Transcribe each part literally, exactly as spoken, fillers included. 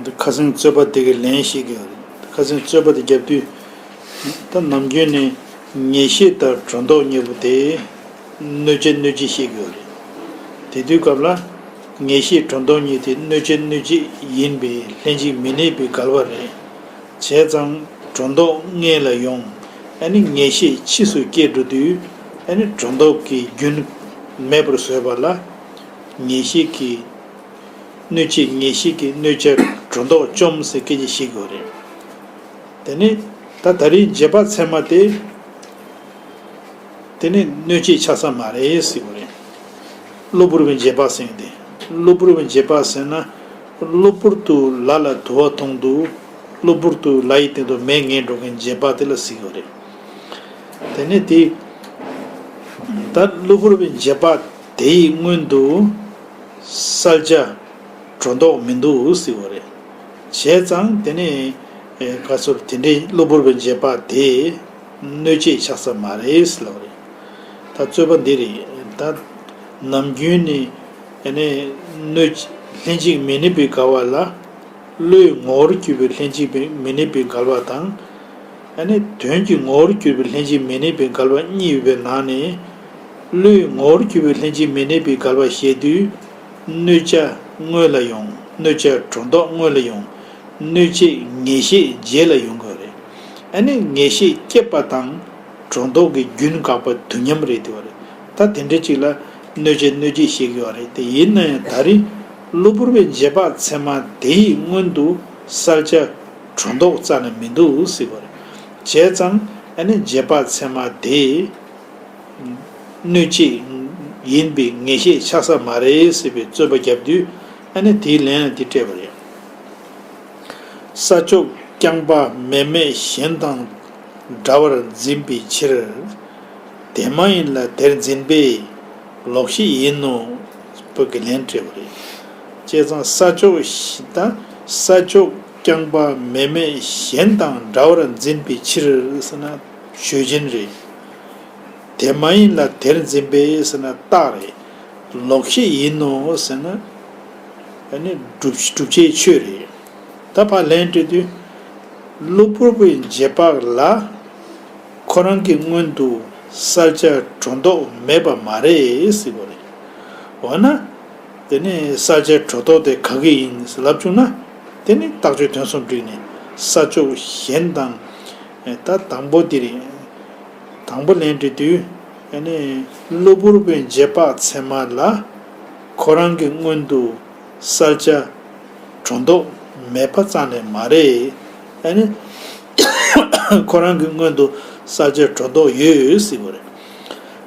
ཁ་སང་རྩོད་པ་དེ་གི་ལན་བཤད་ཀྱི་ཡོད་རེད། ཁ་སང་རྩོད་པ་དེ་བརྒྱབ་དུས། ད་ནམ་རྒྱུན་ནས་ངེས་ཤེས་དང་སྒྲོ་འདོགས་གཉིས་པོ་དེ་གནོད་བྱེད་གནོད་བྱེད་བཤད་ཀྱི་ཡོད་རེད། དེ་དུས་སྐབས་ལ་ངེས་ཤེས་སྒྲོ་འདོགས་གཉིས་དེ་གནོད་བྱེད་གནོད་བྱེད་ཡིན་པས་ལྷན་ཅིག་མི་གནས་པའི་འགལ་བ་རེད། བྱས་ཙང་སྒྲོ་འདོགས་སྔོན་ལ་ཡོང་། ཨ་ནི་ངེས་ཤེས་ཕྱིས་སུ་སྐྱེས་འགྲོ་དུས། ཨ་ནི་སྒྲོ་འདོགས་ཀྱི་རྒྱུན་མེད་པར་བཟོས་པ་ལ། ངེས་ཤེས་ཀྱི་གནོད་བྱེད། ངེས་ཤེས་ཀྱི་གནོད་བྱ་སྒྲོ་འདོགས་བཅོམ་ཟེར་སྐད་ཆ་བཤད་ཀྱི་ཡོད་རེད། དེ་ནི་ད་ད་རེས་རྗེས་དཔག་ཚད་མ་དེ། དེ་ནི་གནོད་བྱེད་ཆགས་ས་མ་རེད་ཟེར་གྱི་རེད། གློ་བུར་བའི་རྗེས་དཔག་ཟེར་དེ། གློ་བུར་བའི་རྗེས་དཔག་ཟེར་ན། གློ་བུར་དུ་ལ་ལ་དུ་བ་མཐོང་དུས། གློ་བུར་དུ་ལ་ཡི་སྟེང་དུ་མེ་ངེས་འགྲོ་མཁན་རྗེས་དཔག་དེ་ལ་ཟེར་གྱི་ཡོད་རེད། དེ་ནི་དེ། ད་གློ་བུར་བའི་རྗེས་དཔག་དེ་ཡི་སྔོན་དུ། གསལ་ཆ་སྒྲོ་འདོགས་མི་འདུག་ཟེར་བ་རེད། བྱས་ཙང་དེ་ནི། ཨེ། ག་ཚོད་དེ་འདྲའི་གློ་བུར་བའི་རྗེས་དཔག་དེ་གནོད་བྱེད་ཆགས་ས་མ་རེད་ཟེར་ལབ་པ་རེད། ད་རྩོད་པ་འདི་རེད། ད་ནམ་རྒྱུན་ནི་ཨ་ནི་གནོད། ལྷན་ཅིག་མི་གནས་པའི་འགལ་བ་ལ། བློའི་ངོ་བོར་གྱུར་པའི་ལྷན་ཅིག་མི་གནས་པའི་འགལ་བ་དང་། ཨ་ནི་དོན་གྱི་ངོ་བོར་གྱུར་པའི་ལྷན་ཅིག་མི་གནས་པའི་འགལ་བ་གཉིས་ཡོད་པའི་ནང་ནས། བློའི་ངོ་བོར་གྱུར་པའི་ལྷན་ཅིག་མི་གནས་པའི་འགལ་བ་བཤད་དུས། གནོད་བྱ་སྔོན་ལ་ཡོང་། གནོད་བྱ་སྒྲོ་འདོགས་སྔོན་ལ་ཡོང་། གནོད་བྱེད་ངེས་ཤེས་རྗེས་ལ་ཡོང་དགོས་རེད། ཨ་ནི་ངེས་ཤེས་སྐྱེས་པ་དང་སྒྲོ་འདོགས་ཀྱི་རྒྱུན་འགག་པ་དུས་མཉམ་རེད་དེ་བ་རེད། ད་དེ་འདྲ་ཅིག་ལ་གནོད་བྱེད་གནོད་བྱེད་བཤད་ཀྱི་ཡོད་རེད། དེ་ཡིན་ན་ཡང་ད་རེས་གློ་བུར་བའི་རྗེས་དཔག་ཚད་མ་དེ་ཡི་སྔོན་དུ་གསལ་ཆ་སྒྲོ་འདོགས་རྩ་ནས་མི་འདུག་ཟེར་བ་རེད། བྱས་ཙང་ཨ་ནི་རྗེས་དཔག་ཚད་མ་དེ་གནོད་བྱེད་ཡིན་པའི་ངེས་ཤེས་ཆགས་ས་མ་རེད་ཟེར་བའི་རྩོད་པ་བརྒྱབ་དུས། ཨ་ནི་དེའི་ལན་ལ་འདི་སྤྲད་པ་རེད། ས་ཕྱོགས་རྐྱང་པ་མེ་མེད་གཞན་དང་འདྲ་བར་འཛིན་པའི་ཕྱིར། དེ་མ་ཡིན་ལ་དེར་འཛིན་པས་ལོག་ཤེས་ཡིན་ནོ། བོད་ཀྱི་ལན་སྤྲད་པ་རེད། བྱས་ཙང་ས་ཕྱོགས་ཤ་དང་ས་ཕྱོགས་རྐྱང་པ་མེ་མེད་གཞན་དང་འདྲ་བར་འཛིན་པའི་ཕྱིར་ཟེར་ན་ཆོས་ཅན་རེད། དེ་མ་ཡིན་ལ་དེར་འཛིན་པས་ཟེར་ན་རྟགས་རེད། ལོག་ཤེས་ཡིན་ནོ་ཟེར་ན། ཨ་ནི་སྒྲུབ་སྒྲུབ་བྱའི་ཆོས་རེད། ད་ཕར་ལན་སྤྲད་དུས། གློ་བུར་བའི་རྗེས་དཔག་ལ། ཁོ་རང་གི་སྔོན་དུ་གསལ་ཆ་སྒྲོ་འདོགས་མེད་པ་མ་རེད་ཟེར་བ་རེད། འོ་ན། དེ་ནི་གསལ་ཆ་སྒྲོ་འདོགས་དེ་ག་གི་ཡིན་ཟེར་ལབ་བྱུང་ན། དེ་ནི་རྟགས་ཆོས་དོན་གསུམ་བསྒྲིགས་ནས་ས་ཕྱོགས་གཞན་དང་། ད་དང་པོ་འདི་རེད། དང་པོ་ལན་འབྲི་དུས། ཨ་ནི་གློ་བུར་བའི་རྗེས་དཔག་ཚད་མ་ལ་ཁོ་རང་གི་སྔོན་དུ་གསལ་ཆ་སྒྲོ་འདོགས་མེད་པ་རྩ་ནས་མ་རེད། ཨ་ནི་ཁོ་རང་གི་སྔོན་དུ་གསལ་ཆ་སྒྲོ་འདོགས་ཡོད་ཟེར་བ་རེད།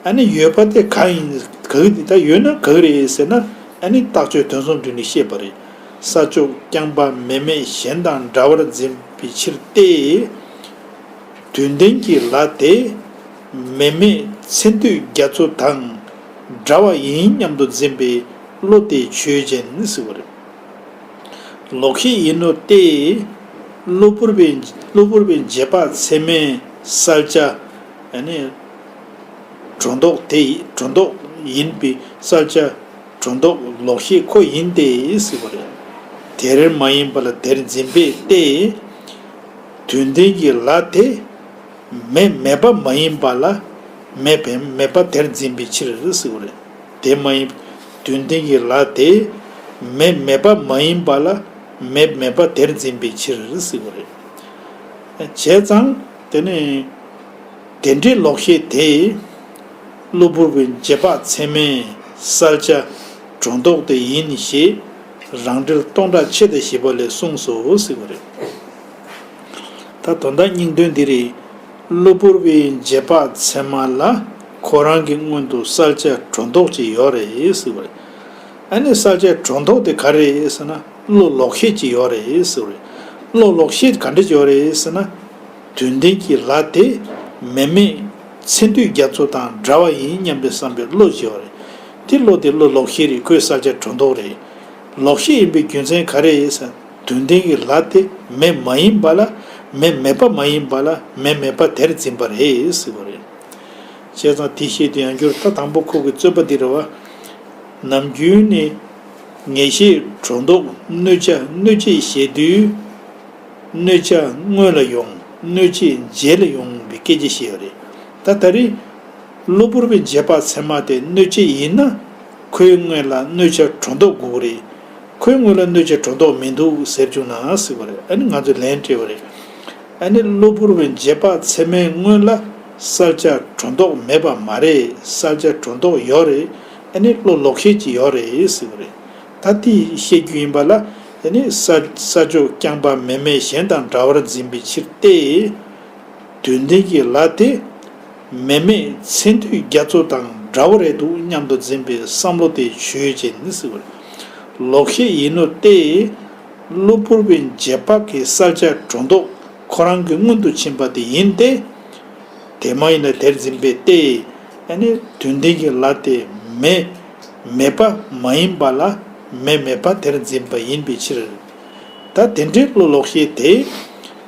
ཨ་ནི་ཡོད་པ་དེ་ག་ཡིན། ག་གི་དེ་ད་ཡོད་ན་ག་གི་རེད་ཟེར་ན། ཨ་ནི་རྟགས་ཆོས་དོན་གསུམ་བསྒྲིགས་ནས་བཤད་པ་རེད། ས་ཕྱོགས་རྐྱང་པ་མེ་མེད་གཞན་དང་འདྲ་བར་འཛིན་པའི་ཕྱིར་ཏེ། དོན་ལྡན་གྱི་ལ་དེ་མེ་མེད་མཚན་ཐོས་རྒྱ་མཚོ་དང་འདྲ་བ་ཡིན་སྙམ་དུ་འཛིན་པའི་བློ་དེ་ཆོས་ཅན་ཟེར་བ་རེད། ལོག་ཤེས་ཡིན་ནོ་སྟེ། གློ་བུར་བའི་གློ་བུར་བའི་རྗེས་དཔག་ཚད་མའི་གསལ་ཆ། ཨ་ནི་སྒྲོ་འདོགས་དེ་སྒྲོ་འདོགས་ཡིན་པའི་གསལ་ཆ། སྒྲོ་འདོགས་ལོག་ཤེས་ཁོ་ཡིན་ཏེ་ཟེར་བ་རེད། དེར་མ་ཡིན་པ་ལ་དེར་འཛིན་པས་ཏེ། དོན་ལྡན་གྱི་ལ་དེ་མེ་མེད་པ་མ་ཡིན་པ་ལ་མེ་བེམ་མེད་པ་དེར་འཛིན་པའི་ཕྱིར་ཟེར་བ་རེད། དེ་མ་ཡིན། དོན་ལྡན་གྱི་ལ་དེ་མེ་མེད་པ་མ་ཡིན་པ་ལ་མེ་མེད་པ་དེར་འཛིན་པའི་ཕྱིར་ཟེར་བ་རེད། བྱས་ཙང་དེ་ནི། དེ་འདྲའི་ལོག་ཤེས་དེ། གློ་བུར་བའི་རྗེས་དཔག་ཚད་མའི་གསལ་ཆ་སྒྲོ་འདོགས་དེ་ཡིན་ཞེས་རང་འགྲེལ་སྟོང་ཕྲག་ཕྱེད་དང་བཞི་པ་ལས་གསུངས་སོ་ཟེར་བ་རེད། ད་དོན་དག་སྙིང་དོན་འདི་རེད། གློ་བུར་བའི་རྗེས་དཔག་ཚད་མ་ལ་ཁོ་རང་གི་སྔོན་དུ་གསལ་ཆ་སྒྲོ་འདོགས་ཅིག་ཡོད་རེད་ཟེར་བ་རེད། ཨ་ནི་གསལ་ཆ་སྒྲོ་འདོགས་དེ་ག་རེ་རེད་ཟེར་ན་བློ་ལོག་ཤེས་ཅིག་ཡོད་རེད་ཟེར་བ་རེད། བློ་ལོག་ཤེས་ག་འདྲ་ཅིག་ཡོད་རེད་ཟེར་ན། དོན་ལྡན་གྱི་ལ་དེ་མེ་མེད་མཚན་ཐོས་རྒྱ་མཚོ་དང་འདྲ་བ་ཡིན་སྙམ་པའི་བསམ་པའི་བློ་ཅིག་ཡོད་རེད། དེ་བློ་དེ་བློ་ལོག་ཤེས་རེད། ཁོའི་གསལ་ཆ་སྒྲོ་འདོགས་རེད། ལོག་ཤེས་ཡིན་པའི་རྒྱུ་མཚན་ག་རེ་རེད་ཟེར་ན། དོན་ལྡན་གྱི་ལ་དེ་མེ་མ་ཡིན་པ་ལ་མེ་མེད་པ་མ་ཡིན་པ་ལ་མེ་མེད་པ་དེར་འཛིན་པ་རེད་ཟེར་བ་རེད། བྱས་ཙང་དེ་བཤད་དུས་ཡང་བསྐྱར་ད་དང་པོ་ཁོ་གི་རྩོད་པ་འདི་རེད་བ། ནམ་རྒྱུན་ནི་ ངེས་ཤེས་སྒྲོ་འདོགས་གནོད་བྱ། གནོད་བྱེད་ཞེས་དུས། གནོད་བྱ་སྔོན་ལ་ཡོང་། གནོད་བྱེད་རྗེས་ལ་ཡོང་བའི་སྐད་ཆ་བཤད་ཡོད་རེད། ད་ད་རེས་གློ་བུར་བའི་རྗེས་དཔག་ཚད་མ་དེ་གནོད་བྱེད་ཡིན་ན། ཁོའི་སྔོན་ལ་གནོད་བྱ་སྒྲོ་འདོགས་དགོས་ཀྱི་རེད། ཁོའི་སྔོན་ལ་གནོད་བྱ་སྒྲོ་འདོགས་མི་འདུག་ཟེར་བྱུང་ན་ཟེར་བ་རེད། ཨ་ནི་ང་ཚོས་ལན་སྤྲད་པ་རེད། ཨ་ནི་གློ་བུར་བའི་རྗེས་དཔག་ཚད་མའི་སྔོན་ལ་གསལ་བྱ་སྒྲོ་འདོགས་མེད་པ་མ་རེད། གསལ་བྱ་སྒྲོ་འདོགས་ཡོད་རེད། ཨ་ནི་བློ་ལོག་ཤེས་ཀྱི་ཡོད་རེད་ཟེར་བ་རེད། ད་དེ་བཤད་རྒྱུ་ཡིན་པ་ལ། ཨ་ནི་ས་ས་ཕྱོགས་རྐྱང་པ་མེ་མེད་གཞན་དང་འདྲ་བར་འཛིན་པའི་ཕྱིར་ཏེ། དོན་ལྡན་གྱི་ལ་དེ་མེ་མེད་མཚན་དུས་རྒྱ་མཚོ་དང་འདྲ་བོ་རེད་འདུག་སྙམ་དུ་འཛིན་པའི་བསམ་བློ་དེ་ཆོས་ཅན་ནི་ཟེར་བ་རེད། ལོག་ཤེས་ཡིན་ནོ་སྟེ། གློ་བུར་བའི་རྗེས་དཔག་གི་གསལ་བྱ་སྒྲོ་འདོགས་ཁོ་རང་གི་སྔོན་དུ་ཕྱིན་པ་དེ་ཡིན་ཏེ། དེ་མ་ཡིན་ན་དེར་འཛིན་པའི་སྟེ། ཨ་ནི་དོན་ལྡན་གྱི་ལ་དེ་མེ་མེད་པ་མ་ཡིན་པ་ལ་མེ་མེད་པ་དེར་འཛིན་པ་ཡིན་པའི་ཕྱིར། ད་དེ་འདྲའི་བློ་ལོག་ཤེས་དེ།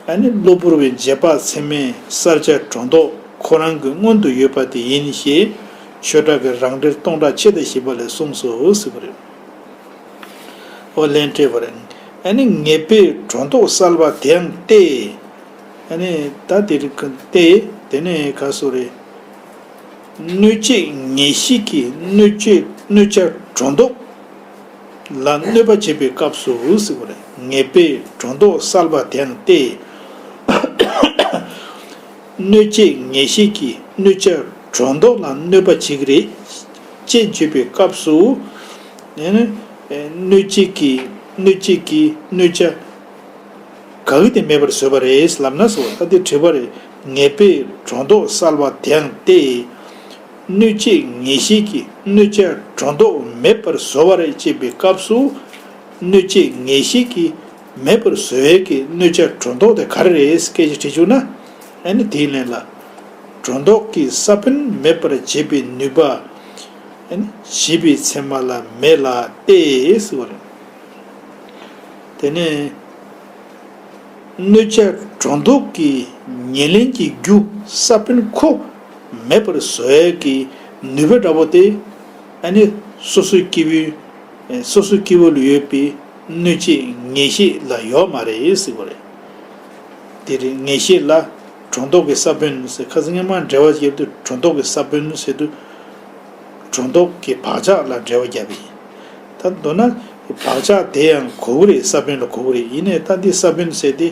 ཨ་ནི་གློ་བུར་བའི་རྗེས་དཔག་ཚད་མའི་གསལ་བྱ་སྒྲོ་འདོགས་ཁོ་རང་གི་སྔོན་དུ་ཡོད་པ་དེ་ཡིན་ཞེས། ཆོས་གྲགས་ཀྱིས་རང་འགྲེལ་སྟོང་ཕྲག་ཕྱེད་དང་བཞི་པ་ལས་གསུངས་སོ་ཟེར་བ་རེད། ཨོ་ལན་སྤྲད་པ་རེད། ཨ་ནི་ངེས་པས་སྒྲོ་འདོགས་གསལ་བ་དེའང་སྟེ། ཨ་ནི་ད་དེ་རིགས་ཀྱི་སྟེ། དེ་ནས་ག་སོ་རེད། གནོད་བྱེད་ངེས་ཤེས་ཀྱིས་གནོད་བྱེད་གནོད་བྱ་སྒྲོ་འདོགས་ལ་གནོད་པ་བྱེད་པའི་སྐབས་སུ་ཟེར་བ་རེད། ངེས་པས་སྒྲོ་འདོགས་གསལ་བ་དེའང་སྟེ། གནོད་བྱེད་ངེས་ཤེས་ཀྱིས་གནོད་བྱ་སྒྲོ་འདོགས་ལ་གནོད་པ་བྱེད་ཀྱི་རེད། ཅེས་བརྗོད་པའི་སྐབས་སུ། གནོད་བྱེད་ཀྱིས་གནོད་བྱེད་ཀྱིས་གནོད་བྱ་ག་གི་དེ་མེད་པར་བཟོས་པ་རེད་ལབ་ན་ཟེར་བ། ད་དེ་དྲི་བ་རེད། ངེས་པས་སྒྲོ་འདོགས་གསལ་བ་དེའང་སྟེ། གནོད་བྱེད་ངེས་ཤེས་ཀྱིས་གནོད་བྱ་སྒྲོ་འདོགས་མེད་པར་བཟོ་བ་རེད་ཅེས་པའི་སྐབས་སུ། གནོད་བྱེད་ངེས་ཤེས་ཀྱིས་མེད་པར་བཟོ་ཡས་ཀྱི་གནོད་བྱ་སྒྲོ་འདོགས་དེ་ག་རེ་རེད་སྐད་ཆ་དྲིས་བྱུང་ན། ཨ་ནི་དེའི་ལན་ལ། སྒྲོ་འདོགས་ཀྱི་ས་བོན་མེད་པར་བྱེད་པའི་ནུས་པ། ཨ་ནི་བྱིས་པའི་ཚད་མ་ལ་མེད་ལ་སྟེ་ཟེར་བ་རེད། དེ་ནས། གནོད་བྱ་སྒྲོ་འདོགས་ཀྱི་ཉེར་ལེན་གྱི་རྒྱུ་ས་བོན་ཁོ་མེད་པར་བཟོ་ཡས་ཀྱི་ནུས་པ་འདྲ་པོ་དེ། ཨ་ནི་སོ་སོའི་སྐྱེ་བོའི་སོ་སོའི་སྐྱེ་བོ་ལ་ཡོད་པའི་གནོད་བྱེད་ངེས་ཤེས་ལ་ཡོད་མ་རེད་ཟེར་བ་རེད། དེ་རེད། ངེས་ཤེས་ལ་སྒྲོ་འདོགས་ཀྱི་ས་བོན་ཟེར། ཁ་སང་སྔོན་མ་འགྲེལ་བ་བརྒྱབ་དུས་སྒྲོ་འདོགས་ཀྱི་ས་བོན་ཟེར་དུས། སྒྲོ་འདོགས་ཀྱི་བག་ཆགས་ལ་འགྲེལ་བ་བརྒྱབ་པ་ཡིན། ད་མདོར་ན་བག་ཆགས་དེ་ཡང་གོ་གི་རེད། ས་བོན་ལ་གོ་གི་རེད། ཡིན་ནའི་ད་འདི་ས་བོན་ཟེར་དེ་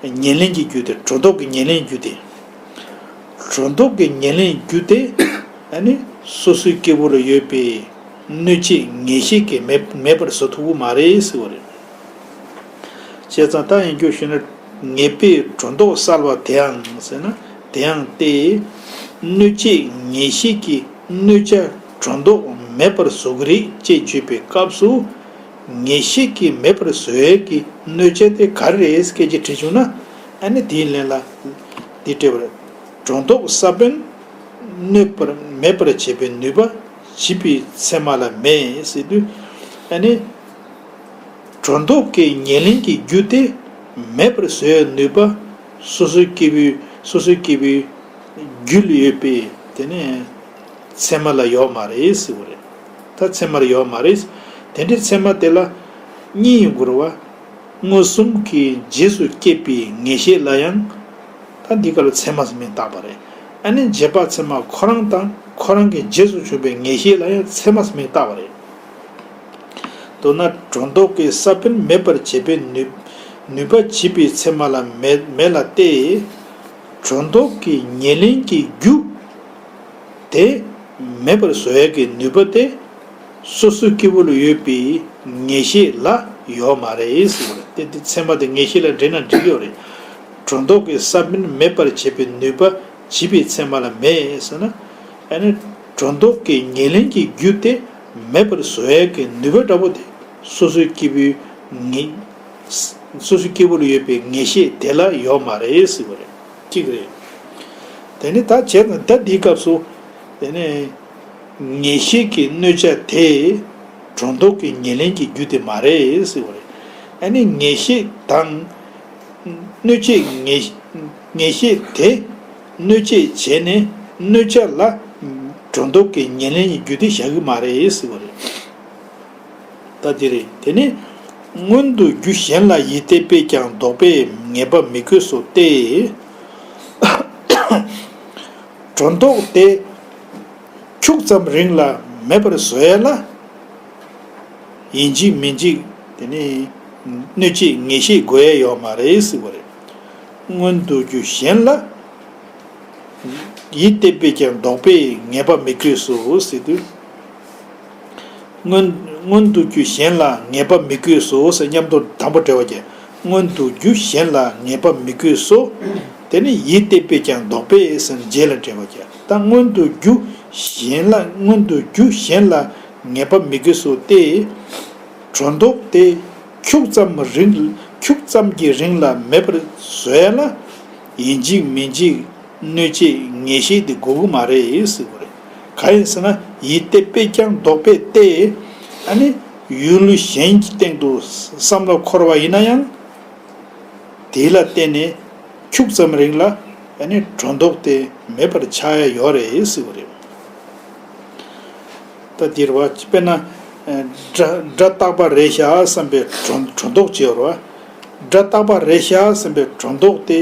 ཉེར་ལེན་གྱི་རྒྱུ་དེ། སྒྲོ་འདོགས་ཀྱི་ཉེར་ལེན་རྒྱུ་དེ། སྒྲོ་འདོགས་ཀྱི་ཉེར་ལེན་རྒྱུ་དེ། ཨ་ནི་སོ་སོའི་སྐྱེ་བོ་ལ་ཡོད་པའི་གནོད་བྱེད་ངེས་ཤེས་ཀྱིས་མེད་མེད་པར་བཟོ་ཐུབ་ཀྱི་མ་རེད་ཟེར་བ་རེད། བྱས་ཙང་ད་ཡིན་རྒྱུ་ཞུས་ན། ངེས་པས་སྒྲོ་འདོགས་གསལ་བ་དེའང་ཟེར་ན། དེའང་སྟེ། གནོད་བྱེད་ངེས་ཤེས་ཀྱིས་གནོད་བྱ་སྒྲོ་འདོགས་མེད་པར་བཟོ་གི་རེད་ཅེས་བརྗོད་པའི་སྐབས་སུ། ངེས་ཤེས་ཀྱིས་མེད་པར་བཟོ་ཡས་ཀྱི་གནོད་བྱ་དེ་ག་རེ་རེད་སྐད་ཆ་དྲིས་བྱུང་ན། ཨ་ནི་དེའི་ལན་ལ་འདི་སྤྲད་པ་རེད། སྒྲོ་འདོགས་ས་བོན་གནོད་པར་མེད་པར་བྱེད་པའི་ནུས་པ་བྱིས་པའི་ཚད་མ་ལ་མེད་ཟེར་དུས། ཨ་ནི། སྒྲོ་འདོགས་ཀྱི་ཉེར་ལེན་གྱི་རྒྱུ་དེ་མེད་པར་བཟོ་བའི་ནུས་པ། སོ་སོའི་སྐྱེ་བོའི་སོ་སོའི་སྐྱེ་བོའི་རྒྱུད་ལ་ཡོད་པའི་དེ་ནས་ཚད་མ་ལ་ཡོད་མ་རེད་ཟེར་བ་རེད། ད་ཚད་མར་ཡོད་མ་རེད། དེ་འདྲའི་ཚད་མ་དེ་ལ་གཉིས་ཡོང་དགོས་རེད་བ། མངོན་སུམ་གྱི་རྗེས་སུ་སྐྱེས་པའི་ངེས་ཤེས་ལ་ཡང་། ད་འདི་ག་ལ་ཚད་མ་ཟེར་མིང་བཏགས་པ་རེད། ཨ་ནི་རྗེས་དཔག་ཚད་མ་ཁོ་རང་དང་ཁོ་རང་གི་རྗེས་སུ་བྱུང་བའི་ངེས་ཤེས་ལ་ཡང་ཚད་མ་ཟེར་མིང་བཏགས་པ་རེད། མདོར་ན་སྒྲོ་འདོགས་ཀྱི་ས་བོན་མེད་པར་བྱེད་པའི་ནུས་ནུས་པ་བྱིས་པའི་ཚད་མ་ལ་མེད་མེད་ལ་སྟེ། སྒྲོ་འདོགས་ཀྱི་ཉེར་ལེན་གྱི་རྒྱུ་དེ་མེད་པར་བཟོ་ཡས་ཀྱི་ནུས་པ་དེ་སོ་སོའི་སྐྱེ་བོ་ལ་ཡོད་པའི་ངེས་ཤེས་ལ་ཡོད་མ་རེད་ཟེར་བ་རེད། དེ་དེ་ཚད་མ་དེ་ངེས་ཤེས་ལ་འདྲེས་ན་འགྲིག་གི་ཡོད་རེད། སྒྲོ་འདོགས་ཀྱི་ས་བོན་མེད་པར་བྱེད་པའི་ནུས་པ་བྱིས་པའི་ཚད་མ་ལ་མེད་ཟེར་ན། ཨ་ནི་སྒྲོ་འདོགས་ཀྱི་ཉེར་ལེན་གྱི་རྒྱུ་དེ་མེད་པར་བཟོ་ཡས་ཀྱི་ནུས་པ་འདྲ་པོ་དེ་སོ་སོའི་སྐྱེ་བོའི་ངེས་སོ་སོའི་སྐྱེ་བོ་ལ་ཡོད་པའི་ངེས་ཤེས་དེ་ལ་ཡོད་མ་རེད་ཟེར་བ་རེད། གཅིག་རེད། དེ་ནི་ད་བྱས་ཙང་ད་འདིའི་སྐབས་སུ། དེ་ནི་ངེས་ཤེས་ཀྱི་གནོད་བྱ་དེ་སྒྲོ་འདོགས་ཀྱི་ཉེར་ལེན་གྱི་རྒྱུ་དེ་མ་རེད་ཟེར་བ་རེད། ཨ་ནི་ངེས་ཤེས་དང་། གནོད་བྱེད་ངེས་ངེས་ཤེས་དེ་གནོད་བྱེད་བྱས་ནས་གནོད་བྱ་ལ་སྒྲོ་འདོགས་ཀྱི་ཉེར་ལེན་གྱི་རྒྱུ་དེ་བཞག་གི་མ་རེད་ཟེར་བ་རེད། ད་འདི་རེད། དེ་ནི་མངོན་དུ་རྒྱུ་གཞན་ལ་ཡིད་གཏད་པས་ཀྱང་ལྡོག་པས་ངེས་པ་མི་དགོས་སོ་སྟེ། སྒྲོ་འདོགས་དེ་ཁྱུག་ཙམ་རིང་ལ་མེད་པར་བཟོ་ཡ་ལ། ཡིན་གཅིག་མིན་གཅིག་དེ་ནི་གནོད་བྱེད་ངེས་ཤེས་དགོས་ཡ་ཡོད་མ་རེད་ཟེར་བ་རེད། མངོན་དུ་རྒྱུ་གཞན་ལ་ཡིད་གཏད་པས་ཀྱང་ལྡོག་པས་ངེས་པ་མི་དགོས་སོ་ཟེར་དུས། མངོན་མངོན་དུ་རྒྱུ་གཞན་ལ་ངེས་པ་མི་དགོས་སོ་ཟེར། མཉམ་དུ་དང་པོ་འབྲེལ་བ་བྱས། མངོན་དུ་རྒྱུ་གཞན་ལ་ངེས་པ་མི་དགོས་སོ། དེ་ནི་ཡིད་གཏད་པས་ཀྱང་ལྡོག་པས་ཟེར་རྗེས་ལ་འབྲེལ་བ་བྱས། ད་མངོན་དུ་རྒྱུ་གཞན་ལ་མངོན་དུ་རྒྱུ་གཞན་ལ་ངེས་པ་མི་དགོས་སོ་སྟེ། སྒྲོ་འདོགས་དེ་ཁྱུག་ཙམ་རིང་ཁྱུག་ཙམ་གྱི་རིང་ལ་མེད་པར་བཟོ་ཡ་ལ། ཡིན་གཅིག་མིན་གཅིག་གནོད་བྱེད་ངེས་ཤེས་དེ་དགོས་ཀྱི་མ་རེད་ཟེར་བ་རེད། གང་ཡིན་ཟེར་ན་ཡིད་གཏད་པས་ཀྱང་ལྡོག་པས་ཏེ། ཨ་ནི་ཡུལ་གཞན་གྱི་སྟེང་དུ་བསམ་བློ་འཁོར་བ་ཡིན་ན་ཡང་། དེ་ལ་བརྟེན་ནས་ཁྱུག་ཙམ་རིང་ལ་ཨ་ནི་སྒྲོ་འདོགས་དེ་མེད་པར་ཆགས་ཡ་ཡོད་རེད་ཟེར་བ་རེད། ད་འདིར་བ་དཔེར་ན། སྒྲ་སྒྲ་རྟག་པ་རེད་ཤག་བསམ་པའི་སྒྲོ་སྒྲོ་འདོགས་བྱེད་རོ། སྒྲ་རྟག་པ་རེད་ཤག་བསམ་པའི་སྒྲོ་འདོགས་དེ་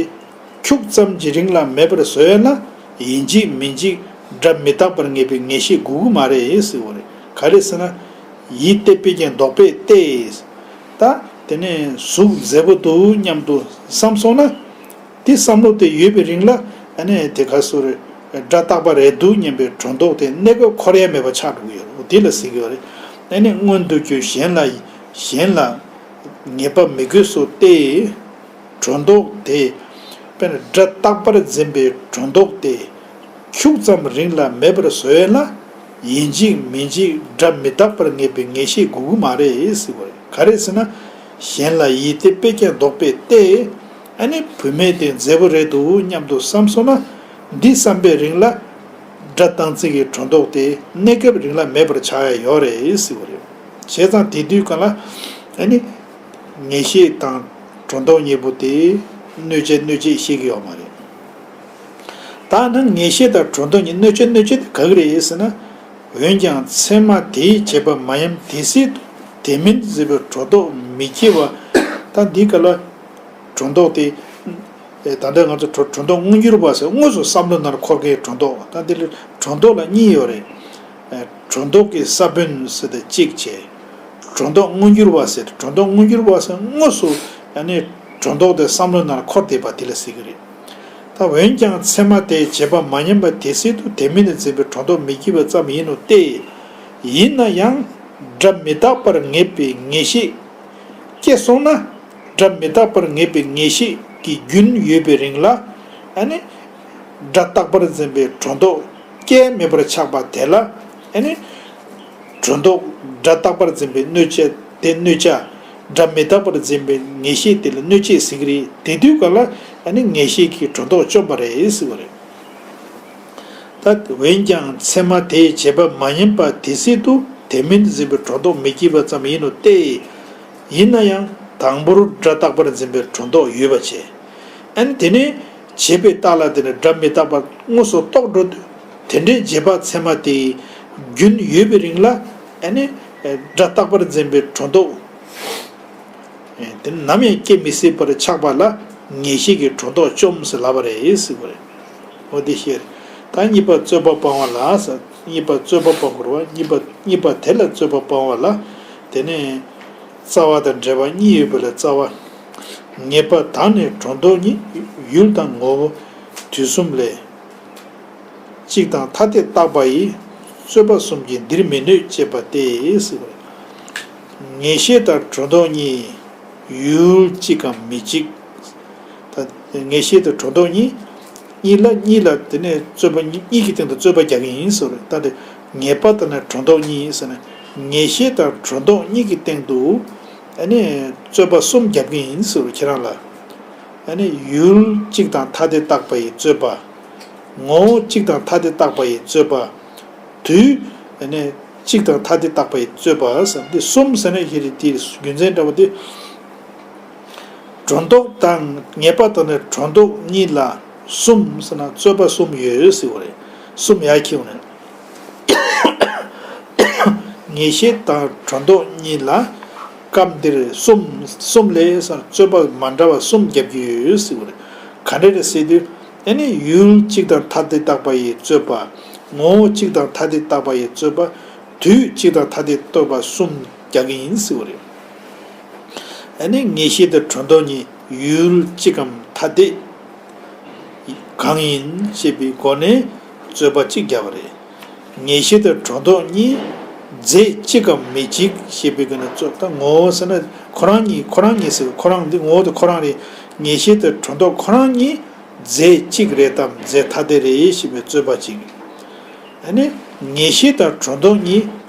ཁྱུག་ཙམ་གྱི་རིང་ལ་མེད་པར་བཟོ་ཡ་ན། ཡིན་གཅིག་མིན་གཅིག་སྒྲ་མི་རྟག་པར་ངེས་པའི་ངེས་ཤེས་དགོས་ཀྱི་མ་རེད་ཟེར་བ་རེད། ག་རེ་ཟེར་ན། ཡིད་གཏད་པས་ཀྱང་ལྡོག་པས་ཏེ། ད་དེ་ནས་གཟུགས་མཛེས་པོ་འདུག་སྙམ་དུ་བསམ་སོང་ན། དེ་བསམ་བློ་དེ་ཡོད་པའི་རིང་ལ་ཨ་ནི་དེ་ག་སོ་རེད། སྒྲ་རྟག་པ་རེད་འདུག་སྙམ་པའི་སྒྲོ་འདོགས་དེ་གནས་སྐབས་འཁོར་ཡ་མེད་པ་ཆགས་འགྲོ་གི་ཡོད་རེད། དེ་ལ་ཟེར་གི་ཡོད་རེད། ཨ་ནི་མངོན་དུ་གྱུར་གཞན་ལ་གཞན་ལ་ངེས་པ་མི་དགོས་སོ་སྟེ། སྒྲོ་འདོགས་དེ་དཔེར་ན་སྒྲ་རྟག་པར་འཛིན་པའི་སྒྲོ་འདོགས་དེ་ཁྱུག་ཙམ་རིང་ལ་མེད་པར་བཟོ་ཡ་ལ། ཡིན་གཅིག་མིན་གཅིག་སྒྲ་མི་རྟག་པར་ངེས་པའི་ངེས་ཤེས་དགོས་ཀྱི་མ་རེད་ཟེར་བ་རེད། ག་རེ་ཟེར་ན། གཞན་ལ་ཡིད་གཏད་པས་ཀྱང་ལྡོག་པས་ཏེ། ཨ་ནི་བུད་མེད་དེ་མཛེས་པོ་རེད་འདུག་སྙམ་དུ་བསམ་སོང་ན། འདི་བསམ་པའི་རིང་ལ་སྒྲ་རྟག་འཛིན་གྱི་སྒྲོ་འདོགས་དེ་གནས་སྐབས་རིང་ལ་མེད་པར་ཆགས་ཡ་ཡོད་རེད་ཟེར་བ་རེད། བྱས་ཙང་དེ་དུས་གང་ལ་ཨ་ནི་ངེས་ཤེས་དང་སྒྲོ་འདོགས་གཉིས་པོ་དེ་གནོད་བྱེད་གནོད་བྱེད་ཤེས་ཀྱི་ཡོད་མ་རེད། ད་ནི་ངེས་ཤེས་དང་སྒྲོ་འདོགས་གཉིས་གནོད་བྱེད་གནོད་བྱེད་དེ་ག་གི་རེད་ཟེར་ན། འོན་ཀྱང་ཚད་མ་དེའི་བྱེད་པ་མ་ཡིན་དེ་སྲིད་དུ་དེ་མིན་ཟེར་བའི་སྒྲོ་འདོགས་མི་སྐྱེ་བ། ད་འདི་ག་ལ་སྒྲོ་འདོགས་དེ། ད་ལྟ་ང་ཚོ་སྒྲོ་སྒྲོ་འདོགས་དངོས་འགྱུར་བ་ཟེར་དངོས་སུ་བསམ་བློ་ནང་འཁོར་མཁན་སྒྲོ་འདོགས། ད་འདི་ལ་སྒྲོ་འདོགས་ལ་གཉིས་ཡོད་རེད། སྒྲོ་འདོགས་ཀྱི་ས་བོན་ཟེར་ཏེ་གཅིག་བྱས། སྒྲོ་འདོགས་དངོས་འགྱུར་བ་ཟེར་སྒྲོ་འདོགས་དངོས་འགྱུར་བ་ཟེར་དངོས་སུ་ཨ་ནི་སྒྲོ་འདོགས་དེ་བསམ་བློ་ནང་འཁོར་བསྡད་པ་དེ་ལ་ཟེར་གྱི་རེད། ད་འོན་ཀྱང་ཚད་མ་དེའི་བྱེད་པ་མ་ཉམས་པ་དེ་སྲིད་དུ་དེ་མིན་དུ་འཛིན་པའི་སྒྲོ་འདོགས་མི་སྐྱེ་བ་ཙམ་ཡིན་ནོ་སྟེ། ཡིན་ན་ཡང་སྒྲ་མི་རྟག་པར་ངེས་པའི་ངེས་ཤེས་སྐྱེས་སོང་ན། སྒྲ་མི་རྟག་པར་ངེས་པའི་ངེས་ཤེས་ཀྱི་རྒྱུན་ཡོད་པའི་རིང་ལ་ཨ་ནི་སྒྲ་རྟག་པར་འཛིན་པའི་སྒྲོ་འདོགས་སྐྱེ་མེད་པར་ཆགས་པ་དེ་ལ་ཨ་ནི་སྒྲོ་འདོགས་སྒྲ་རྟག་པར་འཛིན་པའི་གནོད་བྱེད་དེ་གནོད་བྱ། སྒྲ་མི་རྟག་པར་འཛིན་པའི་ངེས་ཤེས་དེ་ལ་གནོད་བྱེད་ཟེར་གྱི་རེད། དེ་དུས་ག་ལ་ཨ་ནི་ངེས་ཤེས་ཀྱི་སྒྲོ་འདོགས་བཅོམ་པ་རེད་ཟེར་བ་རེད། ད་འོན་ཀྱང་ཚད་མ་དེའི་བྱེད་པ་མ་ཡིན་པ་དེ་སྲིད་དུ་དེ་མིན་དུ་འཛིན་པའི་སྒྲོ་འདོགས་མི་སྐྱེ་བ་ཙམ་ཡིན་ནོ་སྟེ། ཡིན་ན་ཡང་དང་པོར་སྒྲ་རྟག་པར་འཛིན་པའི་སྒྲོ་འདོགས་ཡོད་པ་བྱས། ཨ་ནི་དེ་ནས་བྱས་པའི་རྟགས་ལ་དེ་ནས་སྒྲ་མི་རྟག་པ་དངོས་སུ་རྟོགས་འགྲོ་དུས་དེ་འདྲའི་བྱེད་པ་ཚད་མ་དེའི་རྒྱུན་ཡོད་པའི་རིང་ལ་ཨ་ནི་སྒྲ་རྟག་པར་འཛིན་པའི་སྒྲོ་འདོགས། དེ་ནི་ནམ་ཡང་སྐྱེ་མི་སྲིད་པར་ཆགས་པ་ལ་ངེས་ཤེས་ཀྱི་སྒྲོ་འདོགས་བཅོམ་ཟེར་ལབ་པ་རེད་ཟེར་བ་རེད། འོ་དེ་ཤེས་རེད། ད་གཉིས་པ་རྩོད་པ་སྤང་བ་ལ་ཟེར། གཉིས་པ་རྩོད་པ་སྤང་དགོས་རེད་བ། གཉིས་པ་གཉིས་པ་དེ་ལ་རྩོད་པ་སྤང་བ་ལ། དེ་ནས་རྩ་བ་དང་འབྲེལ་བ་གཉིས་ཡོད་པ་ལས་རྩ་བ། ངེས་པ་དང་ནི་སྒྲོ་འདོགས་གཉིས། ཡུལ་དང་ངོ་བོ་དུས་གསུམ་ལས། གཅིག་དང་ཐ་དད་བཏགས་པ་ཡི། རྩོད་པ་གསུམ་གྱིས་འདིར་མི་གནོད་ཅེས་པ་སྟེ། ངེས་ཤེས་དང་སྒྲོ་འདོགས་གཉིས། ཡུལ་གཅིག་གམ་མི་གཅིག་ད་ངེས་ཤེས་དང་སྒྲོ་འདོགས་གཉིས། གཉིས་ལ་གཉིས་ལ་དེ་ནས་རྩོད་པ་གཉིས་གཉིས་ཀྱི་སྟེང་དུ་རྩོད་པ་རྒྱག་གི་ཡིན་ཟེར་བ་རེད། ད་དེ་ངེས་པ་དང་ནི་སྒྲོ་འདོགས་གཉིས་ཟེར་ནས་ངེས་ཤེས་དང་སྒྲོ་འདོགས་གཉིས་ཀྱི་སྟེང་དུ་ཨ་ནི་རྩོད་པ་གསུམ་རྒྱབ་ཀྱི་ཡིན་ཟེར་བ་ཁྱེད་རང་ལ། ཨ་ནི་ཡུལ་གཅིག་དང་ཐ་དད་བཏགས་པ་ཡི་རྩོད་པ། ངོ་བོ་གཅིག་དང་ཐ་དད་བཏགས་པ་ཡི་རྩོད་པ། དུས་ནས་གཅིག་དང་ཐ་དད་བཏགས་པ་ཡི་རྩོད་པ་ཟེར། འདི་གསུམ་ཟེར་ན་ཧེ་རི་ཏིའི་རྒྱུ་མཚན་འདྲ་བོ་དེ། སྒྲོ་འདོགས་དང་ངེས་པ་དང་ནི་སྒྲོ་འདོགས་གཉིས་ལ་གསུམ་ཟེར་ན་རྩོད་པ་གསུམ་ཡོད་ཟེར་བ་རེད། གསུམ་ཡར་འཁྱེར་ནས། ངེས་ཤེས་དང་སྒྲོ་འདོགས་གཉིས་ལ་སྐབས་འདིར་གསུམ། གསུམ་ལས་ཟེར་རྩོད་པ་མ་འདྲ་བ་གསུམ་རྒྱབ་ཀྱི་ཡོད་ཟེར་བ་རེད། ག་འདྲ་རེད་ཟེར་དུས། ཨ་ནི་ཡུལ་གཅིག་དང་ཐ་དད་བཏགས་པ་ཡི་རྩོད་པ། ངོ་བོ་གཅིག་དང་ཐ་དད་བཏགས་པ་ཡི་རྩོད་པ། དུས་གཅིག་དང་ཐ་དད་རྟོགས་པ་གསུམ་རྒྱག་གི་ཡིན་ཟེར་བ་རེད། ཨ་ནི་ངེས་ཤེས་དང་སྒྲོ་འདོགས་གཉིས་ཡུལ་གཅིག་གམ་ཐ་དད་གང་ཡིན་ཞེས་པའི་སྒོ་ནས་རྩོད་པ་གཅིག་བརྒྱབ་པ་རེད། ངེས་ཤེས་དང་སྒྲོ་འདོགས་གཉིས་རྫས་གཅིག་གམ་མི་གཅིག་ཞེས་པའི་སྒོ་ནས་རྩོད། ད་ངོ་བོ་ཟེར་ན་ཁོ་རང་གཉིས། ཁོ་རང་གཉིས་ཟེར། ཁོ་རང་འདི་ངོ་བོ་དེ་ཁོ་རང་རེད། ངེས་ཤེས་དང་སྒྲོ་འདོགས་ཁོ་རང་གཉིས་རྫས་གཅིག་རེད་དམ་རྫས་ཐ་དད་རེད་ཞེས་པའི་རྩོད་པ་གཅིག། ཨ་ནི་ངེས་ཤེས་དང་སྒྲོ་འདོགས་གཉིས་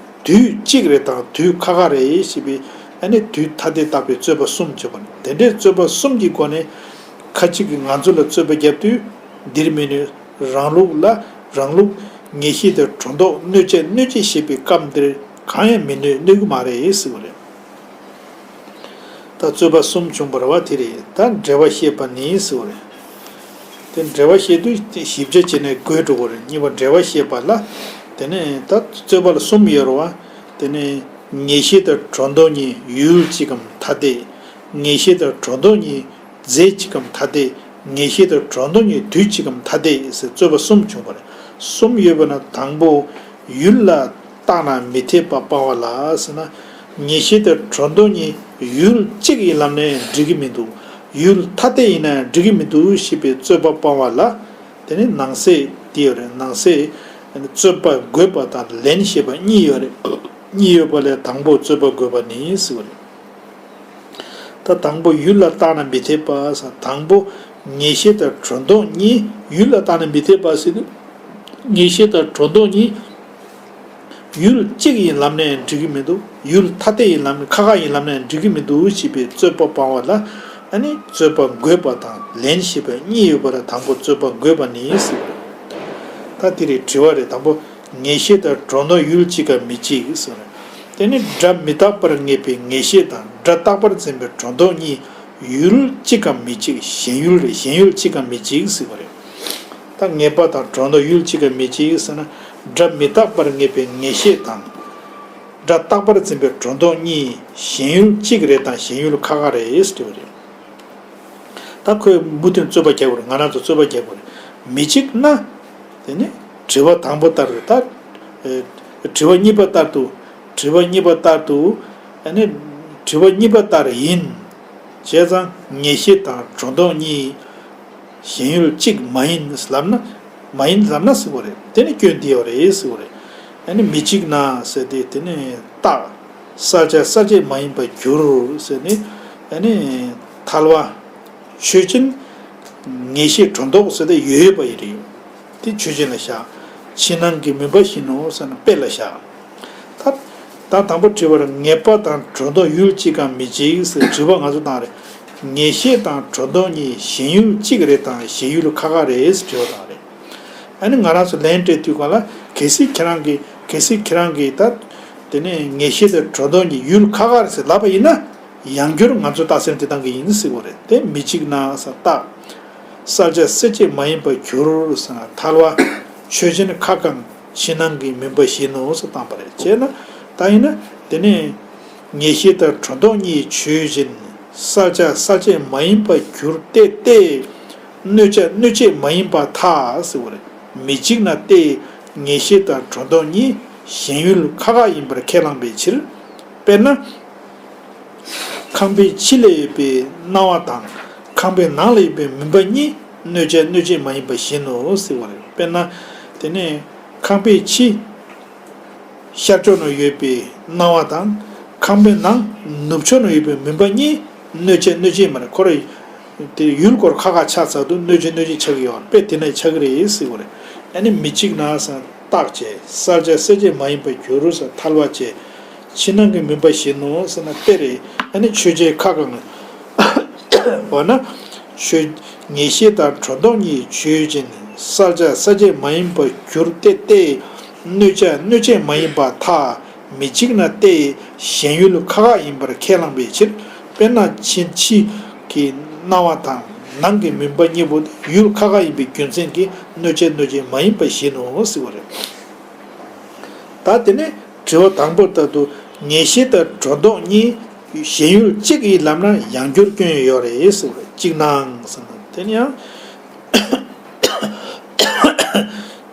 དུས་གཅིག་རེད་དང་དུས་ཁ་ཁ་རེད་ཞེས་པའི། ཨ་ནི་དུས་ཐ་དད་བཏགས་པའི་རྩོད་པ་གསུམ་བྱུང་བ་རེད། དེ་འདྲའི་རྩོད་པ་གསུམ་གྱི་སྒོ་ནས་ཁ་ཅིག་གིས་ང་ཚོ་ལ་རྩོད་པ་བརྒྱབ་དུས། འདིར་མི་གནོད། རང་ལུགས་ལ་རང་ལུགས། ངེས་ཤེས་དང་སྒྲོ་འདོགས་གནོད་བྱེད་གནོད་བྱེད་ཞེས་པའི་སྐབས་འདིར་གང་ཡང་མི་གནོད། གནོད་ཀྱི་མ་རེད་ཟེར་བ་རེད། ད་རྩོད་པ་གསུམ་བྱུང་བ་རེད་པ། དེ་རེད། ད་འགྲེལ་པ་བཤད་པ་ནི་ཟེར་བ་རེད། དེ་འགྲེལ་པ་བཤད་དུས་དེ་ཞིབ་ཆ་བྱས་ནས་འགོད་འགྲོ་གི་རེད། གཉིས་པ་འགྲེལ་པ་བཤད་པ་ལ། དེ་ནས་ད་རྩོད་པ་ལ་གསུམ་ཡོད་རེད་པ། དེ་ནས་ངེས་ཤེས་དང་སྒྲོ་འདོགས་གཉིས་ཡུལ་གཅིག་གམ་ཐ་དད། ངེས་ཤེས་དང་སྒྲོ་འདོགས་གཉིས་རྫས་གཅིག་གམ་ཐ་དད། ངེས་ཤེས་དང་སྒྲོ་འདོགས་གཉིས་དུས་གཅིག་གམ་ཐ་དད་ཟེར་རྩོད་པ་གསུམ་བྱུང་བ་རེད། གསུམ་ཡོད་པ་ན་དང་པོ་ཡུལ་ལ་བཏགས་ན་མི་འཐད་པ་སྤང་བ་ལ་ཟེར་ན། ངེས་ཤེས་དང་སྒྲོ་འདོགས་གཉིས་ཡུལ་གཅིག་ཡིན་ལབ་ནའི་འགྲིག་གི་མི་འདུག་ཡུལ་ཐ་དད་ཡིན་ན་འགྲིག་གི་མི་འདུག་ཞེས་པའི་རྩོད་པ་སྤང་བ་ལ། དེ་ནི་ནང་གསེས་འདི་ཡོད་རེད། ནང་གསེས་རྩོད་པ་འགོད་པ་དང་ལན་བཤད་པ་གཉིས་ཡོད་རེད། གཉིས་ཡོད་པ་ལས་དང་པོ་རྩོད་པ་འགོད་པ་ནི་ཟེར་བ་རེད། ད་དང་པོ་ཡུལ་ལ་བཏགས་ན་མི་འཐད་པ་ཟེར། དང་པོ་ངེས་ཤེས་དང་སྒྲོ་འདོགས་གཉིས་ཡུལ་ལ་བཏགས་ན་མི་འཐད་པ་ཟེར་དུས། ངེས་ཤེས་དང་སྒྲོ་འདོགས་གཉིས་ཡུལ་གཅིག་ཡིན་ལབ་ནའི་འགྲིག་གི་མི་འདུག་ཡུལ་ཐ་དད་ཡིན་ལབ་ནའི། ཁ་ཁ་ཡིན་ལབ་ནའི་འགྲིག་གི་མི་འདུག་ཞེས་པའི་རྩོད་པ་སྤང་བ་ལ། ཨ་ནི་རྩོད་པ་འགོད་པ་དང་ལན་བཤད་པ་གཉིས་ཡོད་པ་ལ་དང་པོ་རྩོད་པ་འགོད་པ་ནི་ཟེར་བ་རེད། ད་དེ་རེད། དྲི་བ་རེད། དང་པོ་ངེས་ཤེས་དང་སྒྲོ་འདོགས་ཡུལ་གཅིག་གམ་མི་གཅིག་ཟེར་བ་རེད། དེ་ནི་སྒྲ་མི་རྟག་པར་ངེས་པའི་ངེས་ཤེས་དང་སྒྲ་རྟག་པར་འཛིན་པའི་སྒྲོ་འདོགས་གཉིས་ཡུལ་གཅིག་གམ་མི་གཅིག་ཞེན་ཡུལ་རེད། ཞེན་ཡུལ་གཅིག་གམ་མི་གཅིག་ཟེར་བ་རེད། ད་ངེས་པ་དང་སྒྲོ་འདོགས་ཡུལ་གཅིག་གམ་མི་གཅིག་ཟེར་ན། སྒྲ་མི་རྟག་པར་ངེས་པའི་ངེས་ཤེས་དང་། སྒྲ་རྟག་པར་འཛིན་པའི་སྒྲོ་འདོགས་གཉིས་ཞེན་ཡུལ་གཅིག་རེད་དང་ཞེན་ཡུལ་ཁ་ཁ་རེད་ཟེར་བ་རེད། ད་ཁོས་མུ་མཐུད་རྩོད་པ་རྒྱག་དགོས་རེད། ང་རང་ཚོ་རྩོད་པ་རྒྱག་དགོས་རེད། མི་གཅིག་ན། དེ་ནི་དྲི་བ་དང་པོ་ལྟར་རེད། ད་དྲི་བ་གཉིས་པ་ལྟར་དུ། དྲི་བ་གཉིས་པ་ལྟར་དུ། ཨ་ནི་དྲི་བ་གཉིས་པ་ལྟར་ཡིན། བྱས་ཙང་ངེས་ཤེས་དང་སྒྲོ་འདོགས་གཉིས་ཞེན་ཡུལ་གཅིག་མ་ཡིན་ལབ་ན། མ་ཡིན་ལབ་ན་ཟེར་བ་རེད། དེ་ནི་སྐྱོན་འདི་ཡོད་རེད་ཟེར་བ་རེད། ཨ་ནི་མི་གཅིག་ན་ཟེར་དེ། དེ་ནི་རྟག་གསལ་བྱ་གསལ་བྱེད་མ་ཡིན་པར་འགྱུར་ཟེར་ནི། ཨ་ནི་ཐལ་བ་ཆོས་ཅན། ངེས་ཤེས་སྒྲོ་འདོགས་ཟེར་དེ་ཡོད་ཡོད་པ་ཡིན་རེད། དེ་ཆོས་ཅན་ལ་བཞག་ཕྱི་ནང་གི་མུན་པ་བཞིན་ནོ་ཟེར་ན་དཔེ་ལ་བཞག་ད་ད་དང་པོ་དྲི་བར་ངེས་པ་དང་སྒྲོ་འདོགས་ཡུལ་གཅིག་གམ་མི་གཅིག་ཟེར་དྲི་བ་ང་ཚོ་བཏང་རེད། ངེས་ཤེས་དང་སྒྲོ་འདོགས་གཉིས་ཞེན་ཡུལ་གཅིག་རེད་དང་ཞེན་ཡུལ་ཁ་ཁ་རེད་ཟེར་དྲི་བ་བཏང་རེད། ཨ་ནི་ང་རང་ཚོ་ལན་སྤྲད་དུས་སྒང་ལ། གལ་སྲིད་ཁྱེད་རང་གིས། གལ་སྲིད་ཁྱེད་རང་གིས་ད། དེ་ནས་ངེས་ཤེས་དང་སྒྲོ་འདོགས་གཉིས་ཡུལ་ཁ་ཁ་རེད་ཟེར་ལབ་པ་ཡིན་ན། ཡང་བསྐྱར་ང་ཚོ་རྟགས་གསལ་འདི་བཏང་གི་ཡིན་ཟེར་བ་རེད། དེ་མི་གཅིག་ན་ཟེར་རྟག་གསལ་བྱ་གསལ་བྱེད་མ་ཡིན་པར་གྱུར་ཟེར་ན། ཐལ་བ་ཆོས་ཅན། ཁ་བཀང་ཕྱི་ནང་གི་མུན་པ་བཞིན་ནོ་ཟེར་བཏང་པ་རེད། བྱས་ན་ད་ཡིན་ན་དེ་ནས་ངེས་ཤེས་དང་སྒྲོ་འདོགས་གཉིས་ཆོས་ཅན། གསལ་བྱ་གསལ་བྱེད་མ་ཡིན་པར་གྱུར་ཏེ་སྟེ། གནོད་བྱ་གནོད་བྱེད་མ་ཡིན་པར་ཐལ་ཟེར་བ་རེད། མི་གཅིག་ན་སྟེ། ངེས་ཤེས་དང་སྒྲོ་འདོགས་གཉིས་ཞེན་ཡུལ་ཁ་ཁ་ཡིན་པར་ཁས་བླངས་པའི་ཕྱིར། དཔེར་ན། ཁང་པའི་ཕྱི་ལ་ཡོད་པའི་སྣང་བ་དང་ཁང་པའི་ནང་ལ་ཡོད་པའི་མུན་པ་གཉིས་གནོད་བྱ་གནོད་བྱེད་མ་ཡིན་པ་བཞིན་ནོ་ཟེར་བ་རེད། དཔེར་ན། དེ་ནས་ཁང་པའི་ཕྱི་ཤར་ཕྱོགས་ན་ཡོད་པའི་སྣང་བ་དང་ཁང་པའི་ནང་ནུབ་ཕྱོགས་ན་ཡོད་པའི་མུན་པ་གཉིས་གནོད་བྱ་གནོད་བྱེད་མ་རེད། ཁོ་རེ། དེ་ཡུལ་སྐོར་ཁ་ཁ་ཆགས་ཚར་དུས་གནོད་བྱེད་གནོད་བྱེད་ཆགས་ཀྱི་ཡོད་རེད། དཔེ་དེ་ནས་ཆགས་ཀྱི་རེད་ཟེར་བ་རེད། ཨ་ནི་མི་གཅིག་ན་ཟེར་རྟག་བྱས། གསལ་བྱ་གསལ་བྱེད་མ་ཡིན་པར་གྱུར་ཟེར་ཐལ་བ་བྱས། ཕྱི་ནང་གི་མུན་པ་བཞིན་ནོ་ཟེར་ན་དཔེ་རེད། ཨ་ནི་ཆོས་ཅན། ཁ་བཀང་། འོ་ན། ཆོས། ངེས་ཤེས་དང་སྒྲོ་འདོགས་གཉིས་ཆོས་ཅན། གསལ་བྱ་གསལ་བྱེད་མ་ཡིན་པར་གྱུར་ཏེ་སྟེ། གནོད་བྱ་གནོད་བྱེད་མ་ཡིན་པར་ཐལ། མི་གཅིག་ན་སྟེ། ཞེན་ཡུལ་ཁ་ཁ་ཡིན་པར་ཁས་བླངས་པའི་ཕྱིར། དཔེར་ན་ཕྱི་ཕྱི་གི་སྣང་བ་དང་ནང་གི་མུན་པ་གཉིས་པོ་ཡུལ་ཁ་ཁ་ཡིན་པའི་རྒྱུ་མཚན་གྱིས་གནོད་བྱ་གནོད་བྱེད་མ་ཡིན་པ་བཞིན་ནོ་ཟེར་བ་རེད། ད་དེ་ནས་ དྲི་བ་དང་པོ་ལྟར་དུ་ངེས་ཤེས་དང་སྒྲོ་འདོགས་གཉིས་ཞེན་ཡུལ་གཅིག་ཡིན་ལབ་ན་ཡང་བསྒྱུར་སྐྱོན་ཡོད་རེད་ཟེར་བ་རེད། གཅིག་ནའང་ཟེར་ན་དེ་ནི་ཡང་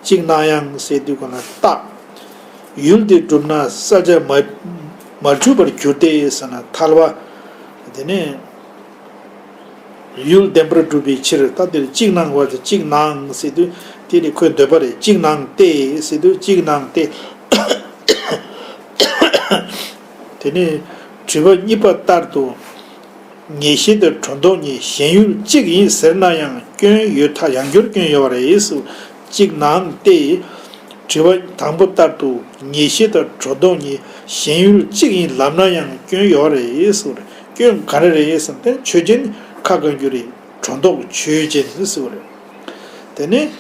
གཅིག་ན་ཡང་ཟེར་དུས་གོ་ན་རྟགས། ཡུལ་དེ་གྲུབ་ན་བསལ་བྱ་མ་མ་འཁྲུལ་པར་འགྱུར་ཏེ་ཟེར་ན་ཐལ་བ། དེ་ནས་ཡུལ་བདེན་པར་གྲུབ་པའི་ཕྱིར། ད་དེར་གཅིག་ནའང་བར་དུ་གཅིག་ནའང་ཟེར་དུས་དེ་ནི་ཁོའི་འདོད་པ་རེད། གཅིག་ནའང་སྟེ་ཟེར་དུས་གཅིག་ནའང་སྟེ། དེ་ནས་དྲི་བ་གཉིས་པ་ལྟར་དུ། ངེས་ཤེས་དང་སྒྲོ་འདོགས་གཉིས་ཞེན་ཡུལ་གཅིག་ཡིན་ཟེར་ན་ཡང་སྐྱོན་ཡོད་ཐལ། ཡང་བསྒྱུར་སྐྱོན་ཡོད་པ་རེད་ཟེར། གཅིག་ནའང་སྟེ། དྲི་བ་དང་པོ་ལྟར་དུ་ངེས་ཤེས་དང་སྒྲོ་འདོགས་གཉིས་ཞེན་ཡུལ་གཅིག་ཡིན་ལབ་ན་ཡང་སྐྱོན་ཡོད་པ་རེད་ཟེར། སྐྱོན་ག་རེ་རེད་ཟེར་ན་དེ་ཆོས་ཅན་ཁ་གང་རྒྱུ་རེད། སྒྲོ་འདོགས་ཆོས་ཅན་ཟེར་བ་རེད། དེ་ནས་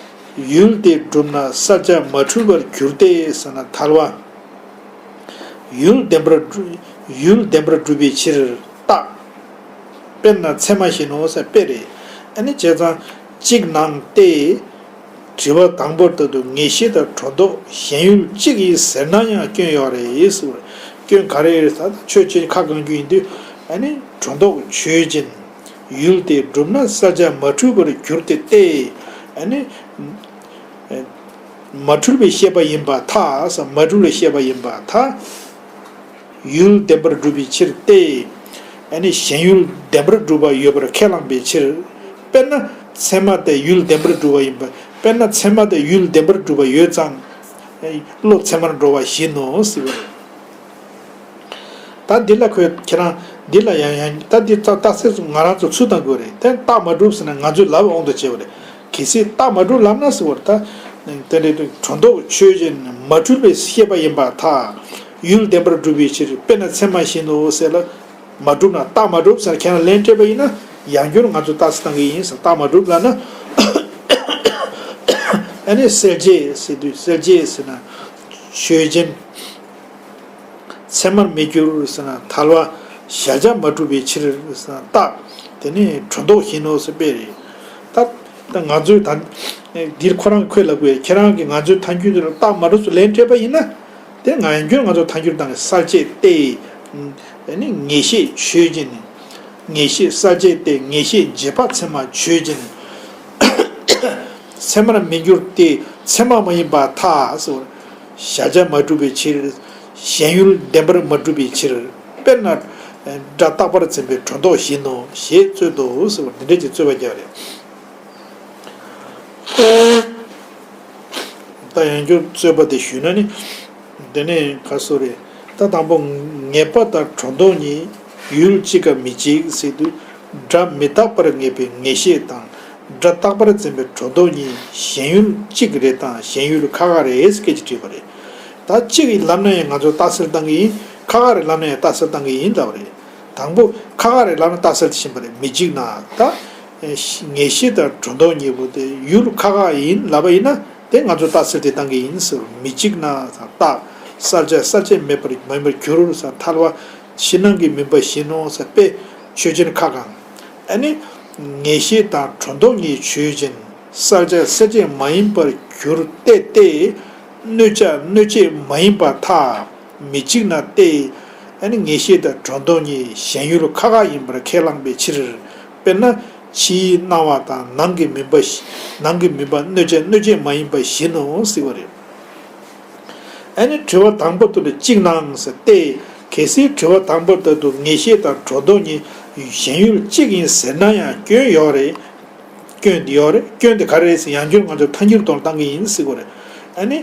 ཡུལ་དེ་གྲུབ་ན་བསལ་བྱ་མ་འཁྲུལ་པར་འགྱུར་ཏེ་ཟེར་ན་ཐལ་བ། ཡུལ་བདེན་པར་གྲུབ། ཡུལ་བདེན་པར་གྲུབ་པའི་ཕྱིར་རྟགས། དཔེར་ན་ཚད་མ་བཞིན་ནོ་ཟེར་དཔེ་རེད། ཨ་ནི་བྱས་ཙང་གཅིག་ནའང་སྟེ། དྲི་བ་དང་པོ་ལྟར་དུ་ངེས་ཤེས་དང་སྒྲོ་འདོགས་ཞེན་ཡུལ་གཅིག་ཡིན་ཟེར་ན་ཡང་སྐྱོན་ཡོད་རེད་ཟེར་བ། སྐྱོན་ག་རེ་རེད་ཟེར་ན་ཆོས་ཅན་ཁ་གང་རྒྱུ་ཡིན་དུས་ཨ་ནི་སྒྲོ་འདོགས་ཆོས་ཅན། ཡུལ་དེ་གྲུབ་ན་བསལ་བྱ་མ་འཁྲུལ་པར་འགྱུར་ཏེ་སྟེ། ཨ་ནི། མ་འཁྲུལ་པའི་ཤེས་པ་ཡིན་པར་ཐལ། མ་འཁྲུལ་པའི་ཤེས་པ་ཡིན་པར་ཐལ། ཡུལ་བདེན་པར་གྲུབ་པའི་ཕྱིར་ཏེ། ཨ་ནི་ཞེན་ཡུལ་བདེན་པར་གྲུབ་པ་ཡོད་པར་ཁས་བླངས་པའི་ཕྱིར། དཔེར་ན་ཚད་མ་དེ་ཡུལ་བདེན་པར་གྲུབ་པ་ཡིན་པ། དཔེར་ན་ཚད་མ་དེ་ཡུལ་བདེན་པར་གྲུབ་པ་ཡོད་ཙང་། བློ་ཚད་མར་འགྲོ་བ་བཞིན་ནོ་ཟེར་བ་རེད། ད་འདི་ལ་ཁོས་ཁྱེད་རང་འདི་ལ་ཡང་ཡང་ད་འདི་རྟགས་རྟགས་གསལ་ང་རང་ཚོ་ཚུར་བཏང་དགོས་རེད། དེ་རྟགས་མ་གྲུབ་ཟེར་ན་ང་ཚོའི་ལབ་དབང་དུ་བྱས་པ་རེད། གལ་སྲིད་རྟགས་མ་གྲུབ་ལབ་ན་ཟེར་བ་རེད། ད་དེ་འདྲའི་སྒྲོ་འདོགས་ཆོས་ཅན། མ་འཁྲུལ་པའི་ཤེས་པ་ཡིན་པར་ཐལ། ཡུལ་བདེན་པར་གྲུབ་པའི་ཕྱིར། དཔེར་ན་ཚད་མ་བཞིན་ནོ་ཟེར་ལ། མ་གྲུབ་ན་རྟགས་མ་གྲུབ་ཟེར་ཁྱེད་རང་ལན་སྤྲད་པ་ཡིན་ན་ཡང་བསྐྱར་ང་ཚོ་རྟགས་གསལ་བཏང་གི་ཡིན་ཟེར། རྟགས་མ་གྲུབ་ལབ་ན་ཨ་ནི་གསལ་བྱེད་ཟེར་དུས་གསལ་བྱེད་ཟེར་ན་ཆོས་ཅན། ཚད་མར་མི་འགྱུར་ཟེར་ན་ཐལ་བ། གཞལ་བྱ་མ་གྲུབ་པའི་ཕྱིར་ཟེར་ན་རྟགས། དེ་ནི་སྒྲོ་འདོགས་བཞིན་ནོ་ཟེར་དཔེ་རེད། ད་ད་ང་ཚོའི་ད་འདིར་ཁོ་རང་ཁོས་ལབ་དགོས། ཁྱེད་རང་གིས་ང་ཚོའི་ཐལ་འགྱུར་འདི་ལ་རྟགས་མ་གྲུབ་ཟེར་ལན་སྤྲད་པ་ཡིན་ན། དེ་ང་ཡང་བསྐྱར་ང་ཚོ་ཐལ་འགྱུར་བཏང་གི། གསལ་བྱེད་སྟེ། ཨ་ནི་ངེས་ཤེས་ཆོས་ཅན། ངེས་ཤེས་གསལ་བྱེད་སྟེ་ངེས་ཤེས་རྗེས་དཔག་ཚད་མ་ཆོས་ཅན། ཚད་མར་མི་འགྱུར་ཏེ་ཚད་མ་མ་ཡིན་པར་ཐལ་ཟེར། གཞལ་བྱ་མ་གྲུབ་པའི་ཕྱིར། ཞེན་ཡུལ་བདེན་པར་མ་གྲུབ་པའི་ཕྱིར། དཔེར་ན་སྒྲ་རྟག་པར་འཛིན་པའི་སྒྲོ་འདོགས་བཞིན་ནོ་ཞེས་རྩོད་དོ་ཟེར་བ་འདི་འདྲ་ཅིག་རྩོད་པ་རྒྱག་རེད། ད་ཡང་བསྐྱར་རྩོད་པ་དེ་ཞུས་ན་ནི། དེ་ནས་ག་སོ་རེད། ད་དང་པོ་ངེས་པ་དང་སྒྲོ་འདོགས་གཉིས་ཡུལ་གཅིག་ག་མི་གཅིག་ཟེར་དུས། སྒྲ་མི་རྟག་པར་ངེས་པའི་ངེས་ཤེས་དང་། སྒྲ་རྟག་པར་འཛིན་པའི་སྒྲོ་འདོགས་གཉིས་ཞེན་ཡུལ་གཅིག་རེད་དང་ཞེན་ཡུལ་ཁ་ཁ་རེད་ཟེར་སྐད་ཅིག་དྲིས་པ་རེད། ད་གཅིག་ཡིན་ལབ་ན་ཡང་ང་ཚོ་རྟགས་གསལ་བཏང་གི་ཡིན། ཁ་ཁ་རེད་ལབ་ན་ཡང་རྟགས་གསལ་བཏང་གི་ཡིན་ལབ་པ་རེད། དང་པོ་ཁ་ཁ་རེད་ལབ་ན་རྟགས་གསལ་དེ་ཕྱིན་པ་རེད། མི་གཅིག་ན་ད། ངེས་ཤེས་དང་སྒྲོ་འདོགས་གཉིས་པོ་དེ་ཡུལ་ཁ་ཁ་ཡིན་ལབ་པ་ཡིན་ན་དེ་ང་ཚོ་རྟགས་གསལ་དེ་བཏང་གི་ཡིན་ཟེར། མི་གཅིག་ན་རྟགས་གསལ་བྱ་གསལ་བྱེད་མེད་པར་མ་ཡིན་པར་འགྱུར་ཟེར། ཐལ་བ་ཕྱི་ནང་གི་མུན་པ་བཞིན་ནོ་ཟེར། དཔེ་ཆོས་ཅན་ཁ་གང་། ཨ་ནི་ངེས་ཤེས་དང་སྒྲོ་འདོགས་གཉིས་ཆོས་ཅན། གསལ་བྱ་གསལ་བྱེད་མ་ཡིན་པར་འགྱུར་ཏེ་སྟེ། གནོད་བྱ་གནོད་བྱེད་མ་ཡིན་པར་ཐལ། མི་གཅིག་ན་སྟེ། ཨ་ནི་ངེས་ཤེས་དང་སྒྲོ་འདོགས་གཉིས་ཞེན་ཡུལ་ཁ་ཁ་ཡིན་པར་ཁས་བླངས་པའི་ཕྱིར། དཔེར་ན་ཕྱིའི་སྣང་བ་དང་ནང་གི་མུན་པ་བཞི། ནང་གི་མུན་པ་གནོད་བྱ་གནོད་བྱེད་མ་ཡིན་པ་བཞིན་ནོ་ཟེར་བ་རེད། ཨ་ནི་དྲི་བ་དང་པོ་དེ་ལ་གཅིག་ནའང་ཟེར་ཏེ། གལ་སྲིད་དྲི་བ་དང་པོ་ལྟར་དུ་ངེས་ཤེས་དང་སྒྲོ་འདོགས་གཉིས་ཞེན་ཡུལ་གཅིག་ཡིན་ཟེར་ན་ཡང་སྐྱོན་ཡོད་རེད། སྐྱོན་དེ་ཡོད་རེད། སྐྱོན་དེ་ག་རེ་རེད་ཟེར་ཡང་བསྐྱར་ང་ཚོ་ཐལ་འགྱུར་དོན་ལ་བཏང་གི་ཡིན་ཟེར་དགོས་རེད། ཨ་ནི།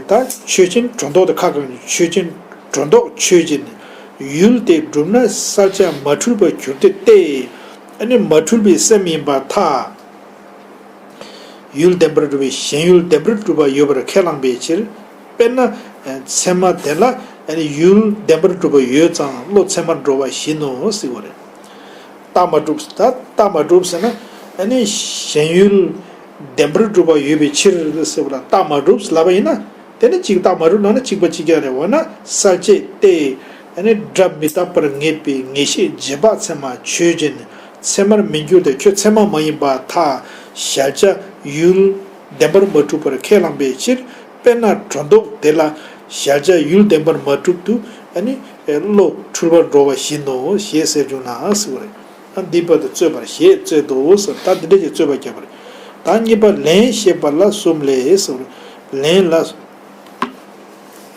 ད་ཆོས་ཅན་སྒྲོ་འདོགས་དེ་ཁ་གང་ཆོས་ཅན་སྒྲོ་འདོགས་ཆོས་ཅན། ཡུལ་དེ་གྲུབ་ན་གསལ་བྱ་མ་འཁྲུལ་པར་འགྱུར་ཏེ་སྟེ། ཨ་ནི་མ་འཁྲུལ་པའི་སེམས་ཡིན་པར་ཐལ། ཡུལ་བདེན་པར་གྲུབ་པའི་ཞེན་ཡུལ་བདེན་པར་གྲུབ་པ་ཡོད་པར་ཁས་བླངས་པའི་ཕྱིར། དཔེར་ན། ཚད་མ་དེ་ལ་ཨ་ནི་ཡུལ་བདེན་པར་གྲུབ་པ་ཡོད་ཙང་བློ་ཚད་མར་འགྲོ་བ་བཞིན་ནོ་ཟེར་བ་རེད། རྟགས་མ་གྲུབ། ད་རྟགས་མ་གྲུབ་ཟེར་ན་ཨ་ནི་ཞེན་ཡུལ་བདེན་པར་གྲུབ་པ་ཡོད་པའི་ཕྱིར་ཟེར་བ་ལ་རྟགས་མ་གྲུབ་ལབ་པ་ཡིན་ན། དེ་ནི་གཅིག་རྟགས་མ་གྲུབ་ལབ་ན་གཅིག་པ་གཅིག་རྐྱང་རེད། འོ་ན་གསལ་བྱེད་སྟེ། ཨ་ནི་སྒྲ་མི་རྟག་པར་ངེས་པའི་ངེས་ཤེས་རྗེས་དཔག་ཚད་མ་ཆོས་ཅན། ཚད་མར་མི་འགྱུར་ཏེ་ཁྱོད་ཚད་མ་མ་ཡིན་པར་ཐལ། གཞལ་བྱ་ཡུལ་བདེན་པར་མ་གྲུབ་པར་ཁས་བླངས་པའི་ཕྱིར། དཔེར་ན་སྒྲོ་འདོགས་དེ་ལ་ གཞལ་བྱ་ཡུལ་བདེན་པར་མ་གྲུབ་ཏུ་ཨ་ནི་བློ་འཁྲུལ་པར་འགྲོ་བ་བཞིན་ནོ་ཞེས་ཟེར་བྱུང་ན་ཟེར་བ་རེད། ཨ་འདི་བར་དུ་རྩོད་པར་ཞེས་རྩོད་དོ་ཟེར། ད་འདི་འདྲ་ཞིག་རྩོད་པ་བརྒྱབ་པ་རེད། ད་གཉིས་པ་ལན་བཤད་པ་ལ་གསུམ་ལས་ཟེར་བ་རེད། ལན་ལ།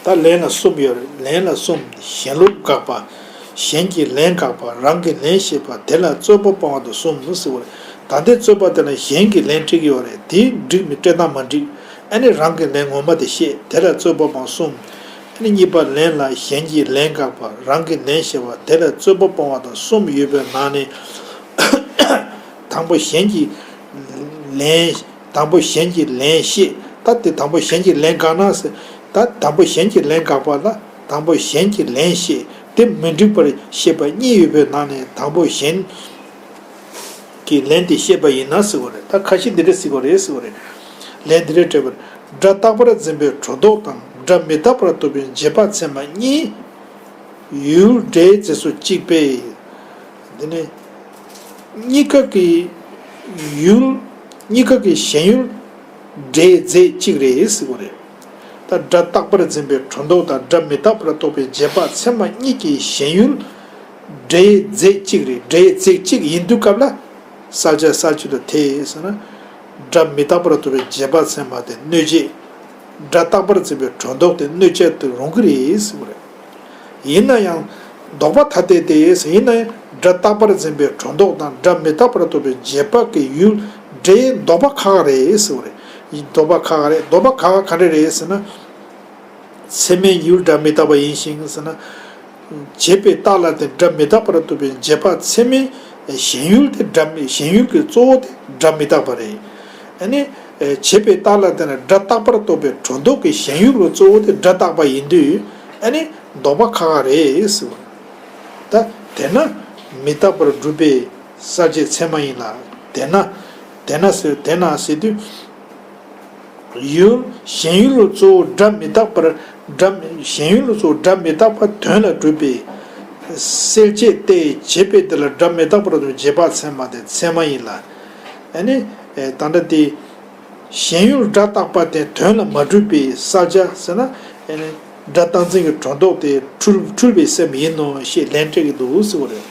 ད་ལན་ལ་གསུམ་ཡོད་རེད། ལན་ལ་གསུམ། གཞན་ལུགས་དགག་པ། གཞན་གྱི་ལན་དགག་པ། རང་གི་ལན་བཤད་པ། དེ་ལ་རྩོད་པ་སྤོང་བ་དང་གསུམ་ཟེར་བ་རེད། ད་ལྟའི་རྩོད་པ་དེ་ལ་གཞན་གྱི་ལན་འཁྲི་གི་ཡོད་རེད། དེ་འགྲིག་མི་འགྲིག་དང་མ་འགྲིག་ཨ་ནི་རང་གི་ལན་ངོ་མ་དེ་བཤད། དེ་ལ་རྩོད་པ་སྤོང་གསུམ། ཨ་ནི་གཉིས་པ་ལན་ལ་གཞན་གྱི་ལན་དགག་པ། རང་གི་ལན་བཤད་པ། དེ་ལ་རྩོད་པ་སྤོང་བ་དང་གསུམ་ཡོད་པའི་ནང་ནས། དང་པོ་གཞན་གྱི་ལན། དང་པོ་གཞན་གྱི་ལན་བཤད། ད་དེ་དང་པོ་གཞན་གྱི་ལན་དགག་ན་ཟེར། ད་དང་པོ་གཞན་གྱི་ལན་དགག་པ་ལ་དང་པོ་གཞན་གྱི་ལན་བཤད། དེ་མི་འགྲིག་པར་བཤད་པ་གཉིས་ཡོད་པའི་ནང་ནས་དང་པོ་གཞན་གྱི་ལན་དེ་བཤད་པ་ཡིན་ན་ཟེར་བ་རེད། ད་ཁ་ཤས་འདི་འདྲ་ཟེར་བ་རེད་ཟེར་བ་རེད། ལན་འདི་འདྲ་སྤྲད་པར། སྒྲ་རྟག་པར་འཛིན་པའི་སྒྲོ་འདོགས་དང་། སྒྲ་མི་རྟག་པར་རྟོགས་པའི་རྗེས་དཔག་ཚད་མ་གཉིས། ཡུལ་སྒྲའི་རྫས་སུ་གཅིག་པས། འདི་ནི་གཉིས་ཀ་གི་ཡུལ། གཉིས་ཀ་གི་ཞེན་ཡུལ་སྒྲའི་རྫས་གཅིག་རེད་ཟེར་བ་རེད། ད་སྒྲ་རྟག་པར་འཛིན་པའི་སྒྲོ་འདོགས་དང་སྒྲ་མི་རྟག་པར་རྟོགས་པའི་རྗེས་དཔག་ཚད་མ་གཉིས་ཀྱི་ཞེན་ཡུལ་སྒྲའི་རྫས་གཅིག་རེད། སྒྲའི་རྫས་གཅིག་ཡིན་དུས་སྐབས་ལ། གསལ་བྱ་གསལ་བྱེད་དུ་ཐལ་ཟེར་ན། སྒྲ་མི་རྟག་པར་རྟོགས་པའི་རྗེས་དཔག་ཚད་མ་དེ་གནོད་བྱེད། སྒྲ་རྟག་པར་འཛིན་པའི་སྒྲོ་འདོགས་དེ་གནོད་བྱེད་དུ་རུང་གི་རེད་ཟེར་བ་རེད། ཡིན་ན་ཡང་། ལྡོག་པ་ཐ་དད་དེ་ཟེར། ཡིན་ན་ཡང་སྒྲ་རྟག་པར་འཛིན་པའི་སྒྲོ་འདོགས་དང་སྒྲ་མི་རྟག་པར་རྟོགས་པའི་རྗེས་དཔག་གི་ཡུལ་སྒྲའི་ལྡོག་པ་ཁག་ཁག་རེད་ཟེར་བ་རེད། ལྡོག་པ་ཁག་ཁག་རེད། ལྡོག་པ་ཁག་ཁག་ག་འདྲ་རེད་ཟེར་ན། ཚད་མའི་ཡུལ་སྒྲ་མི་རྟག་པ་ཡིན་ཞིང་ཟེར་ན། བྱས་པའི་རྟགས་ལ་བརྟེན་སྒྲ་མི་རྟག་པར་རྟོགས་པའི་རྗེས་དཔག་ཚད་མའི་ཞེན་ཡུལ་དེ་སྒྲ་མི། ཞེན་ཡུལ་གྱི་གཙོ་བོ་དེ་སྒྲ་མི་རྟག་པ་རེད། ཨ་ནི། བྱས་པའི་རྟགས་ལ་བརྟེན་ནས་སྒྲ་རྟག་པར་རྟོགས་པའི་སྒྲོ་འདོགས་ཀྱི་ཞེན་ཡུལ་གྱི་གཙོ་བོ་དེ་སྒྲ་རྟག་པ་ཡིན་དུས་ཨ་ནི་ལྡོག་པ་ཁག་ཁག་རེད་ཟེར་བ། ད་དེས་ན་མི་རྟག་པར་སྒྲུབ་པའི་གསལ་བྱེད་ཚད་མ་ཡིན་ལ། དེས་ན། དེས་ན་ཟེར། དེས་ན་ཟེར་དུས། ཡུལ། ཞེན་ཡུལ་གཙོ་བོ་སྒྲ་མི་རྟག་པར། སྒྲ་མི། ཞེན་ཡུལ་གཙོ་བོ་སྒྲ་མི་རྟག་པ་དོན་ལ་སྒྲུབ་པའི་གསལ་བྱེད་དེ། བྱས་པའི་དེ་ལ་སྒྲ་མི་རྟག་པར་རྟོགས་རྗེས་དཔག་ཚད་མ་དེ་ཚད་མ་ཡིན་ལ། ཨ་ནི། ད་ལྟ་དེ། ཞེན་ཡུལ་སྒྲ་རྟག་པ་དེ་དོན་ལ་མ་གྲུབ་པའི་གསལ་བྱ་ཟེར་ན། ཨ་ནི། སྒྲ་རྟག་འཛིན་གྱི་སྒྲོ་འདོགས་དེ་འཁྲུལ། འཁྲུལ་པའི་སེམས་ཡིན་ནོ་ཞེས་ལན་སྤྲད་ཀྱི་འདུག་ཟེར་བ་རེད།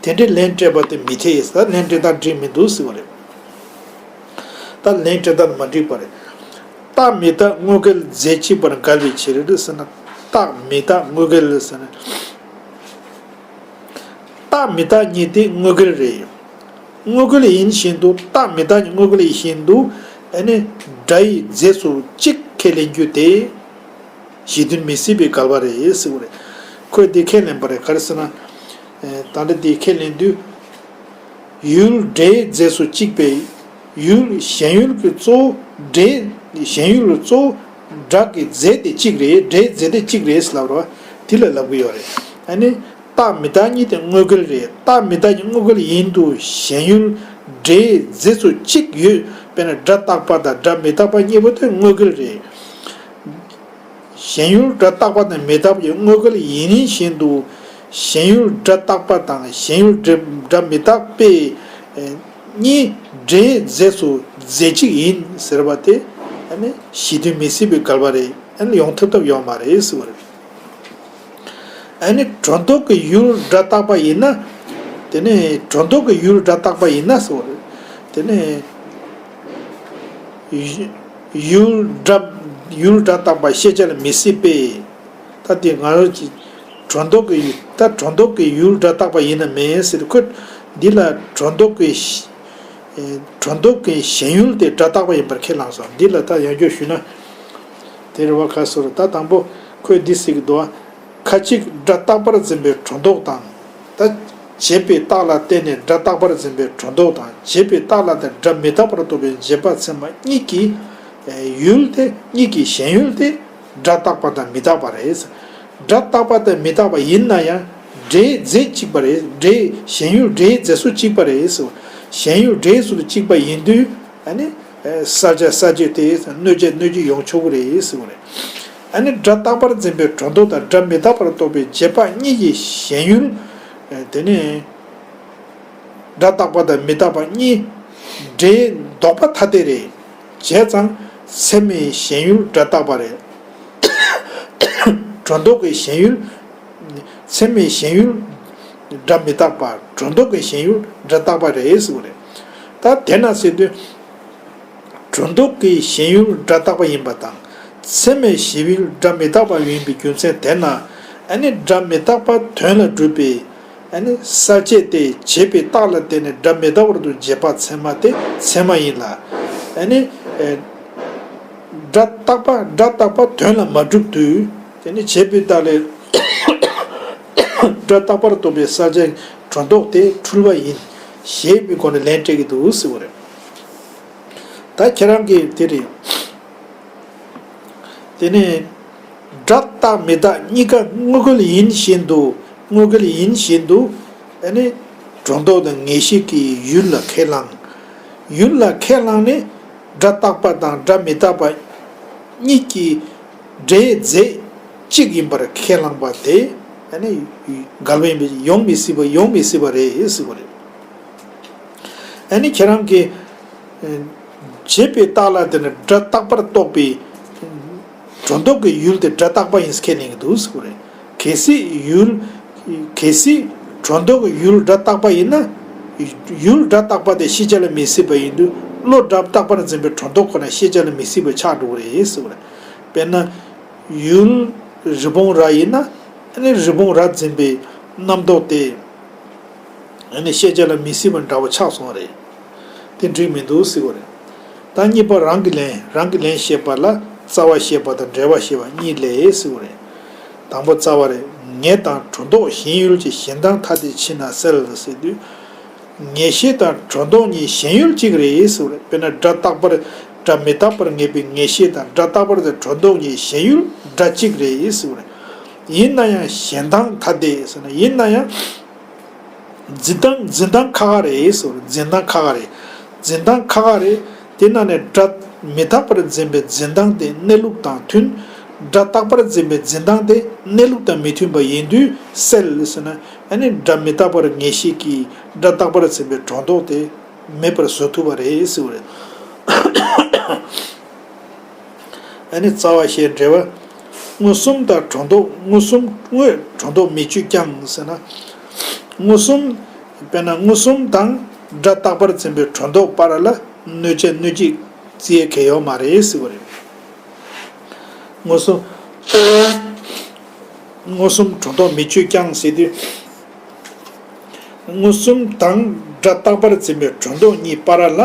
དེ་འདྲའི་ལན་སྤྲད་པ་དེ་མི་འཐད་ཟེར། ལན་སྤྲད་སྟངས་འགྲིག་མི་འདུག་ཟེར་བ་རེད། ད་ལན་སྤྲད་སྟངས་མ་འགྲིག་པ་རེད། རྟག་མི་རྟག་དངོས་འགལ་རྫས་གཅིག་པར་འགལ་བའི་ཕྱིར་ཟེར་ན། རྟག་མི་རྟག་དངོས་འགལ་ཟེར་ན། རྟག་མི་རྟག་གཉིས་དེ་དངོས་འགལ་རེད། དངོས་འགལ་ཡིན་བཞིན་དུ། རྟག་མི་རྟག་གཉིས་དངོས་འགལ་ཡིན་བཞིན་དུ། ཨ་ནི། སྒྲ་ཡི་རྫས་སུ་གཅིག་ཁས་ལེན་རྒྱུ་དེ། གཞི་མཐུན་མི་སྲིད་པའི་འགལ་བ་རེད་ཟེར་བ་རེད། ཁོས་འདི་ཁས་ལེན་པ་རེད། ག་རེ་ཟེར་ན། ད་ལྟ་འདི་ཁས་ལེན་དུས། ཡུལ་སྒྲའི་རྫས་སུ་གཅིག་པས། ཡུལ། ཞེན་ཡུལ་གྱི་གཙོ་བོ་སྒྲའི། ཞེན་ཡུལ་གྱི་གཙོ་བོ་སྒྲ་གི་རྫས་དེ་གཅིག་རེད། སྒྲའི་རྫས་དེ་གཅིག་རེད་ལབ་རོ། དེ་ལ་ལབ་གི་ཡོད་རེད། ཨ་ནི། རྟག་མི་རྟག་གཉིས་དེ་དངོས་འགལ་རེད། རྟག་མི་རྟག་གཉིས་དངོས་འགལ་ཡིན་དུས་ཞེན་ཡུལ་སྒྲའི་རྫས་སུ་གཅིག་ཡོད། དཔེར་ན་སྒྲ་རྟག་པ་དང་སྒྲ་མི་རྟག་པ་གཉིས་པོ་དེ་དངོས་འགལ་རེད། ཞེན་ཡུལ་སྒྲ་རྟག་པ་དང་མི་རྟག་པའི་དངོས་འགལ་ཡིན་བཞིན་དུ། ཞེན་ཡུལ་སྒྲ་རྟག་པ་དང་ཞེན་ཡུལ་སྒྲ་སྒྲ་མི་རྟག་པའི་གཉིས་སྒྲའི་རྫས་སུ་རྫས་གཅིག་ཡིན་ཟེར་བ་དེ་ཨ་ནི་གཞི་མཐུན་མི་སྲིད་པའི་འགལ་བ་རེད། ཨ་ནི་ཡོང་ཐུབ་ཐབས་ཡོད་མ་རེད་ཟེར་བ་རེད། ཨ་ནི་སྒྲོ་འདོགས་ཀྱི་ཡུལ་སྒྲ་རྟག་པ་ཡིན་ན། དེ་ནི་སྒྲོ་འདོགས་ཀྱི་ཡུལ་སྒྲ་རྟག་པ་ཡིན་ན་ཟེར་བ་རེད། དེ་ནི། ཡུལ་སྒྲ། ཡུལ་སྒྲ་རྟག་པ་ཤེས་བྱ་ལ་མི་སྲིད་པས། ད་དེ་ང་རང་གི་སྒྲོ་འདོགས་ཀྱི་ཡུལ། ད་སྒྲོ་འདོགས་ཀྱི་ཡུལ་སྒྲ་རྟག་པ་ཡིན་ན་མེད་ཟེར། ཁོས་འདི་ལ་སྒྲོ་འདོགས་ཀྱི་ཤ། སྒྲོ་འདོགས་ཀྱི་ཞེན་ཡུལ་དེ་སྒྲ་རྟག་པ་ཡིན་པར་ཁས་བླངས་སོ། འདི་ལ་ད་ཡང་བསྐྱར་ཞུས་ན། དེ་རེད་བ། ཁ་སོར་ད་དང་པོ་ཁོས་འདི་ཟེར་གྱི་འདུག་བ། ཁ་ཅིག་སྒྲ་རྟག་པར་འཛིན་པའི་སྒྲོ་འདོགས་དང་། ད། བྱས་པའི་རྟགས་ལ་བརྟེན་ནས་སྒྲ་རྟག་པར་འཛིན་པའི་སྒྲོ་འདོགས་དང་། བྱས་པའི་རྟགས་ལ་བརྟེན་སྒྲ་མི་རྟག་པར་རྟོགས་པའི་རྗེས་དཔག་ཚད་མ་གཉིས་ཀྱི་ཡུལ་དེ། གཉིས་ཀྱི་ཞེན་ཡུལ་དེ་སྒྲ་རྟག་པ་དང་མི་རྟག་པ་རེད། སྒྲ་རྟག་པ་དང་མི་རྟག་པ་ཡིན་ན་ཡང་སྒྲའི་རྫས་གཅིག་པ་རེད། སྒྲའི་ཞེན་ཡུལ་སྒྲའི་རྫས་སུ་གཅིག་པ་རེད། ཞེན་ཡུལ་སྒྲའི་རྫས་སུ་གཅིག་པ་ཡིན་དུས། ཨ་ནི། གསལ་བྱ་གསལ་བྱེད་དེ། གནོད་བྱེད་གནོད་བྱེད་ཡོང་ཆོག་གི་རེད་ཟེར་བ་རེད། ཨ་ནི་སྒྲ་རྟག་པར་འཛིན་པའི་སྒྲོ་འདོགས་དང་སྒྲ་མི་རྟག་པར་རྟོགས་པའི་རྗེས་དཔག་གཉིས་ཀྱི་ཞེན་ཡུལ། དེ་ནི། སྒྲ་རྟག་པ་དང་མི་རྟག་པ་གཉིས་སྒྲའི་ལྡོག་པ་ཐ་དད་རེད། བྱས་ཙང་ཚད་མའི་ཞེན་ཡུལ་སྒྲ་རྟག་པ་རེད། སྒྲོ་འདོགས་ཀྱི་ཞེན་ཡུལ། ཚད་མའི་ཞེན་ཡུལ་སྒྲ་མི་རྟག་པ། སྒྲོ་འདོགས་ཀྱི་ཞེན་ཡུལ་སྒྲ་རྟག་པ་རེད་ཟེར་བ་རེད། ད་དེ་ན་ཟེར་དུས། སྒྲོ་འདོགས་ཀྱི་ཞེན་ཡུལ་སྒྲ་རྟག་པ་ཡིན་པ་དང་། ཚད་མའི་ཞེན་ཡུལ་སྒྲ་མི་རྟག་པ་ཡིན་པའི་རྒྱུ་མཚན་དེས་ན། ཨ་ནི་སྒྲ་མི་རྟག་པ་དོན་ལ་སྒྲུབ་པའི་ཨ་ནི་གསལ་བྱེད་དེ་བྱས་པའི་རྟགས་ལ་བརྟེན་ནས་སྒྲ་མི་རྟག་པར་དུ་བྱེད་པ་ཚད་མ་དེ་ཚད་མ་ཡིན་ལ། ཨ་ནི་སྒྲ་རྟག་པ་སྒྲ་རྟག་པ་དོན་ལ་མ་གྲུབ་དུས་དེ་ནི་བྱས་པའི་རྟགས་ལས་སྒྲ་རྟག་པར་རྟོགས་པའི་གསལ་བྱེད་སྒྲོ་འདོགས་དེ་འཁྲུལ་བ་ཡིན་ཞེས་པའི་སྒོ་ནས་ལན་སྤྲད་ཀྱི་འདུག་ཟེར་བ་རེད། ད་ཁྱེད་རང་གིས་དེ་རེད། དེ་ནས་སྒྲ་རྟག་མི་རྟག་གཉིས་ཀ་དངོས་འགལ་ཡིན་བཞིན་དུ། དངོས་འགལ་ཡིན་བཞིན་དུ། ཨ་ནི་སྒྲོ་འདོགས་དང་ངེས་ཤེས་ཀྱི་ཡུལ་ལ་ཁས་བླངས། ཡུལ་ལ་ཁས་བླངས་ནས་སྒྲ་རྟག་པ་དང་སྒྲ་མི་རྟག་པ་གཉིས་ཀྱི་སྒྲའི་རྫས་གཅིག་ཡིན་པར་ཁས་བླངས་པ་དེ་ཨ་ནི་འགལ་བ་ཡིན་པས་ཡོང་མི་སྲིད་པ། ཡོང་མི་སྲིད་པ་རེད་ཟེར་བ་རེད། ཨ་ནི་ཁྱེད་རང་གིས་ཨ་བྱས་པའི་རྟགས་ལ་བརྟེན་ནས་སྒྲ་རྟག་པར་རྟོགས་པའི་སྒྲོ་འདོགས་ཀྱི་ཡུལ་དེ་སྒྲ་རྟག་པ་ཡིན་ཟེར་ཁས་ལེན་གྱི་འདུག་ཟེར་བ་རེད། གལ་སྲིད་ཡུལ། གལ་སྲིད་སྒྲོ་འདོགས་ཀྱི་ཡུལ་སྒྲ་རྟག་པ་ཡིན་ན། ཡུལ་སྒྲ་རྟག་པ་དེ་ཤེས་བྱ་ལ་མི་སྲིད་པ་ཡིན་དུས་བློ་སྒྲ་རྟག་པར་འཛིན་པའི་སྒྲོ་འདོགས་ཁོ་ན་ཤེས་བྱ་ལ་མི་སྲིད་པ་ཆགས་འགྲོ་གི་རེད་ཟེར་བ་རེད། དཔེར་ན། ཡུལ་རི་བོང་རྭ་ཡིན་ན། ཨ་ནི་རི་བོང་རྭ་འཛིན་པའི་རྣམ་རྟོག་དེ་ཨ་ནི་ཤེས་བྱ་ལ་མི་སྲིད་པ་འདྲ་བོ་ཆགས་སོང་བ་རེད། དེ་འགྲིག་མི་འདུག་ཟེར་བ་རེད། ད་གཉིས་པ་རང་གི་ལན། རང་གི་ལན་བཤད་པ་ལ་རྩ་བ་བཤད་པ་དང་འབྲེལ་བ་བཤད་པ་གཉིས་ལས་ཟེར་བ་རེད། དང་པོ་རྩ་བ་རེད། ངེས་དང་སྒྲོ་འདོགས་ཞེན་ཡུལ་གྱི་ཞེན་སྡང་ཐ་དད་ཕྱི་ནང་གསལ་ཟེར་དུས། ངེས་ཤེས་དང་སྒྲོ་འདོགས་གཉིས་ཞེན་ཡུལ་གཅིག་རེད་ཟེར་བ་རེད། དཔེར་ན་སྒྲ་རྟག་པར། སྒྲ་མི་རྟག་པར་ངེས་པའི་ངེས་ཤེས་དང་སྒྲ་རྟག་པར་དང་སྒྲོ་འདོགས་གཉིས་ཞེན་ཡུལ་སྒྲ་གཅིག་རེད་ཟེར་བ་རེད། ཡིན་ན་ཡང་ཞེན་སྡང་ཐ་དད་ཟེར་ན། ཡིན་ན་ཡང་། འཛིན་སྟངས། འཛིན་སྟངས་ཁག་ཁག་རེད་ཟེར་བ་རེད། འཛིན་སྟངས་ཁག་ཁག་རེད། འཛིན་སྟངས་ཁག་ཁག་རེད། དེ་ནང་ནས་སྒྲ་མི་རྟག་པར་འཛིན་པའི་འཛིན་སྟངས་དེ་གནས་ལུགས་དང་མཐུན། སྒྲ་རྟག་པར་འཛིན་པའི་འཛིན་སྟངས་དེ་གནས་ལུགས་དང་མི་མཐུན་པ་ཡིན་དུས་གསལ་ཟེར་ན། ཨ་ནི་སྒྲ་མི་རྟག་པར་ངེས་ཤེས་ཀྱིས་སྒྲ་རྟག་པར་འཛིན་པའི་སྒྲོ་འདོགས་དེ་མེད་པར་བཟོ་ཐུབ་པ་རེད་ཟེར་བ་རེད། ཨ་ནི་རྩ་བ་ཞེས་འབྲེལ་བ། མངོན་སུམ་དང་སྒྲོ་འདོགས། མངོན་སུམ་དངོས། སྒྲོ་འདོགས་མི་གཅོད་ཀྱང་ཟེར་ན། མངོན་སུམ། དཔེར་ན་མངོན་སུམ་དང་སྒྲ་རྟག་པར་འཛིན་པའི་སྒྲོ་འདོགས་བར་ལ་གནོད་བྱ་གནོད་བྱེད་བརྩི་ཡས་གལ་ཡོད་མ་རེད་ཟེར་བ་རེད། མངོན་སུམ། མངོན་སུམ་སྒྲོ་འདོགས་མི་གཅོད་ཀྱང་ཟེར་དུས། མངོན་སུམ་དང་སྒྲ་རྟག་པར་འཛིན་པའི་སྒྲོ་འདོགས་གཉིས་བར་ལ་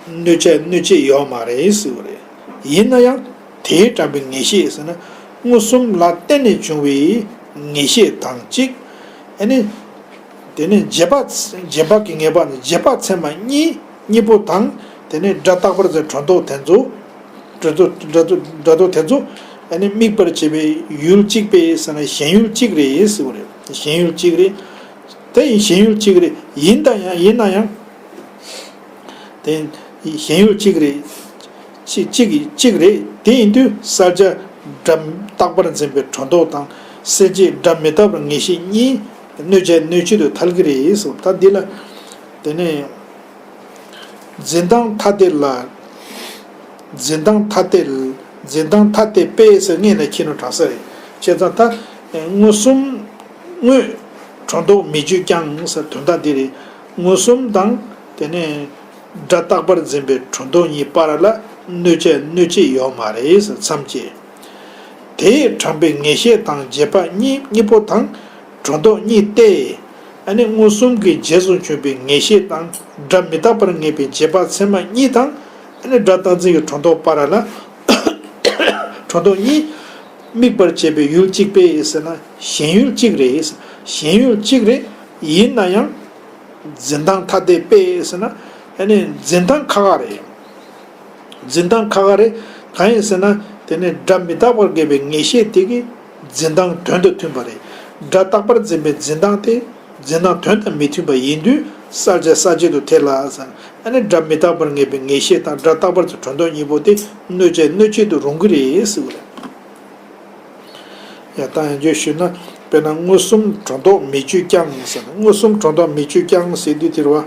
གནོད་བྱ་གནོད་བྱེད་ཡོད་མ་རེད་ཟེར་བ་རེད། ཡིན་ན་ཡང་དེའི་དྲངས་པའི་ངེས་ཤེས་ཟེར་ན། མངོན་སུམ་ལ་བརྟེན་ནས་བྱུང་བའི་ངེས་ཤེས་དང་གཅིག་ཨ་ནི། དེ་ནས་རྗེས་དཔག་རྗེས་དཔག་གི་ངེས་པ་ནི་རྗེས་དཔག་ཚད་མ་གཉིས་གཉིས་པོ་དང་། དེ་ནས་སྒྲ་རྟག་པར་འཛིན་སྒྲོ་འདོགས་དེ་ཚོ། སྒྲ་རྟོག་སྒྲ་རྟོག་སྒྲ་རྟོག་དེ་ཚོ་ཨ་ནི་དམིགས་པར་བྱེད་པའི་ཡུལ་གཅིག་པས་ཟེར་ན་ཞེན་ཡུལ་གཅིག་རེད་ཟེར་བ་རེད། ཞེན་ཡུལ་གཅིག་རེད། དེ་ཡིན་ཞེན་ཡུལ་གཅིག་རེད། ཡིན་ད་ཡང་། ཡིན་ན་ཡང་། དེ་ཞེན་ཡུལ་གཅིག་རེད། གཅིག་གཅིག་གཅིག་རེད། དེ་ཡིན་དུས་གསལ་བྱ་སྒྲ་རྟག་པར་འཛིན་པའི་སྒྲོ་འདོགས་དང་གསལ་བྱེད་སྒྲ་མི་རྟག་པར་ངེས་ཤེས་གཉིས་གནོད་བྱ་གནོད་བྱེད་དུ་ཐལ་གྱི་རེད་ཟེར། ད་འདི་ལ་དེ་ནས། འཛིན་སྟངས་ཐ་དད་ལ། འཛིན་སྟངས་ཐ་དད། འཛིན་སྟངས་ཐ་དད་པས་ཟེར་སྔོན་ལ་ཁྱེད་རང་དྲངས་ས་རེད། བྱས་ཙང་ད་མངོན་སུམ་དངོས། སྒྲོ་འདོགས་མི་གཅོད་ཀྱང་ཟེར་དོན་དག་འདི་རེད། མངོན་སུམ་དང་དེ་ནས་སྒྲ་རྟག་པར་འཛིན་པའི་སྒྲོ་འདོགས་གཉིས་བར་ལ་གནོད་བྱ་གནོད་བྱེད་ཡོད་མ་རེད་ཟེར་མཚམས་བཅད། དེས་དྲངས་པའི་ངེས་ཤེས་དང་རྗེས་དཔག་གཉིས་གཉིས་པོ་དང་སྒྲོ་འདོགས་གཉིས་ཏེ། ཨ་ནི་མངོན་སུམ་གྱི་རྗེས་སུ་འཇུག་པའི་ངེས་ཤེས་དང་སྒྲ་མི་རྟག་པར་ངེས་པའི་རྗེས་དཔག་ཚད་མ་གཉིས་དང་། ཨ་ནི་སྒྲ་རྟག་འཛིན་གྱི་སྒྲོ་འདོགས་བར་ལ་སྒྲོ་འདོགས་གཉིས་དམིགས་པར་བྱེད་པའི་ཡུལ་གཅིག་པས་ཟེར་ན་ཞེན་ཡུལ་གཅིག་རེད། ཞེན་ཡུལ་གཅིག་རེད། ཡིན་ན་ཡང་། འཛིན་སྟངས་ཐ་དད་པས་ཟེར་ན། ཨ་ནི་འཛིན་སྟངས་ཁག་ཁག་རེད། འཛིན་སྟངས་ཁག་ཁག་རེད། གང་ཡིན་ཟེར་ན། དེ་ནི་སྒྲ་མི་རྟག་པར་ངེས་པའི་ངེས་ཤེས་དེ་གིས་འཛིན་སྟངས་དོན་དང་མཐུན་པ་རེད། སྒྲ་རྟག་པར་འཛིན་པའི་འཛིན་སྟངས་དེ་འཛིན་སྟངས་དོན་དང་མི་མཐུན་པ་ཡིན་དུས་གསལ་བྱ་གསལ་བྱེད་དུ་ཐལ་ལ་ཟེར། ཨ་ནི་སྒྲ་མི་རྟག་པར་ངེས་པའི་ངེས་ཤེས་དང་སྒྲ་རྟག་པར་གྱི་སྒྲོ་འདོགས་གཉིས་པོ་དེ་གནོད་བྱ་གནོད་བྱེད་དུ་རུང་གི་རེད་ཟེར་བ་རེད། ཡང་ད་ཡང་བརྗོད་ཞུས་ན། དཔེར་ན་མངོན་སུམ་སྒྲོ་འདོགས་མི་གཅོད་ཀྱང་ཟེར་ན། མངོན་སུམ་སྒྲོ་འདོགས་མི་གཅོད་ཀྱང་ཟེར་དུས་དེ་རེད་བ།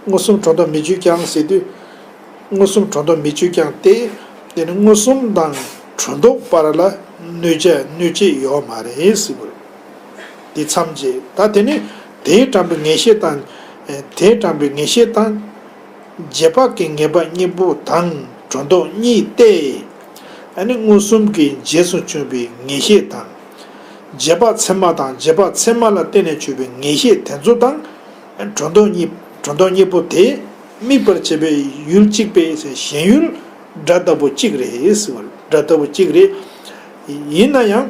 མངོན་སུམ་སྒྲོ་འདོགས་མི་གཅོད་ཀྱང་ཟེར་དུས། མངོན་སུམ་སྒྲོ་འདོགས་མི་གཅོད་ཀྱང་སྟེ། དེ་ནི་མངོན་སུམ་དང་སྒྲོ་འདོགས་བར་ལ་ གནོད་བྱ་གནོད་བྱེད་ཡོད་མ་རེད་ཟེར་བ་རེད། འདི་མཚམས་བཅད། ད་དེ་ནས་དེས་དྲངས་པའི་ངེས་ཤེས་དང་། དེས་དྲངས་པའི་ངེས་ཤེས་དང་། རྗེས་དཔག་གི་ངེས་པ་གཉིས་པོ་དང་སྒྲོ་འདོགས་གཉིས་ཏེ། ཨ་ནི་མངོན་སུམ་གྱི་རྗེས་སུ་བྱུང་བའི་ངེས་ཤེས་དང་། རྗེས་དཔག་ཚད་མ་དང་རྗེས་དཔག་ཚད་མ་ལ་བརྟེན་ནས་བྱུང་བའི་ངེས་ཤེས་དེ་ཚོ་དང་། སྒྲོ་འདོགས་གཉིས། སྒྲོ་འདོགས་གཉིས་པོ་དེ་དམིགས་པར་བྱ་བའི་ཡུལ་གཅིག་པས་ཟེར། ཞེན་ཡུལ་སྒྲ་ལྟ་བུ་གཅིག་རེད་ཟེར་བ་རེད། སྒྲ་ལྟ་བུ་གཅིག་རེད། ཡིན་ན་ཡང་།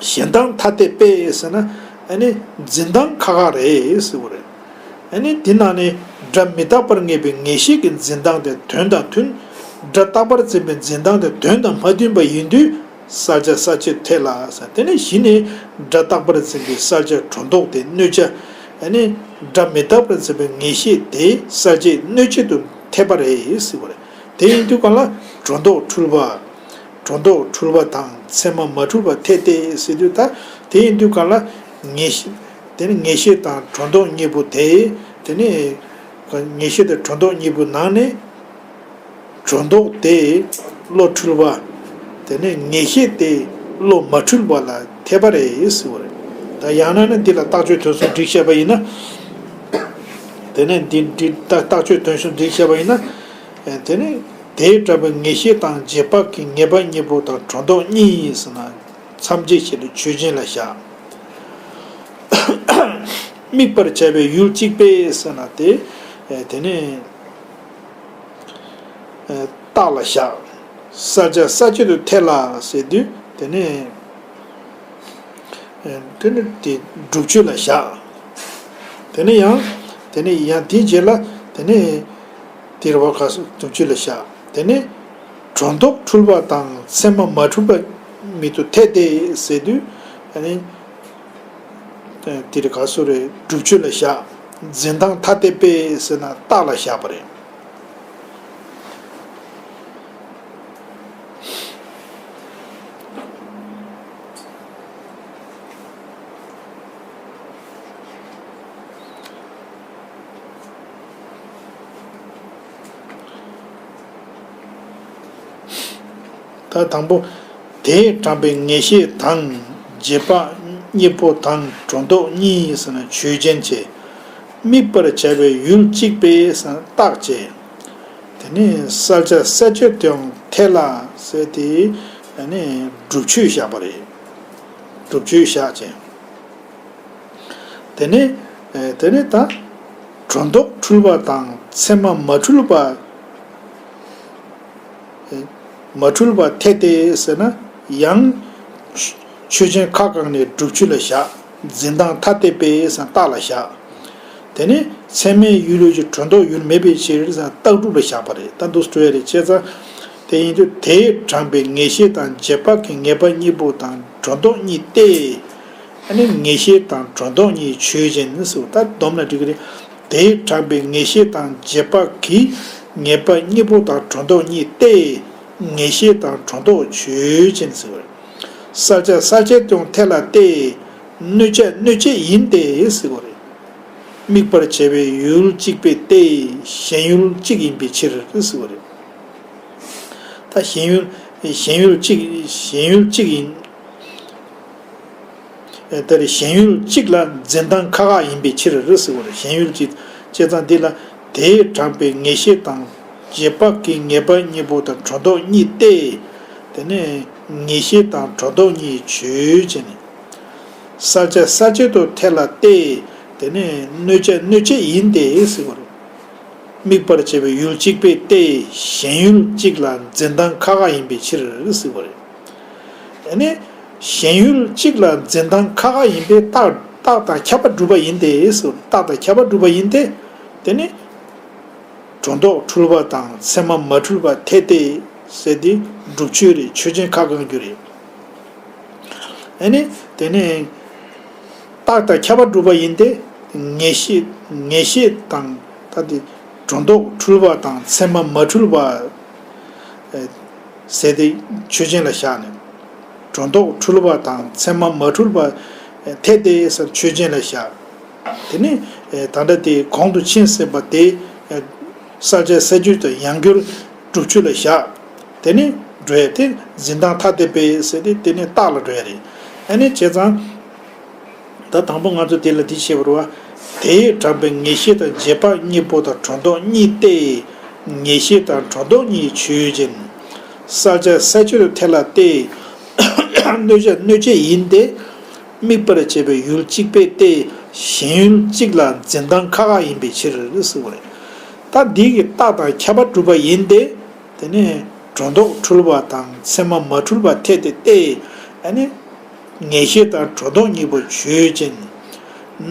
ཞེན་སྟངས་ཐ་དད་པས་ཟེར་ན། ཨ་ནི་འཛིན་སྟངས་ཁག་ཁག་རེད་ཟེར་བ་རེད། ཨ་ནི་དེ་ནང་ནས་སྒྲ་མི་རྟག་པར་ངེས་པའི་ངེས་ཤེས་ཀྱི་འཛིན་སྟངས་དེ་དོན་དང་མཐུན། སྒྲ་རྟག་པར་འཛིན་པའི་འཛིན་སྟངས་དེ་དོན་དང་མ་མཐུན་པ་ཡིན་དུས། གསལ་བྱ་གསལ་བྱེད་འཐད་ལ་ཟེར། དེ་ནས་གཞི་ནས་སྒྲ་རྟག་པར་འཛིན་པའི་གསལ་བྱ་སྒྲོ་འདོགས་དེ་གནོད་བྱ། ཨ་ནི་སྒྲ་མི་རྟག་པར་འཛིན་པའི་ངེས་ཤེས་དེ་གསལ་བྱེད་གནོད་བྱེད་དུ་འཐད་པ་རེད་ཟེར་བ་རེད། དེ་ཡིན་དུས་གང་ལ་སྒྲོ་འདོགས་འཁྲུལ་པ། སྒྲོ་འདོགས་འཁྲུལ་པ་དང་ཚད་མ་མ་འཁྲུལ་པ་འཐད་དེ་ཟེར་དུས། ད་དེ་ཡིན་དུས་གང་ལ་ངེས་ཤེས། དེ་ནི་ངེས་ཤེས་དང་སྒྲོ་འདོགས་གཉིས་པོ་དེ། དེ་ནི་ངེས་ཤེས་དང་སྒྲོ་འདོགས་གཉིས་པོའི་ནང་ནས། སྒྲོ་འདོགས་དེ་བློ་འཁྲུལ་བ། དེ་ནས་ངེས་ཤེས་དེ་བློ་མ་འཁྲུལ་བ་ལ་འཐད་པ་རེད་ཟེར་བ་རེད། ད་ཡང་ན་ནི་འདི་ལ་རྟགས་ཆོས་དོན་གསུམ་བསྒྲིགས་བྱས་པ་ཡིན་ན། དེ་ནས་འདི་འདི་ད་རྟགས་ཆོས་དོན་གསུམ་བསྒྲིགས་བྱས་པ་ཡིན་ན། དེ་ནས་དེས་དྲངས་པའི་ངེས་ཤེས་དང་རྗེས་དཔག་གི་ངེས་པ་གཉིས་པོ་དང་སྒྲོ་འདོགས་གཉིས་ཡིན་ཟེར་ན། མཚམས་བཅད་བྱེད་ལ་ཆོས་ཅན་ལ་བཞག་དམིགས་པར་བྱ་བའི་ཡུལ་གཅིག་པས་ཟེར་ན་དེ། དེ་ནས། རྟགས་ལ་བཞག་གསལ་བྱ་གསལ་བྱེད་དུ་འཐད་ལ་ཟེར་དུས། དེ་ནས། དེ་ནི་དེ་སྒྲུབ་ཆོས་ལ་བཞག་དེ་ནི་ཡང་། དེ་ནི་ཡང་དེའི་རྗེས་ལ། དེ་ནི་དེ་རེད་བ། ག་སོ་སྒྲུབ་ཆོས་ལ་བཞག་དེ་ནི་སྒྲོ་འདོགས་འཁྲུལ་པ་དང་ཚད་མ་མ་འཁྲུལ་པ་མིན་དུ་འཐད་དེ་ཟེར་དུས། ཨ་ནི། དེ་རེད། ག་སོ་རེད། སྒྲུབ་ཆོས་ལ་བཞག་འཛིན་སྟངས་ཐ་དད་པས་ཟེར་ན་རྟགས་ལ་བཞག་པ་རེད། ད་དང་པོ། དེས་དྲངས་པའི་ངེས་ཤེས་དང་རྗེས་དཔག་གཉིས་པོ་དང་སྒྲོ་འདོགས་གཉིས་ཟེར་ན་ཆོས་ཅན་བྱས། དམིགས་པར་བྱ་བའི་ཡུལ་གཅིག་པས་ཟེར་ན་རྟགས་བྱས། དེ་ནས་གསལ་བྱ་གསལ་བྱེད་དུའང་འཐད་ལ་ཟེར་ཏེ། ཨ་ནི་སྒྲུབ་ཆོས་བཞག་པ་རེད། སྒྲུབ་ཆོས་བཞག་བྱས། དེ་ནས། དེ་ནས་ད། སྒྲོ་འདོགས་འཁྲུལ་པ་དང་ཚད་མ་མ་འཁྲུལ་པ། མ་འཁྲུལ་པ་འཐད་དེ་ཟེར་ན་ཡང་། ཆོས་ཅན་ཁ་བཀག་ནས་སྒྲུབ་ཆོས་ལ་བཞག་འཛིན་སྟངས་ཐ་དད་པས་ཟེར་ན་རྟགས་ལ་བཞག་དེ་ནས་ཚད་མའི་ཡུལ་ཡོད་ཀྱི་སྒྲོ་འདོགས་ཡུལ་མེད་པའི་ཕྱིར་ཟེར་ན་རྟགས་སྒྲུབ་ལ་བཞག་པ་རེད། ད་འདུག་སྤྲོས་ཡ་རེད། བྱས་ཙང་། དེ་ཡིན་དུས་དེས་དྲངས་པའི་ངེས་ཤེས་དང་རྗེས་དཔག་གི་ངེས་པ་གཉིས་པོ་དང་སྒྲོ་འདོགས་གཉིས་ཏེ། ཨ་ནི་ངེས་ཤེས་དང་སྒྲོ་འདོགས་གཉིས་ཆོས་ཅན་ཟེར་བ་ད་སྡོམ་ལ་འགྲིག་གི་རེད། དེས་དྲངས་པའི་ངེས་ཤེས་དང་རྗེས་དཔག་གི་ངེས་པ་གཉིས་པོ་དང་སྒྲོ་འདོགས་གཉིས་ཏེ། ངེས་ཤེས་དང་སྒྲོ་འདོགས་ཆོས་ཅན་ཟེར་བ་རེད། གསལ་བྱ་གསལ་བྱེད་དུ་འཐད་ལ་སྟེ། གནོད་བྱ་གནོད་བྱེད་ཡིན་ཏེ་ཟེར་བ་རེད། དམིགས་པར་བྱ་བའི་ཡུལ་གཅིག་པས་ཏེ། ཞེན་ཡུལ་གཅིག་ཡིན་པའི་ཕྱིར་ཟེར་བ་རེད། ད་ཞེན་ཡུལ། ཞེན་ཡུལ་གཅིག་ཞེན་ཡུལ་གཅིག་ཡིན། ཨེ་ད་རེས་ཞེན་ཡུལ་གཅིག་ལ་འཛིན་སྟངས་ཁག་ཁག་ཡིན་པའི་ཕྱིར་ཟེར་བ་རེད། ཞེན་ཡུལ་གཅིག་བྱས་ཙང་འདི་ལ་དེས་དྲངས་པའི་ངེས་ཤེས་དང་རྗེས་དཔག་གི་ངེས་པ་གཉིས་པོ་དང་སྒྲོ་འདོགས་གཉིས་ཏེ། དེ་ནས་ངེས་ཤེས་དང་སྒྲོ་འདོགས་གཉིས་ཆོས་ཅན། གསལ་བྱ་གསལ་བྱེད་དུ་འཐད་ལ་སྟེ། དེ་ནས་གནོད་བྱ་གནོད་བྱེད་ཡིན་ཏེ་ཟེར་བ་རེད། དམིགས་པར་བྱ་བའི་ཡུལ་གཅིག་པས་ཏེ་ཞེན་ཡུལ་གཅིག་ལ་འཛིན་སྟངས་ཁག་ཁག་ཡིན་པའི་ཕྱིར་ཟེར་བ་རེད། ཨ་ནི། ཞེན་ཡུལ་གཅིག་ལ་འཛིན་སྟངས་ཁག་ཁག་ཡིན་པས་རྟགས་རྟགས་དང་ཁྱབ་པ་གྲུབ་པ་ཡིན་ཏེ་ཟེར། རྟགས་དང་ཁྱབ་པ་གྲུབ་པ་ཡིན་ཏེ། དེ་ནི། སྒྲོ་འདོགས་འཁྲུལ་པ་དང་ཚད་མ་མ་འཁྲུལ་པ་འཐད་དེ་ཟེར་ཏེ་སྒྲུབ་ཆོས་རེད། ཆོས་ཅན་ཁ་བསྐང་རྒྱུ་རེད། ཨ་ནི་དེ་ནས་རྟགས་དང་ཁྱབ་པ་གྲུབ་པ་ཡིན་ཏེ། ངེས་ཤེས་ངེས་ཤེས་དང་ད་དེ་སྒྲོ་འདོགས་འཁྲུལ་པ་དང་ཚད་མ་མ་འཁྲུལ་པ་ཟེར་ཏེ་ཆོས་ཅན་ལ་བཞག་ནས། སྒྲོ་འདོགས་འཁྲུལ་པ་དང་ཚད་མ་མ་འཁྲུལ་པ་འཐད་དེ་ཟེར་ཆོས་ཅན་ལ་བཞག་དེ་ནི་ད་ལྟ་དེ་གོང་དུ་ཕྱིན་ཟིན་པ་དེ་གསལ་བྱ་གསལ་བྱེད་དུ་ཡང་བསྒྱུར་སྒྲུབ་ཆོས་ལ་བཞག་དེ་ནི་ འགྲོ་ཡ་དེ་འཛིན་སྟངས་ཐ་དད་པས་ཟེར་ཏེ་དེ་ནས་རྟགས་ལ་འགྲོ་ཡ་རེད། ཨ་ནི་བྱས་ཙང་། ད་དང་པོ་ང་ཚོ་དེ་ལ་འདི་བཤད་པ་རེད་བ། དེས་དྲངས་པའི་ངེས་ཤེས་དང་རྗེས་དཔག་གཉིས་པོ་དང་སྒྲོ་འདོགས་གཉིས་ཏེ། ངེས་ཤེས་དང་སྒྲོ་འདོགས་གཉིས་ཆོས་ཅན། གསལ་བྱ་གསལ་བྱེད་དུ་ཐལ་ལ་སྟེ། གནོད་བྱ་གནོད་བྱེད་ཡིན་ཏེ། དམིགས་པར་བྱེད་པའི་ཡུལ་གཅིག་པས་ཏེ། ཞེན་ཡུལ་གཅིག་ལ་འཛིན་སྟངས་ཁག་ཁག་ཡིན་པའི་ཕྱིར་ཟེར་བ་རེད། ད་འདི་གི་རྟགས་དང་ཁྱབ་པ་གྲུབ་པ་ཡིན་ཏེ། དེ་ནས་སྒྲོ་འདོགས་འཁྲུལ་པ་དང་ཚད་མ་མ་འཁྲུལ་པ་འཐད་དེ་སྟེ། ཨ་ནི། ངེས་ཤེས་དང་སྒྲོ་འདོགས་གཉིས་པོ་ཆོས་ཅན།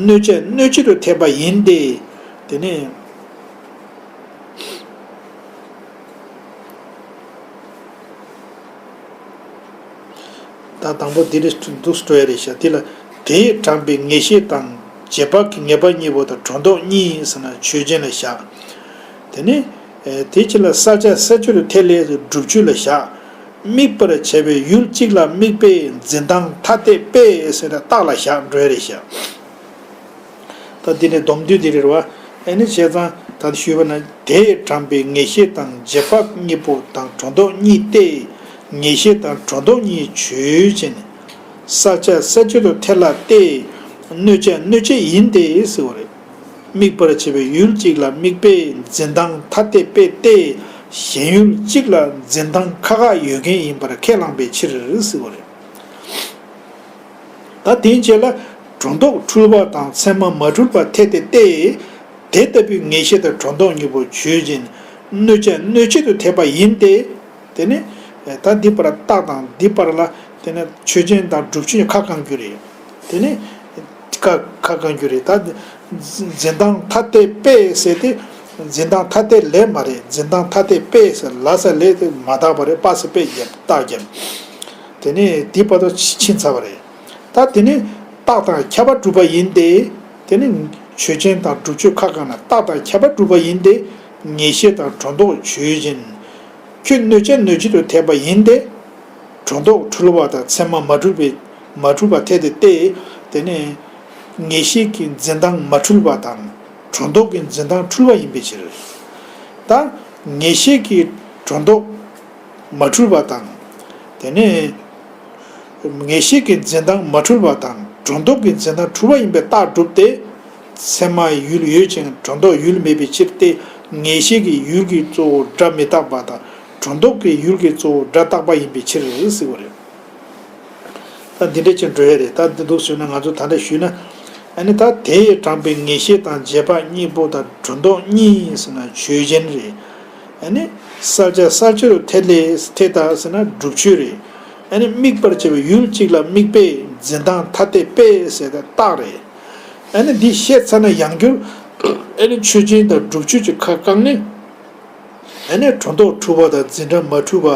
གནོད་བྱ་གནོད་བྱེད་དུ་འཐད་པ་ཡིན་ཏེ། དེ་ནས། ད་དང་པོ་འདི་རེད། འདུག་སྤྲོ་ཡ་རེད་ཤག་འདི་ལ། དེས་དྲངས་པའི་ངེས་ཤེས་དང་རྗེས་དཔག་གི་ངེས་པ་གཉིས་པོ་དང་སྒྲོ་འདོགས་གཉིས་ཟེར་ན་ཆོས་ཅན་ལ་བཞག་དེ་ནི། དེ་ཕྱིར་ལ་གསལ་བྱ་གསལ་བྱེད་དུ་ཐལ་ལ་སྒྲུབ་བྱེད་ལ་བཞག་དམིགས་པར་བྱ་བའི་ཡུལ་གཅིག་ལ་དམིགས་པའི་འཛིན་སྟངས་ཐ་དད་པས་ཟེར་ན་རྟགས་ལ་བཞག་འགྲོ་ཡ་རེད་ཤག་ད་འདི་ནི་སྡོམ་བསྡུས་འདི་རེད་བ། ཨེ་ནི་བྱས་ཙང་ད་ཞུས་པ་ན། དེས་དྲངས་པའི་ངེས་ཤེས་དང་རྗེས་དཔག་གཉིས་པོ་དང་སྒྲོ་འདོགས་གཉིས་ཏེ། ངེས་ཤེས་དང་སྒྲོ་འདོགས་གཉིས་ཆོས་ཅན། གསལ་བྱ་གསལ་བྱེད་དུ་ཐལ་ལ་སྟེ། གནོད་བྱ་གནོད་བྱེད་ཡིན་ཏེ་ཟེར་བ་རེད། དམིགས་པར་བྱེད་པའི་ཡུལ་གཅིག་ལ་དམིགས་པའི་འཛིན་སྟངས་ཐ་དད་པས་ཏེ། ཞེན་ཡུལ་གཅིག་ལ་འཛིན་སྟངས་ཁག་ཁག་ཡོད་མཁན་ཡིན་པར་ཁས་བླངས་པའི་ཕྱིར་ཟེར་བ་རེད། ད་དེའི་རྗེས་ལ་སྒྲོ་འདོགས་འཁྲུལ་པ་དང་ཚད་མ་མ་འཁྲུལ་པ་འཐད་དེ་སྟེ། དེ་ལྟ་བུའི་ངེས་ཤེས་དང་སྒྲོ་འདོགས་གཉིས་པོ་ཆོས་ཅན། གནོད་བྱ་གནོད་བྱེད་དུ་འཐད་པ་ཡིན་ཏེ། དེ་ནི། ད་འདི་བར་རྟགས་དང་འདི་བར་ལ། དེ་ནི་ཆོས་ཅན་དང་སྒྲུབ་ཆོས་ཁ་བསྐང་རྒྱུ་རེད། དེ་ནི། ཁ་ཁ་བསྐང་རྒྱུ་རེད། ད་འཛིན་སྟངས་ཐ་དད་པས་ཟེར་ཏེ། འཛིན་སྟངས་ཐ་དད་ལས་མ་རེད། འཛིན་སྟངས་ཐ་དད་པས་ཟེར་ལ་ས་ལས་དེ་མ་དག་པ་རེད། པ་ས་པས་རྒྱབ་རྟགས་རྒྱབ། དེ་ནི་འདི་བར་དུ་ཕྱིན་ཚར་བ་རེད། ད་དེ་ནི་རྟགས་དང་ཁྱབ་པ་གྲུབ་པ་ཡིན་ཏེ། དེ་ནི་ཆོས་ཅན་དང་སྒྲུབ་ཆོས་ཁ་བསྐང་ན་རྟགས་དང་ཁྱབ་པ་གྲུབ་པ་ཡིན་ཏེ། ངེས་ཤེས་དང་སྒྲོ་འདོགས་ཆོས་ཅན། ཁྱོད་གནོད་བྱ་གནོད་བྱེད་དུ་འཐད་པ་ཡིན་ཏེ། སྒྲོ་འདོགས་འཁྲུལ་པ་དང་ཚད་མ་མ་འཁྲུལ་པའི་མ་འཁྲུལ་པ་འཐད་དེ་སྟེ། དེ་ནི་ངེས་ཤེས་ཀྱི་འཛིན་སྟངས་མ་འཁྲུལ་པ་དང་སྒྲོ་འདོགས་ཀྱི་འཛིན་སྟངས་འཁྲུལ་པ་ཡིན་པའི་ཕྱིར། ད་ངེས་ཤེས་ཀྱི་སྒྲོ་འདོགས་མ་འཁྲུལ་པ་དང་། དེ་ནས་ངེས་ཤེས་ཀྱི་འཛིན་སྟངས་མ་འཁྲུལ་པ་དང་སྒྲོ་འདོགས་ཀྱི་འཛིན་སྟངས་འཁྲུལ་པ་ཡིན་པའི་རྟགས་གྲུབ་སྟེ། ཚད་མ་ཡུལ་ཡོད་ཅིང་སྒྲོ་འདོགས་ཡུལ་མེད་པའི་ཕྱིར་ཏེ། ངེས་ཤེས་ཀྱི་ཡུལ་གྱི་གཙོ་བོ་སྒྲ་མི་རྟག་པ་དང་སྒྲོ་འདོགས་ཀྱི་ཡུལ་གྱི་གཙོ་བོ་སྒྲ་རྟག་པ་ཡིན་པའི་ཕྱིར་ཟེར་བ་རེད། ད་འདི་འདྲ་ཅིག་འགྲོ་ཡ་རེད། ད་འདི་འདུག་ཟེར་ན་ང་ཚོ་ད་ལྟ་ཞུས་ན། ཨ་ནི་ད་དེས་དྲངས་པའི་ངེས་ཤེས་དང་རྗེས་དཔག་གཉིས་པོ་དང་སྒྲོ་འདོགས་གཉིས་ཟེར་ན་ཆོས་ཅན་རེད། ཨ་ནི་གསལ་བྱ་གསལ་བྱེད་དུ་ཐལ་ལ་ཐལ་ལ་ཟེར་ན་སྒྲུབ་ཆོས་རེད། ཨ་ནི་དམིགས་པར་བྱེད་པའི་ཡུལ་གཅིག་ལ་དམིགས་པའི་འཛིན་སྟངས་ཐ་དད་པས་ཟེར་ཏེ་རྟགས་རེད། ཨ་ནི་འདི་བཤད་ཚར་ན་ཡང་བསྐྱར། ཨ་ནི་ཆོས་ཅན་དང་སྒྲུབ་ཆོས་ཀྱི་ཁ་བསྐང་ནས། ཨ་ནི་སྒྲོ་འདོགས་འཁྲུལ་པ་དང་འཛིན་སྟངས་མ་འཁྲུལ་པ་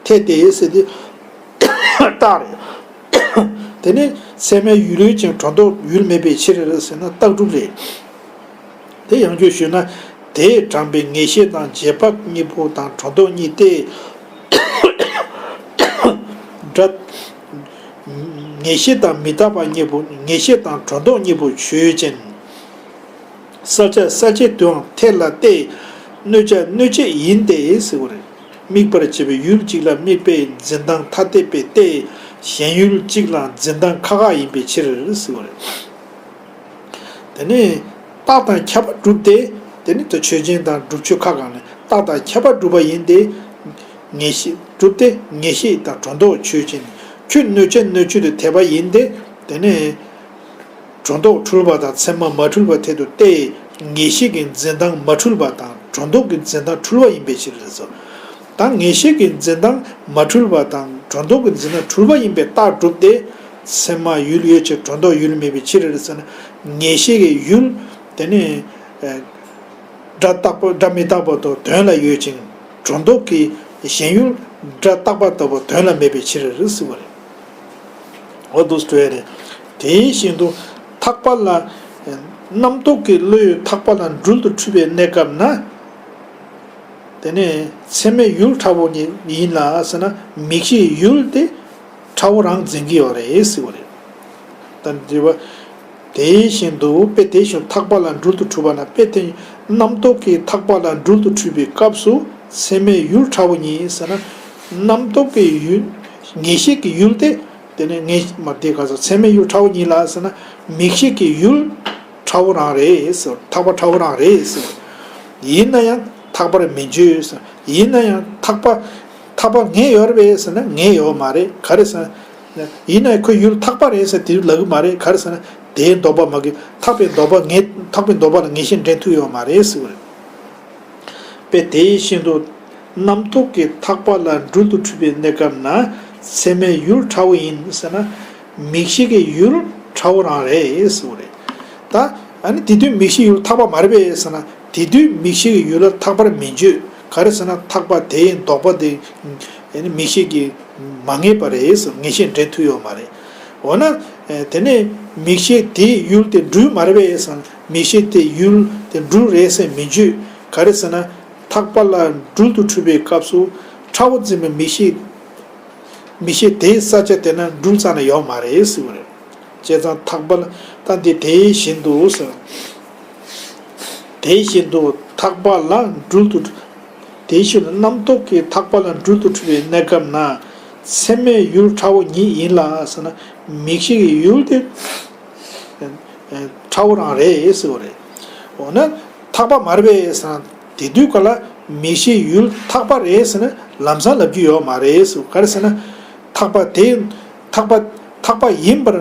འཐད་དེ་ཟེར་ཏེ་རྟགས་རེད། དེ་ནས་ཚད་མའི་ཡུལ་ཡོད་ཅིང་སྒྲོ་འདོགས་ཡུལ་མེད་པའི་ཕྱིར་ཟེར་ན་རྟགས་གྲུབ་རེད། དེ་ཡང་བསྐྱར་ཞུས་ན། དེས་དྲངས་པའི་ངེས་ཤེས་དང་རྗེས་དཔག་གཉིས་པོ་དང་སྒྲོ་འདོགས་གཉིས་ཏེ། སྒྲ། ངེས་ཤེས་དང་མི་རྟག་པ་གཉིས་པོ། ངེས་ཤེས་དང་སྒྲོ་འདོགས་གཉིས་པོ་ཆོས་ཅན། གསལ་བྱ་གསལ་བྱེད་དུའང་ཐལ་ལ་སྟེ། གནོད་བྱ་གནོད་བྱེད་ཡིན་ཏེ་ཟེར་བ་རེད། དམིགས་པར་བྱེད་པའི་ཡུལ་གཅིག་ལ་དམིགས་པའི་འཛིན་སྟངས་ཐ་དད་པས་ཏེ། ཞེན་ཡུལ་གཅིག་ལ་འཛིན་སྟངས་ཁག་ཁག་ཡིན་པའི་ཕྱིར་ཟེར་བ་རེད། དེ་ནས་རྟགས་དང་ཁྱབ་པ་གྲུབ་སྟེ། དེ་ནི་ད་ཆོས་ཅན་དང་སྒྲུབ་ཆོས་ཁ་བསྐང་ནས་རྟགས་དང་ཁྱབ་པ་གྲུབ་པ་ཡིན་ཏེ། ངེས་ཤེས་གྲུབ་སྟེ་ངེས་ཤེས་དང་སྒྲོ་འདོགས་ཆོས་ཅན། ཁྱོད་གནོད་བྱ་གནོད་བྱེད་དུ་འཐད་པ་ཡིན་ཏེ། དེ་ནས་སྒྲོ་འདོགས་འཁྲུལ་པ་དང་ཚད་མ་མ་འཁྲུལ་པ་འཐད་དུ་སྟེ། ངེས་ཤེས་ཀྱི་འཛིན་སྟངས་མ་འཁྲུལ་པ་དང་སྒྲོ་འདོགས་ཀྱི་འཛིན་སྟངས་འཁྲུལ་པ་ཡིན་པའི་ཕྱིར་ཟེར། ད་ངེས་ཤེས་ཀྱི་འཛིན་སྟངས་མ་འཁྲུལ་པ་དང་སྒྲོ་འདོགས་ཀྱི་འཛིན་སྟངས་འཁྲུལ་པ་ཡིན་པའི་རྟགས་གྲུབ་སྟེ། ཚད་མ་ཡུལ་ཡོད་ཅིང་སྒྲོ་འདོགས་ཡུལ་མེད་པའི་ཕྱིར་ཟེར་ན། ངེས་ཤེས་ཀྱི་ཡུལ། དེ་ནི། སྒྲ་རྟག་པ་སྒྲ་མི་རྟག་པ་དང་དོན་ལ་ཡོད་ཅིང་སྒྲོ་འདོགས་ཀྱི་ཞེན་ཡུལ་སྒྲ་རྟག་པ་ལྟ་བུ་དོན་ལ་མེད་པའི་ཕྱིར་ཟེར་བ་རེད། འོ་འདུག་སེ་འགྲོ་ཡ་རེད། དེ་བཞིན་དུ་ཐག་པ་ལ། རྣམ་རྟོག་གི་བློ་ཡིས་ཐག་པ་ལ་སྦྲུལ་དུ་འཁྲུལ་པའི་གནས་སྐབས་ན། དེ་ནས་ཚད་མའི་ཡུལ་ཁྲ་བོ་ཉིད་ཡིན་ལ་ཟེར་ན་མིག་ཤེས་ཡུལ་དེ་ཁྲ་བོ་རང་འཛིན་གྱི་ཡོད་རེད་ཟེར་བ་རེད། ད་འདི་བ། དེ་བཞིན་དུ་དཔེ་དེ་བཞིན་ཐག་པ་ལ་སྦྲུལ་དུ་འཁྲུལ་པ་ན། དཔེ་དེ་རྣམ་རྟོག་གིས་ཐག་པ་ལ་སྦྲུལ་དུ་འཁྲུལ་པའི་སྐབས་སུ་ཚད་མའི་ཡུལ་ཁྲ་བོ་ཉིད་ཟེར་ན། རྣམ་རྟོག་གི་ཡུལ། ངེས་ཤེས་ཀྱི་ཡུལ་དེ། དེ་ནས་ངེས་མ་དེ་ག་ཚོད་ཚད་མའི་ཡུལ་ཕྲ་བོ་ཉིད་ལ་ཟེར་ན། མིག་ཤེས་ཀྱི་ཡུལ་ཕྲ་བོ་རང་རེད་ཟེར། ཐག་པ་ཕྲ་བོ་རང་རེད་ཟེར། ཡིན་ན་ཡང་ཐག་པར་མི་འཇོག་ཟེར། ཡིན་ན་ཡང་ཐག་པ། ཐག་པ་ངེས་ཡོད་རེད་པས་ཟེར་ན་ངེས་ཡོད་མ་རེད། ག་རེ་ཟེར་ན། ཡིན་ན་ཡང་ཁོའི་ཡུལ་ཐག་པ་རེད་ཟེར་དེ་ལབ་གི་མ་རེད། ག་རེ་ཟེར་ན་དེའི་ལྡོག་པ་མ་གི་ཐག་པའི་ལྡོག་པ་ངེས། ཐག་པའི་ལྡོག་པ་ལ་ངེས་ཤེས་འདྲེན་ཐུབ་ཡོད་མ་རེད་ཟེར་བ་རེད། པས་དེ་བཞིན་དུ་རྣམ་རྟོག་གི་ཐག་པ་ལ་འགྲུལ་དུ་འཁྲུལ་པའི་གནས་སྐབས་ན་ཚད་མའི་ཡུལ་ཕྲ་བོ་ཡིན་ཟེར་ན། མིག་ཤེས་ཀྱི་ཡུལ་ཕྲ་བོ་རང་རེད་ཟེར་བ་རེད། ད་ཨ་ནི་དེ་དུས་མིག་ཤེས་ཡུལ་ཐག་པ་མ་རེད་པས་ཟེར་ན། དེ་དུས་མིག་ཤེས་ཀྱི་ཡུལ་ལ་ཐག་པར་མི་འཇོག་ག་རེ་ཟེར་ན་ཐག་པ་དེའི་ལྡོག་པ་དེ་ཨ་ནི་མིག་ཤེས་ཀྱིས་མ་ངེས་པ་རེད་ཟེར། ངེས་ཤེས་འདྲེན་ཐུབ་ཡོད་མ་རེད། འོ་ན་དེ་ནས་མིག་ཤེས་དེའི་ཡུལ་དེ་འགྲུལ་མ་རེད་པས་ཟེར་ན། མིག་ཤེས་དེའི་ཡུལ་དེ་འགྲུལ་རེད་ཟེར་མི་འཇོག་ག་རེ་ཟེར་ན། ཐག་པ་ལ་འགྲུལ་དུ་འཁྲུལ་པའི་སྐབས་སུ་ཕྲ་བོ་འཛིན་པའི་མིག་ཤེས། མིག་ཤེས་དེའི་ས་ཆ་དེ་ན་འགྲུལ་རྩ་ནས་ཡོད་མ་རེད་ཟེར་བ་རེད། བྱས་ཙང་ཐག་པ་ལ་ད་འདི་དེ་བཞིན་དུ་ཟེར། དེ་བཞིན་དུ་ཐག་པ་ལ་འགྲུལ་དུ། དེ་བཞིན་དུ་རྣམ་རྟོག་གི་ཐག་པ་ལ་འགྲུལ་དུ་འཁྲུལ་པའི་གནས་སྐབས་ན་ཚད་མའི་ཡུལ་ཕྲ་བོ་ཉིད་ཡིན་ལ་ཟེར་ན། མིག་ཤེས་ཀྱི་ཡུལ་དེ་ཕྲ་བོ་རང་རེད་ཟེར་བ་རེད། འོ་ན་ཐག་པ་མ་རེད་པས་ཟེར་ན། དེ་དུས་ག་ལ་མིག་ཤེས་ཡུལ་ཐག་པ་རེད་ཟེར་ན་ལམ་སང་ལབ་རྒྱུ་ཡོད་མ་རེད་ཟེར། ག་རེ་ཟེར་ན། ཐག་པ་དེ། ཐག་པ། ཐག་པ་ཡིན་པར་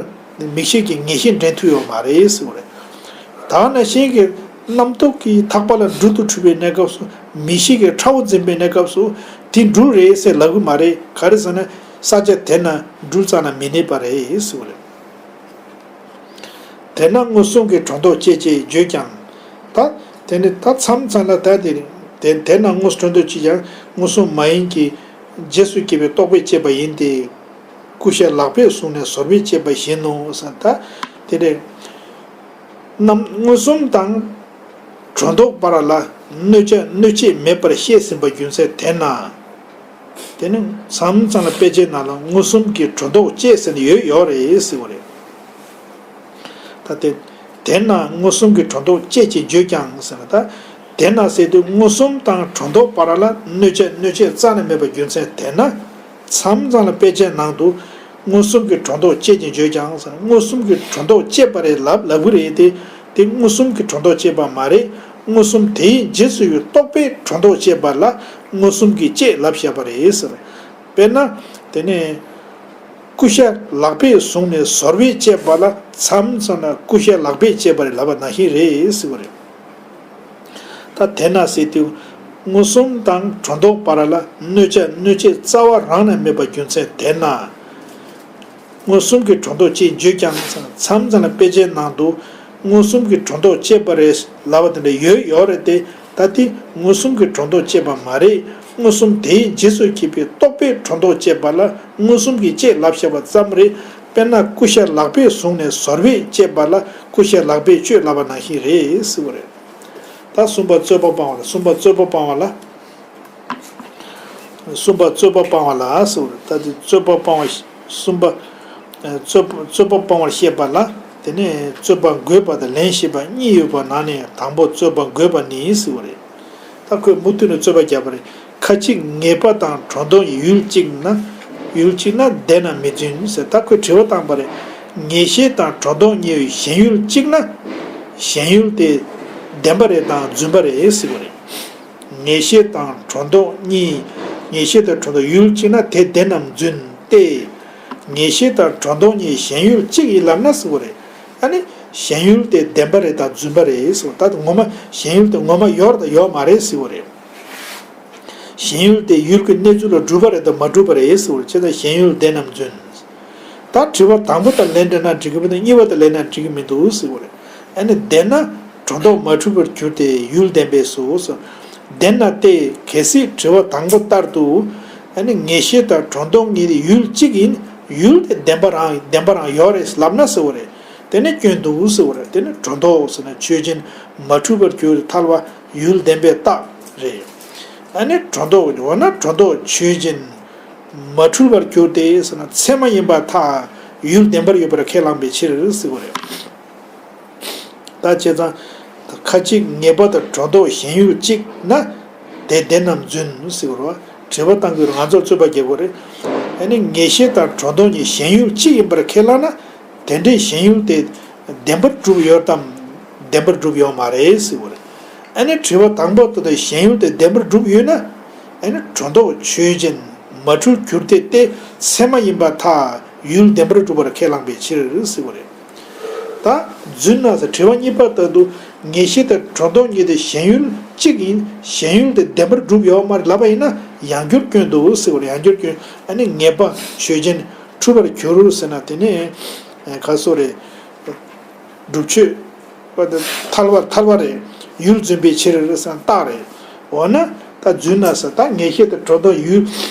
མིག་ཤེས་ཀྱིས་ངེས་ཤེས་འདྲེན་ཐུབ་ཡོད་མ་རེད་ཟེར་བ་རེད། ད་ནང་བཞིན་གྱི་རྣམ་རྟོག་གི་ཐག་པ་ལ་འགྲུལ་དུ་འཁྲུལ་པའི་གནས་སྐབས་སུ། མིག་ཤེས་ཀྱིས་ཕྲ་བོ་འཛིན་པའི་གནས་སྐབས་སུ་དེ་འགྲུལ་རེད་ཟེར་ལབ་གི་མ་རེད། ག་རེ་ཟེར་ན་ས་ཆ་དེ་ན་འགྲུལ་རྩ་ན་མི་གནས་པ་རེད་ཟེར་བ་རེད། དེས་ན་མངོན་སུམ་གྱིས་སྒྲོ་འདོགས་བཅད་ཅེས་བརྗོད་ཀྱང་། ད་དེ་ནི་ད་མཚམས་མཚམས་ལ་ད་དེ་དེ་དེས་ན་མངོན་སུམ་སྒྲོ་འདོགས་བཅད་ཀྱང་མངོན་སུམ་མ་ཡིན་གྱི་རྗེས་སུ་སྐྱེས་པའི་རྟོག་པས་བཅད་པ་ཡིན་ཏེ། ཀུ་ཤ་ལག་པས་བཟུང་ནས་ཟོར་པས་བཅད་པ་བཞིན་ནོ་ཟེར། ད་དེ་རེད། རྣམ་མངོན་སུམ་དང་སྒྲོ་འདོགས་བར་ལ་གནོད་བྱ་གནོད་བྱེད་མེད་པར་བཤད་ཟིན་པ་རྒྱུ་མཚན་དེས་ན། དེ་ནི་མཚམས་མཚམས་ལ་དཔེ་ཆའི་ནང་ལ་མངོན་སུམ་གྱིས་སྒྲོ་འདོགས་བཅད་ཟེར་ནས་ཡོད་ཡོད་རེད་ཟེར་བ་རེད། ད་དེ། དེས་ན་མངོན་སུམ་གྱིས་སྒྲོ་འདོགས་བཅད་ཅེས་བརྗོད་ཀྱང་ཟེར་ན། ད་དེས་ན་ཟེར་དུས་མངོན་སུམ་དང་སྒྲོ་འདོགས་བར་ལ་གནོད་བྱ་གནོད་བྱེད་རྩ་ནས་མེད་པ་རྒྱུ་མཚན་དེས་ན། མཚམས་མཚམས་ལ་དཔེ་ཆའི་ནང་དུ་མངོན་སུམ་གྱིས་སྒྲོ་འདོགས་བཅད་ཅེས་བརྗོད་ཀྱང་ཟེར་ན། མངོན་སུམ་གྱིས་སྒྲོ་འདོགས་བཅད་པ་རེད་ལབ་ལབ་གི་རེད་དེ། དེ་མངོན་སུམ་གྱིས་སྒྲོ་འདོགས་བཅད་པ་མ་རེད། མངོན་སུམ་དེའི་རྗེས་སུ་ཡི་རྟོག་པས་སྒྲོ་འདོགས་བཅད་པ་ལ་མངོན་སུམ་གྱིས་བཅད་ལབ་བཞག་པ་རེད་ཟེར། དཔེར་ན། དེ་ནས། ཀུ་ཤ་ལག་པས་བཟུང་ནས་ཟོར་པས་བཅད་པ་ལ་མཚམས་མཚམས་ན་ཀུ་ཤ་ལག་པས་བཅད་པ་རེད་ལབ་པ་ནང་བཞིན་རེད་ཟེར་བ་རེད། ད་དེས་ན་ཟེར་དུས་མངོན་སུམ་དང་སྒྲོ་འདོགས་བར་ལ་གནོད་བྱ་གནོད་བྱེད་རྩ་བ་རང་ནས་མེད་པ་རྒྱུ་མཚན་དེས་ན། མངོན་སུམ་གྱིས་སྒྲོ་འདོགས་བཅད་བརྗོད་ཀྱང་མཚམས་མཚམས་ལ་དཔེ་ཆའི་ནང་དུ་མངོན་སུམ་གྱིས་སྒྲོ་འདོགས་བཅད་པ་རེད་ལབ་པ་དེ་འདྲ་ཡོད་ཡོད་རེད་དེ། ད་དེ་མངོན་སུམ་གྱིས་སྒྲོ་འདོགས་བཅད་པ་མ་རེད། མངོན་སུམ་དེའི་རྗེས་སུ་སྐྱེས་པའི་རྟོག་པས་སྒྲོ་འདོགས་བཅད་པ་ལ་མངོན་སུམ་གྱིས་བཅད་ལབ་བཞག་པ་ཙམ་རེད། དཔེར་ན་ཀུ་ཤ་ལག་པས་བཟུང་ནས་ཟོར་པས་བཅད་པ་ལ་ཀུ་ཤ་ལག་པས་གཅོད་ལབ་པ་ནང་བཞིན་རེད་ཟེར་བ་རེད། ད་གསུམ་པ་རྩོད་པ་སྤང་བ་ལ། གསུམ་པ་རྩོད་པ་སྤང་བ་ལ། གསུམ་པ་རྩོད་པ་སྤང་བ་ལ་ཟེར་བ་རེད། ད་དེ་རྩོད་པ་སྤང་བ་གསུམ་པ། རྩོད་པ་རྩོད་པ་སྤང་བར་བཤད་པ་ལ། དེ་ནས་རྩོད་པ་འགོད་པ་དང་ལན་ཞེས་པ་གཉིས་ཡོད་པ་ནང་ནས་དང་པོ་རྩོད་པ་འགོད་པ་ནི་ཟེར་བ་རེད། ད་ཁོས་མུ་མཐུད་ནས་རྩོད་པ་བརྒྱབ་པ་རེད། ཁ་ཅིག་ངེས་པ་དང་སྒྲོ་འདོགས་ཡུལ་གཅིག་ན། ཡུལ་གཅིག་ན་བདེན་ན་མི་རྫུན་ཟེར། ད་ཁོས་དྲི་བ་བཏང་པ་རེད། ངེས་ཤེས་དང་སྒྲོ་འདོགས་གཉིས་ཞེན་ཡུལ་གཅིག་ན། ཞེན་ཡུལ་དེ་བདེན་པ་རེད་དང་རྫུན་པ་རེད་ཟེར་བ་རེད། ངེས་ཤེས་དང་སྒྲོ་འདོགས་གཉིས། ངེས་ཤེས་དང་སྒྲོ་འདོགས་ཡུལ་གཅིག་ན་དེ་བདེན་ནམ་རྫུན་ཏེ། ངེས་ཤེས་དང་སྒྲོ་འདོགས་གཉིས་ཞེན་ཡུལ་གཅིག་ཡིན་ལབ་ན་ཟེར་བ་རེད། ཨ་ནི་ཞེན་ཡུལ་དེ་བདེན་པ་རེད་དང་རྫུན་པ་རེད་ཟེར་བ། ད་ངོ་མ་ཞེན་ཡུལ་དེ་ངོ་མ་ཡོད་རེད་དང་ཡོད་མ་རེད་ཟེར་བ་རེད། ཞེན་ཡུལ་དེ་ཡུལ་གྱི་གནས་ཚུལ་ལ་གྲུབ་པ་རེད་དང་མ་གྲུབ་པ་རེད་ཟེར་བ་རེད། བྱས་ཙང་ཞེན་ཡུལ་བདེན་ནམ་རྫུན། ད་དྲི་བ་དང་པོ་དང་ལན་སྤྲད་ན་འགྲིག་གི་མི་འདུག་གཉིས་པ་དང་ལན་ན་འགྲིག་གི་མི་འདུག་ཟེར་བ་རེད། ཨ་ནི་བདེན་ན་སྒྲོ་འདོགས་མ་འཁྲུལ་པར་གྱུར་ཏེ་ཡུལ་བདེན་པས་སོ་ཟེར། བདེན་ན་སྟེ་གལ་སྲིད་དྲི་བ་དང་པོ་ལྟར་དུ། ཨ་ནི་ངེས་ཤེས་དང་སྒྲོ་འདོགས་གཉིས་ནི་ཡུལ་གཅིག་ཡིན། ཡུལ་དེ་བདེན་པ་རང་བདེན་པ་རང་ཡོད་རེད་ལབ་ན་ཟེར་བ་རེད། དེ་ནི་སྐྱོན་འདུག་ཟེར་བ་རེད། དེ་ནི་སྒྲོ་འདོགས་ཟེར་ན་ཆོས་ཅན། མ་འཁྲུལ་པར་གྱུར་ཐལ་བ་ཡུལ་བདེན་པའི་རྟགས་རེད། ཨ་ནི་སྒྲོ་འདོགས་འོ་ན་སྒྲོ་འདོགས་ཆོས་ཅན། མ་འཁྲུལ་པར་གྱུར་ཏེ་ཟེར་ན་ཚད་མ་ཡིན་པར་ཐལ། ཡུལ་བདེན་པར་ཡོད་པར་ཁས་བླངས་པའི་ཕྱིར་ཟེར་བ་རེད། ད་བྱས་ཙང་། ཁ་ཅིག་ངེས་པ་དང་སྒྲོ་འདོགས་ཞེན་ཡུལ་གཅིག་ན། དེ་བདེན་ནམ་རྫུན་ཟེར་བ་རེད། དྲི་བ་བཏང་དགོས་རེད། ང་ཚོར་རྩོད་པ་རྒྱག་དགོས་རེད། ཨ་ནི་ངེས་ཤེས་དང་སྒྲོ་འདོགས་གཉིས་ཞེན་ཡུལ་གཅིག་ཡིན་པར་ཁས་བླངས་ན། དེ་འདྲའི་ཞེན་ཡུལ་དེ་བདེན་པར་གྲུབ་ཡོད་དམ། བདེན་པར་གྲུབ་ཡོད་མ་རེད་ཟེར་བ་རེད། ཨ་ནི་དྲི་བ་དང་པོ་དེ་དང་ཞེན་ཡུལ་དེ་བདེན་པར་གྲུབ་ཡོད་ན། ཨ་ནི་སྒྲོ་འདོགས་ཆོས་ཅན། མ་འཁྲུལ་གྱུར་ཏེ་སྟེ་ཚད་མ་ཡིན་པར་ཐལ། ཡུལ་བདེན་པར་གྲུབ་པར་ཁས་བླངས་པའི་ཕྱིར་ཟེར་བ་རེད། ད་རྫུན་ན་ཟེར། དྲི་བ་གཉིས་པ་ལྟར་དུ་ངེས་ཤེས་དང་སྒྲོ་འདོགས་གཉིས་དེ་ཞེན་ཡུལ་གཅིག་ཡིན། ཞེན་ཡུལ་དེ་བདེན་པར་གྲུབ་ཡོད་མ་རེད་ལབ་པ་ཡིན་ན་ཡང་སྒྱུར་སྐྱོན་འདུག་ཟེར་བ་རེད། ཡང་སྒྱུར་སྐྱོན། ཨ་ནི་ངེས་པ་ཆོས་ཅན། འཁྲུལ་པར་འགྱུར་ཟེར་ན་དེ་ནི་ག་སོ་རེད། སྒྲུབ་ཆོས་པ་དེ་ཐལ་བ་ཐལ་བ་རེད། ཡུལ་རྫུན་པའི་ཕྱིར་ཟེར་ན་རྟགས་རེད། འོ་ན་ད་རྫུན་ན་ཟེར། ད་ངེས་ཤེས་དང་སྒྲོ་འདོགས་ཡུལ།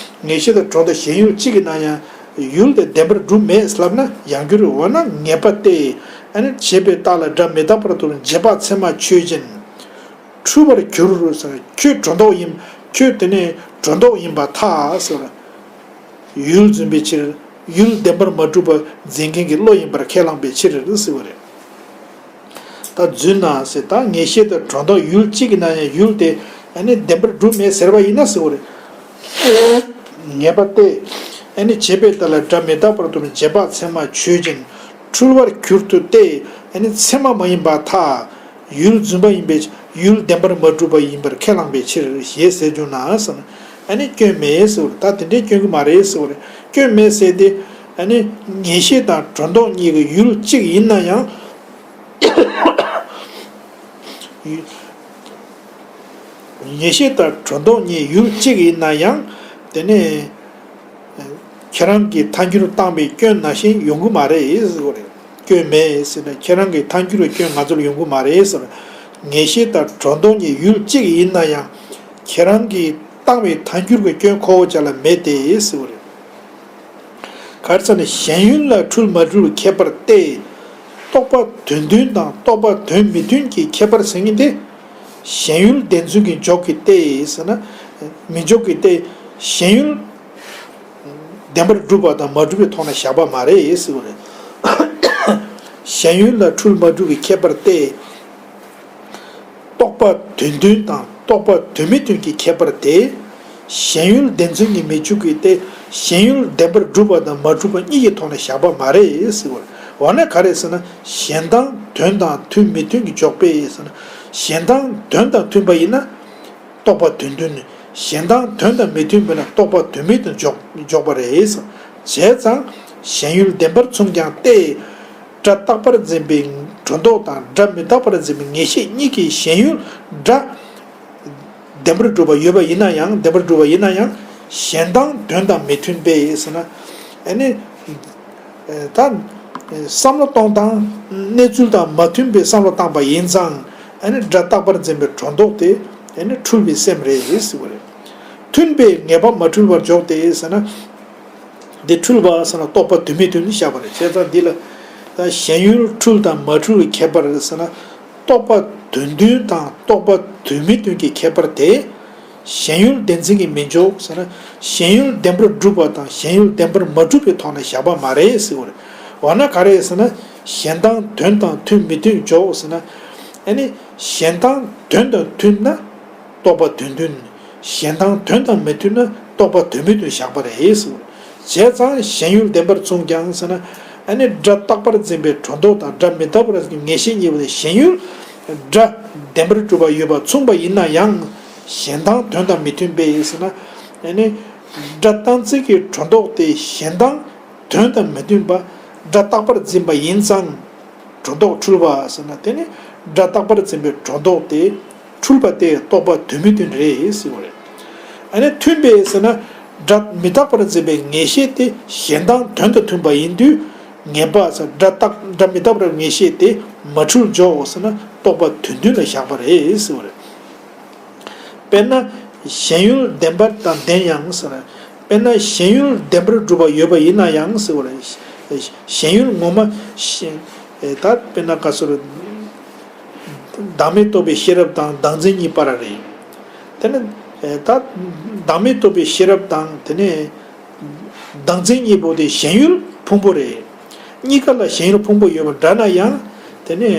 ངེས་ཤེས་དང་སྒྲོ་འདོགས་ཞེན་ཡུལ་གཅིག་ཡིན་ན་ཡང་ཡུལ་དེ་བདེན་པར་གྲུབ་མེད་ལབ་ན་ཡང་སྒྱུར། འོ་ན་ངེས་པ་སྟེ། ཨ་ནི་བྱས་པའི་རྟགས་ལ་སྒྲ་མི་རྟག་པར་རྟོགས་པའི་རྗེས་དཔག་ཚད་མ་ཆོས་ཅན། འཁྲུལ་པར་འགྱུར་ཟེར། ཁྱོད་སྒྲོ་འདོགས་ཡིན། ཁྱོད་དེ་ནི་སྒྲོ་འདོགས་ཡིན་པར་ཐལ་ཟེར། ཡུལ་རྫུན་པའི་ཕྱིར། ཡུལ་བདེན་པར་མ་གྲུབ་པ་འཛིན་མཁན་གྱི་བློ་ཡིན་པར་ཁས་བླངས་པའི་ཕྱིར་ཟེར་བ་རེད། ད་རྫུན་ན་ཟེར། ད་ངེས་ཤེས་དང་སྒྲོ་འདོགས་ཡུལ་གཅིག་ཡིན་ན་ཡང་ཡུལ་དེ་ཨ་ནི་བདེན་པར་གྲུབ་མེད་ཟེར་བ་ཡིན་ན་ཟེར་བ་རེད། ངེས་པ་སྟེ། ཨ་ནི་བྱས་པའི་རྟགས་ལ་སྒྲ་མི་རྟག་པར་རྟོགས་པའི་རྗེས་དཔག་ཚད་མ་ཆོས་ཅན། འཁྲུལ་པར་གྱུར་ཏེ་སྟེ་ཨ་ནི་ཚད་མ་མ་ཡིན་པར་ཐལ། ཡུལ་རྫུན་པ་ཡིན་པའི་ཕྱིར། ཡུལ་བདེན་པར་མ་གྲུབ་པ་ཡིན་པར་ཁས་བླངས་པའི་ཕྱིར་ཞེས་ཟེར་བྱུང་ན་ཟེར། ཨ་ནི་སྐྱོན་མེད་ཟེར་བ་རེད། ད་དེ་འདྲའི་སྐྱོན་གྱི་མ་རེད་ཟེར་བ་རེད། སྐྱོན་མེད་ཟེར་ཏེ། ཨ་ནི་ངེས་ཤེས་དང་སྒྲོ་འདོགས་གཉིས་ཀྱི་ཡུལ་གཅིག་ཡིན་ན་ཡང་། ངེས་ཤེས་དང་སྒྲོ་འདོགས་གཉིས་ཡུལ་གཅིག་ཡིན་ན་ཡང་། དེ་ནི་ཁྱེད་རང་གིས་ཐལ་འགྱུར་བཏང་བའི་སྐྱོན་ནང་བཞིན་ཡོང་གི་མ་རེད་ཟེར་བ་རེད། སྐྱོན་མེད་ཟེར་ན་ཁྱེད་རང་གིས་ཐལ་འགྱུར་བའི་སྐྱོན་ང་ཚོར་ཡོང་གི་མ་རེད་ཟེར། ངེས་ཤེས་དང་སྒྲོ་འདོགས་གཉིས་ཡུལ་གཅིག་ཡིན་ན་ཡང་། ཁྱེད་རང་གིས་བཏང་བའི་ཐལ་འགྱུར་གྱི་སྐྱོན་ཁོ་བོ་ཅག་ལ་མེད་དེ་ཟེར་བ་རེད། ག་རེ་ཟེར་ན་ཞེན་ཡུལ་ལ་འཁྲུལ་མ་འཁྲུལ་གྱི་ཁྱད་པར་ཏེ། རྟོག་པ་དོན་མཐུན་དང་རྟོག་པ་དོན་མི་མཐུན་གྱི་ཁྱད་པར་ཟེར་མཁན་དེ། ཞེན་ཡུལ་བདེན་རྫུན་གྱི་འཇོག་གི་སྟེ་ཟེར་ན། མི་འཇོག་གི་སྟེ། ཞེན་ཡུལ་བདེན་པར་གྲུབ་པ་དང་མ་གྲུབ་པའི་ཐོག་ནས་བཞག་པ་མ་རེད་ཟེར་བ་རེད། ཞེན་ཡུལ་ལ་འཁྲུལ་མ་འཁྲུལ་གྱི་ཁྱད་པར་ཏེ། རྟོག་པ་དོན་མཐུན་དང་རྟོག་པ་དོན་མི་མཐུན་གྱི་ཁྱད་པར་ཏེ། ཞེན་ཡུལ་བདེན་རྫུན་གྱི་མི་འཇོག་གི་སྟེ། ཞེན་ཡུལ་བདེན་པར་གྲུབ་པ་དང་མ་གྲུབ་པ་གཉིས་ཀྱི་ཐོག་ནས་བཞག་པ་མ་རེད་ཟེར་བ་རེད། འོ་ན་ག་རེ་ཟེར་ན། ཞེན་སྟངས་དོན་དང་མཐུན་མི་མཐུན་གྱི་འཇོག་པས་ཟེར་ན། ཞེན་སྟངས་དོན་དང་མཐུན་པ་ཡིན་ན། རྟོག་པ་དོན་མཐུན། ཞེན་སྟངས་དོན་དང་མི་མཐུན་པས་ན་རྟོག་པ་དོན་མེད་དུ་འཇོག་འཇོག་པ་རེད། བྱས་ཙང་ཞེན་ཡུལ་བདེན་པར་མཚུངས་ཀྱང་སྟེ། སྒྲ་རྟག་པར་འཛིན་པའི་སྒྲོ་འདོགས་དང་སྒྲ་མི་རྟག་པར་འཛིན་པའི་ངེས་ཤེས་གཉིས་ཀྱི་ཞེན་ཡུལ་སྒྲ་བདེན་པར་གྲུབ་པ་ཡོད་པ་ཡིན་ན་ཡང་། བདེན་པར་གྲུབ་པ་ཡིན་ན་ཡང་ཞེན་སྟངས་དོན་དང་མི་མཐུན་པས་ཟེར་ན། ཨ་ནི། ད་བསམ་བློ་གཏོང་སྟངས་གནས་ཚུལ་དང་མ་མཐུན་པའི་བསམ་བློ་བཏང་པ་ཡིན་ཙང་། ཨ་ནི་སྒྲ་རྟག་པར་འཛིན་པའི་སྒྲོ་འདོགས་དེ་ཨ་ནི་འཁྲུལ་པའི་སེམས་རེད་ཟེར་བ་རེད། མཐུན་པའི་ངེས་པ་མ་འཁྲུལ་བར་འཇོག་སྟེ་ཟེར་ན། འདི་འཁྲུལ་པ་ཟེར་ན་རྟོག་པ་དོན་མི་མཐུན་བཞག་པ་རེད། བྱས་ཙང་འདི་ལ་ད་ཞེན་ཡུལ་འཁྲུལ་དང་མ་འཁྲུལ་གྱི་ཁྱད་པར་ཟེར་ན། རྟོག་པ་དོན་མཐུན་དང་རྟོག་པ་དོན་མི་མཐུན་གྱི་ཁྱད་པར་དེ། ཞེན་ཡུལ་བདེན་འཛིན་གྱི་མི་འཇོག་ཟེར་ན། ཞེན་ཡུལ་བདེན་པར་གྲུབ་པ་དང་ཞེན་ཡུལ་བདེན་པར་མ་གྲུབ་པའི་ཐོག་ནས་བཞག་པ་མ་རེད་ཟེར་བ་རེད། འོ་ན་ག་རེ་ཟེར་ན། ཞེན་སྟངས་དོན་དང་མཐུན་མི་མཐུན་འཇོག་ཟེར་ན། ཨ་ནི་ཞེན་སྟངས་དོན་དང་མཐུན་ན་རྟོག་པ་དོན་མཐུན། ཞེན་སྟངས་དོན་དང་མི་མཐུན་ན་རྟོག་པ་དོན་མི་མཐུན་བཞག་པ་རེད་ཟེར་བ་རེད། བྱས་ཙང་ཞེན་ཡུལ་བདེན་པར་མཚུངས་ཀྱང་ཟེར་ན། ཨ་ནི་སྒྲ་རྟག་པར་འཛིན་པའི་སྒྲོ་འདོགས་དང་སྒྲ་མི་རྟག་པར་འཛིན་པའི་ངེས་ཤེས་གཉིས་པོ་དེ་ཞེན་ཡུལ་སྒྲ་བདེན་པར་གྲུབ་པ་ཡོད་པ་མཚུངས་པ་ཡིན་ན་ཡང་། ཞེན་སྟངས་དོན་དང་མི་མཐུན་པས་ཟེར་ན། ཨ་ནི་སྒྲ་རྟག་འཛིན་གྱི་སྒྲོ་འདོགས་དེ་ཞེན་སྟངས་དོན་དང་མི་མཐུན་པ། སྒྲ་རྟག་པར་འཛིན་པ་ཡིན་ཙང་། སྒྲོ་འདོགས་འཁྲུལ་པ་ཟེར་ན། དེ་ནི་སྒྲ་རྟག་པར་འཛིན་པའི་སྒྲོ་འདོགས་དེ་འཁྲུལ་པ་སྟེ་རྟོག་པ་དོན་མི་མཐུན་རེད་ཟེར་བ་རེད། ཨ་ནི་མཐུན་པས་ཟེར་ན། སྒྲ་མི་རྟག་པར་འཛིན་པའི་ངེས་ཤེས་དེ་ཞེན་སྟངས་དོན་དང་མཐུན་པ་ཡིན་དུས། ངེས་པ་ཟེར་སྒྲ་རྟག་སྒྲ་མི་རྟག་པར་ངེས་ཤེས་དེ་མ་འཁྲུལ་འཇོག་ཟེར་ན་རྟོག་པ་དོན་མཐུན་ལ་བཞག་པ་རེད་ཟེར་བ་རེད། དཔེར་ན། ཞེན་ཡུལ་བདེན་པ་དང་ལྡན་ཡང་ཟེར། དཔེར་ན་ཞེན་ཡུལ་བདེན་པར་གྲུབ་པ་ཡོད་པ་ཡིན་ན་ཡང་ཟེར་བ་རེད། ཞེན་ཡུལ་ངོ་མ་ཞེན། ད་དཔེར་ན་ག་ཟེར། བདག་མེད་རྟོགས་པའི་ཤེས་རབ་དང་བདག་འཛིན་གཉིས་པར་རེད། དེ་ནི། ད་བདག་མེད་རྟོགས་པའི་ཤེས་རབ་དང་དེ་ནས་བདག་འཛིན་གཉིས་པོ་དེ་ཞེན་ཡུལ་ཕུང་པོ་རེད། གཉིས་ཀ་ལ་ཞེན་ཡུལ་ཕུང་པོ་ཡོད་པ་འདྲ་ན་ཡང་དེ་ནི།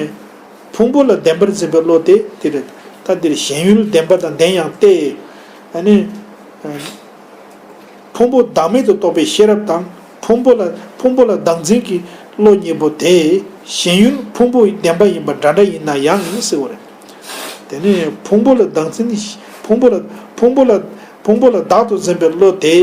ཕུང་པོ་ལ་བདེན་པར་འཛིན་པའི་བློ་དེ་དེ་རེད། ད་འདིར་ཞེན་ཡུལ་བདེན་པ་དང་ལྡན་ཡང་སྟེ། ཨ་ནི། ཕུང་པོ་བདག་མེད་དུ་རྟོགས་པའི་ཤེས་རབ་དང་ཕུང་པོ་ལ་ཕུང་པོ་ལ་བདག་འཛིན་གྱི་བློ་གཉིས་པོ་དེ་ཞེན་ཡུལ་ཕུང་པོ་བདེན་པ་ཡིན་པ་འདྲ་འདྲ་ཡིན་ན་ཡང་ཟེར་བ་རེད། དེ་ནས་ཕུང་པོ་ལ་བདག་འཛིན་ཕུང་པོ་ལ་ཕུང་པོ་ལ་ཕུང་པོ་ལ་བདག་ཏུ་འཛིན་པའི་བློ་དེ་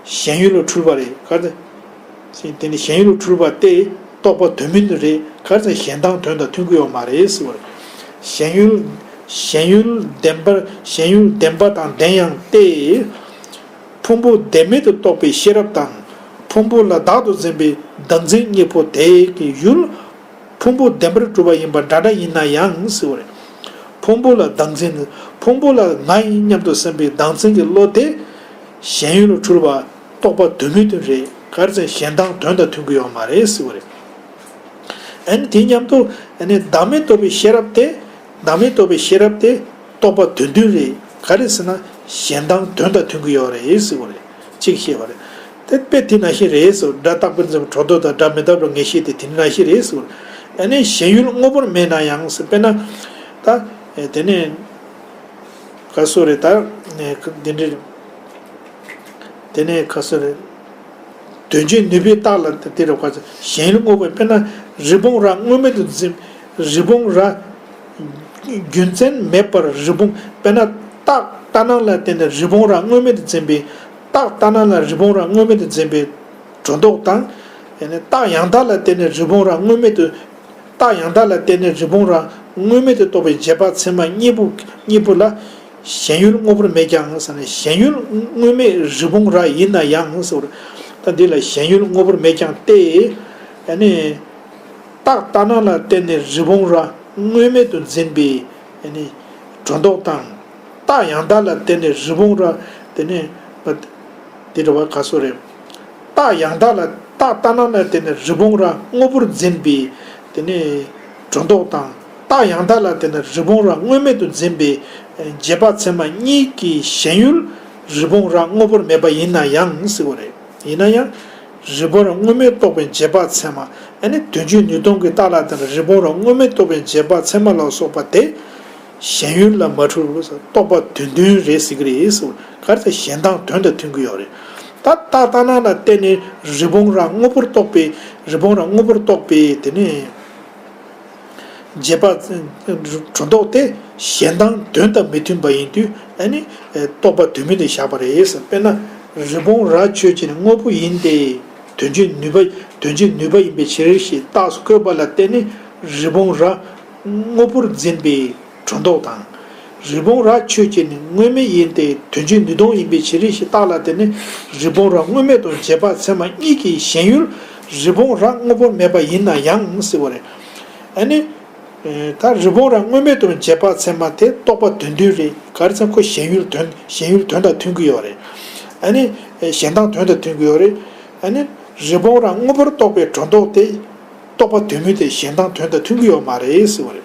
ཞེན་ཡུལ་ལ་འཁྲུལ་པ་རེད། ག་རེ། དེ་ནི་ཞེན་ཡུལ་ལ་འཁྲུལ་པ་སྟེ་རྟོག་པ་དོན་སྨིན་དུ་རེད། ག་རེ་ཟེར་ན་གཞན་དང་དོན་དང་མཐུན་གྱི་ཡོད་མ་རེད་ཟེར་བ་རེད། ཞེན་ཡུལ་ཞེན་ཡུལ་བདེན་པར་ཞེན་ཡུལ་བདེན་པ་དང་ལྡན་ཡང་སྟེ། ཕུང་པོ་བདེན་མེད་དུ་རྟོགས་པའི་ཤེས་རབ་དང་། ཕུང་པོ་ལ་བདག་ཏུ་འཛིན་པའི་བདག་འཛིན་གཉིས་པོ་དེ་གི་ཡུལ། ཕུང་པོ་བདེན་པར་གྲུབ་པ་ཡིན་པ་འདྲ་འདྲ་ཡིན་ན་ཡང་ཟེར་བ་རེད། ཕུང་པོ་ལ་བདག་འཛིན། ཕུང་པོ་ལ་ང་ཡིན་སྙམ་དུ་སེམས་པའི་བདག་འཛིན་གྱི་བློ་དེ། ཞེན་ཡུལ་ལ་འཁྲུལ་པ། རྟོག་པ་དོན་སྨིན་དོན་རེད། ག་རེ་ཟེར་ན་གཞན་དང་དོན་དང་མཐུན་གྱི་ཡོད་མ་རེད་ཟེར་བ་རེད། ཨ་ནི་དེ་མཉམ་དུ་ཨ་ནི་བདག་མེད་རྟོགས་པའི་ཤེས་རབ་དེ། བདག་མེད་རྟོགས་པའི་ཤེས་རབ་དེ་རྟོག་པ་དོན་མཐུན་རེད། ག་རེ་ཟེར་ན་གཞན་དང་དོན་དང་མཐུན་གྱི་ཡོད་རེད་ཟེར་བ་རེད། གཅིག་བཤད་པ་རེད། དེ་དཔེ་དེ་ནང་བཞིན་རེད་ཟེར། སྒྲ་རྟག་པར་འཛིན་པ་གྲོལ་རྟོག་དང་སྒྲ་མི་རྟག་པར་ངེས་ཤེས་དེ་དེ་ནང་བཞིན་རེད་ཟེར། ཨ་ནི་ཞེན་ཡུལ་དངོས་པོར་མེད་ན་ཡང་ཟེར། དཔེར་ན། ད་དེ་ནས་ག་སོ་རེད་ད། དེ་འདྲ། དེ་ནས་ག་སོ་རེད། དོན་བྱེད་ནུས་པའི་རྟགས་ལ་དེ་རེད་བ། ཞེན་ཡུལ་དངོས་པོ་དཔེར་ན་རི་བོང་རྭ་དངོས་མེད་དུ་འཛིན། རི་བོང་རྭ། རྒྱུ་མཚན་མེད་པར་རི་བོང་དཔེར་ན་རྟགས་ལྟ་སྣང་ལ་བརྟེན་ནས་རི་བོང་རྭ་དངོས་མེད་དུ་འཛིན་པའི། རྟགས་ལྟ་སྣང་ལ་རི་བོང་རྭ་དངོས་མེད་དུ་འཛིན་པའི་གྲོལ་རྟོག་དང་། ཡང་ན་རྟགས་ཡང་དག་ལ་བརྟེན་ནས་རི་བོང་རྭ་དངོས་མེད་དུ། རྟགས་ཡང་དག་ལ་བརྟེན་ནས་རི་བོང་རྭ་དངོས་མེད་དུ་རྟོགས་པའི་རྗེས་དཔག་ཚད་མ་གཉིས་པོ་གཉིས་པོ་ལ། ཞེན་ཡུལ་དངོས་པོར་མེད་ཀྱང་ཟེར་ན་ཞེན་ཡུལ་དངོས་མེད་རི་བོང་རྭ་ཡིན་ན་ཡང་ཟེར་བ་རེད། ད་འདི་ལ་ཞེན་ཡུལ་དངོས་པོར་མེད་ཀྱང་སྟེ། ཨ་ནི། རྟགས་ལྟ་སྣང་ལ་བརྟེན་ནས་རི་བོང་རྭ་དངོས་མེད་དུ་འཛིན་པའི་ཨ་ནི། གྲོལ་རྟོག་དང་། རྟགས་ཡང་དག་ལ་བརྟེན་ནས་རི་བོང་རྭ་དེ་ནི། དེ་འདྲ་བ་ག་སོ་རེད། རྟགས་ཡང་དག་ལ་རྟགས་ལྟ་སྣང་ལ་བརྟེན་ནས་རི་བོང་རྭ་དངོས་པོར་འཛིན་པའི་དེ་ནི་གྲོལ་རྟོག་དང་། རྟགས་ཡང་དག་ལ་བརྟེན་ནས་རི་བོང་རྭ་དངོས་མེད་དུ་འཛིན་པའི་རྗེས་དཔག་ཚད་མ་གཉིས་ཀྱི་ཞེན་ཡུལ་རི་བོང་རྭ་དངོས་པོར་མེད་པ་ཡིན་ན་ཡང་ཟེར་བ་རེད། ཡིན་ན་ཡང་། རི་བོང་རྭ་དངོས་མེད་རྟོགས་པའི་རྗེས་དཔག་ཚད་མ། ཨ་ནི་དོན་བྱེད་ནུས་སྟོང་གི་རྟགས་ལ་བརྟེན་ནས་རི་བོང་རྭ་དངོས་མེད་རྟོགས་པའི་རྗེས་དཔག་ཚད་མ་ལ་སོགས་པ་དེ། ཞེན་ཡུལ་ལ་མ་འཁྲུལ་བར་རྟོག་པ་དོན་མཐུན་རེད་ཟེར་གྱི་རེད་ཟེར། ག་རེ་ཟེར་གཞན་དང་དོན་དང་མཐུན་གྱི་ཡོད་རེད། ད་རྟགས་ལྟ་སྣང་ལ་བརྟེན་ནས་རི་བོང་རྭ་དངོས་པོར་རྟོགས་པའི་རི་བོང་རྭ་དངོས་པོར་རྟོགས་པའི་དེ་ནི། རྗེས་དཔག་གྲོལ་རྟོག་དེ་གཞན་དང་དོན་དང་མི་མཐུན་པ་ཡིན་དུས་ཨ་ནི་རྟོག་པ་དོན་མཐུན་དུ་བཞག་པ་རེད་ཟེར། དཔེར་ན་རི་བོང་རྭ་ཆོས་ཅན་དངོས་པོ་ཡིན་ཏེ། དོན་བྱེད་ནུས་པ་དོན་བྱེད་ནུས་པ་ཡིན་པའི་ཕྱིར་ཞེས་རྟགས་སུ་བཀོད་པ་ལ་བརྟེན་ནས་རི་བོང་རྭ་དངོས་པོར་འཛིན་པའི་གྲོལ་རྟོག་དང་། རི་བོང་རྭ་ཆོས་ཅན་ནི་དངོས་མེད་ཡིན་ཏེ་དོན་བྱེད་ནུས་སྟོང་ཡིན་པའི་ཕྱིར་ཞེས་རྟགས་ལ་བརྟེན་ནས་རི་བོང་རྭ་དངོས་མེད་དང་རྗེས་དཔག་ཚད་མ་གཉིས་ཀྱི་ཞེན་ཡུལ་རི་བོང་རྭ་དངོས་པོར་མེད་པ་ཡིན་ན་ཡང་ཟེར་བ་རེད། ཨ་ནི། ད་རི་བོང་རྭ་དངོས་མེད་དང་རྗེས་དཔག་ཚད་མ་དེ་རྟོག་པ་དོན་མཐུན་རེད། ག་རེ་ཟེར་ན་ཁོ་ཞེན་ཡུལ་དོན་ཞེན་ཡུལ་དོན་དང་མཐུན་གྱི་ཡོད་རེད། ཨ་ནི། གཞན་དང་དོན་དང་མཐུན་གྱི་ཡོད་རེད། ཨ་ནི། རི་བོང་རྭ་དངོས་པོར་རྟོགས་པའི་གྲོལ་རྟོག་དེ། རྟོག་པ་དོན་མཐུན་དེ་གཞན་དང་དོན་དང་མཐུན་གྱི་ཡོད་མ་རེད་ཟེར་བ་རེད།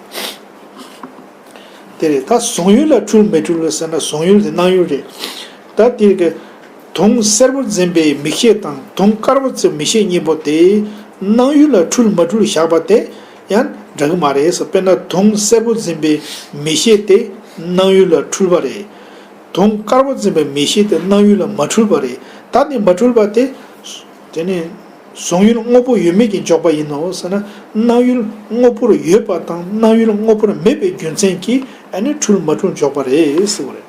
དེ་རེད། ད་གཟུང་ཡུལ་ལ་འཁྲུལ་མི་འཁྲུལ་ཟེར་ན་གཟུང་ཡུལ་དེ་སྣང་ཡུལ་རེད། ད་དེ་གི་དུང་སེར་པོར་འཛིན་པའི་མིག་ཤེས་དང་དུང་དཀར་པོར་འཛིན་པའི་མིག་ཤེས་གཉིས་པོ་དེ་སྣང་ཡུལ་ལ་འཁྲུལ་མ་འཁྲུལ་བཞག་པ་དེ་ཡང་འདྲ་གི་མ་རེད་ཟེར། དཔེར་ན་དུང་སེར་པོར་འཛིན་པའི་མིག་ཤེས་དེ་སྣང་ཡུལ་ལ་འཁྲུལ་པ་རེད། དུང་དཀར་པོར་འཛིན་པའི་མིག་ཤེས་དེ་སྣང་ཡུལ་ལ་མ་འཁྲུལ་པ་རེད། ད་དེ་མ་འཁྲུལ་པ་དེ། དེ་ནི། གཟུང་ཡུལ་དངོས་པོ་ཡོད་མེད་ཀྱིས་འཇོག་པ་ཡིན་ནོ་ཟེར་ན། སྣང་ཡུལ་དངོས་པོར་ཡོད་པ་དང་སྣང་ཡུལ་དངོས་པོར་མེད་པའི་རྒྱུ་མཚན་གྱིས་ཨ་ནི་འཁྲུལ་མ་འཁྲུལ་འཇོག་པ་རེད་ཟེར་བ་རེད།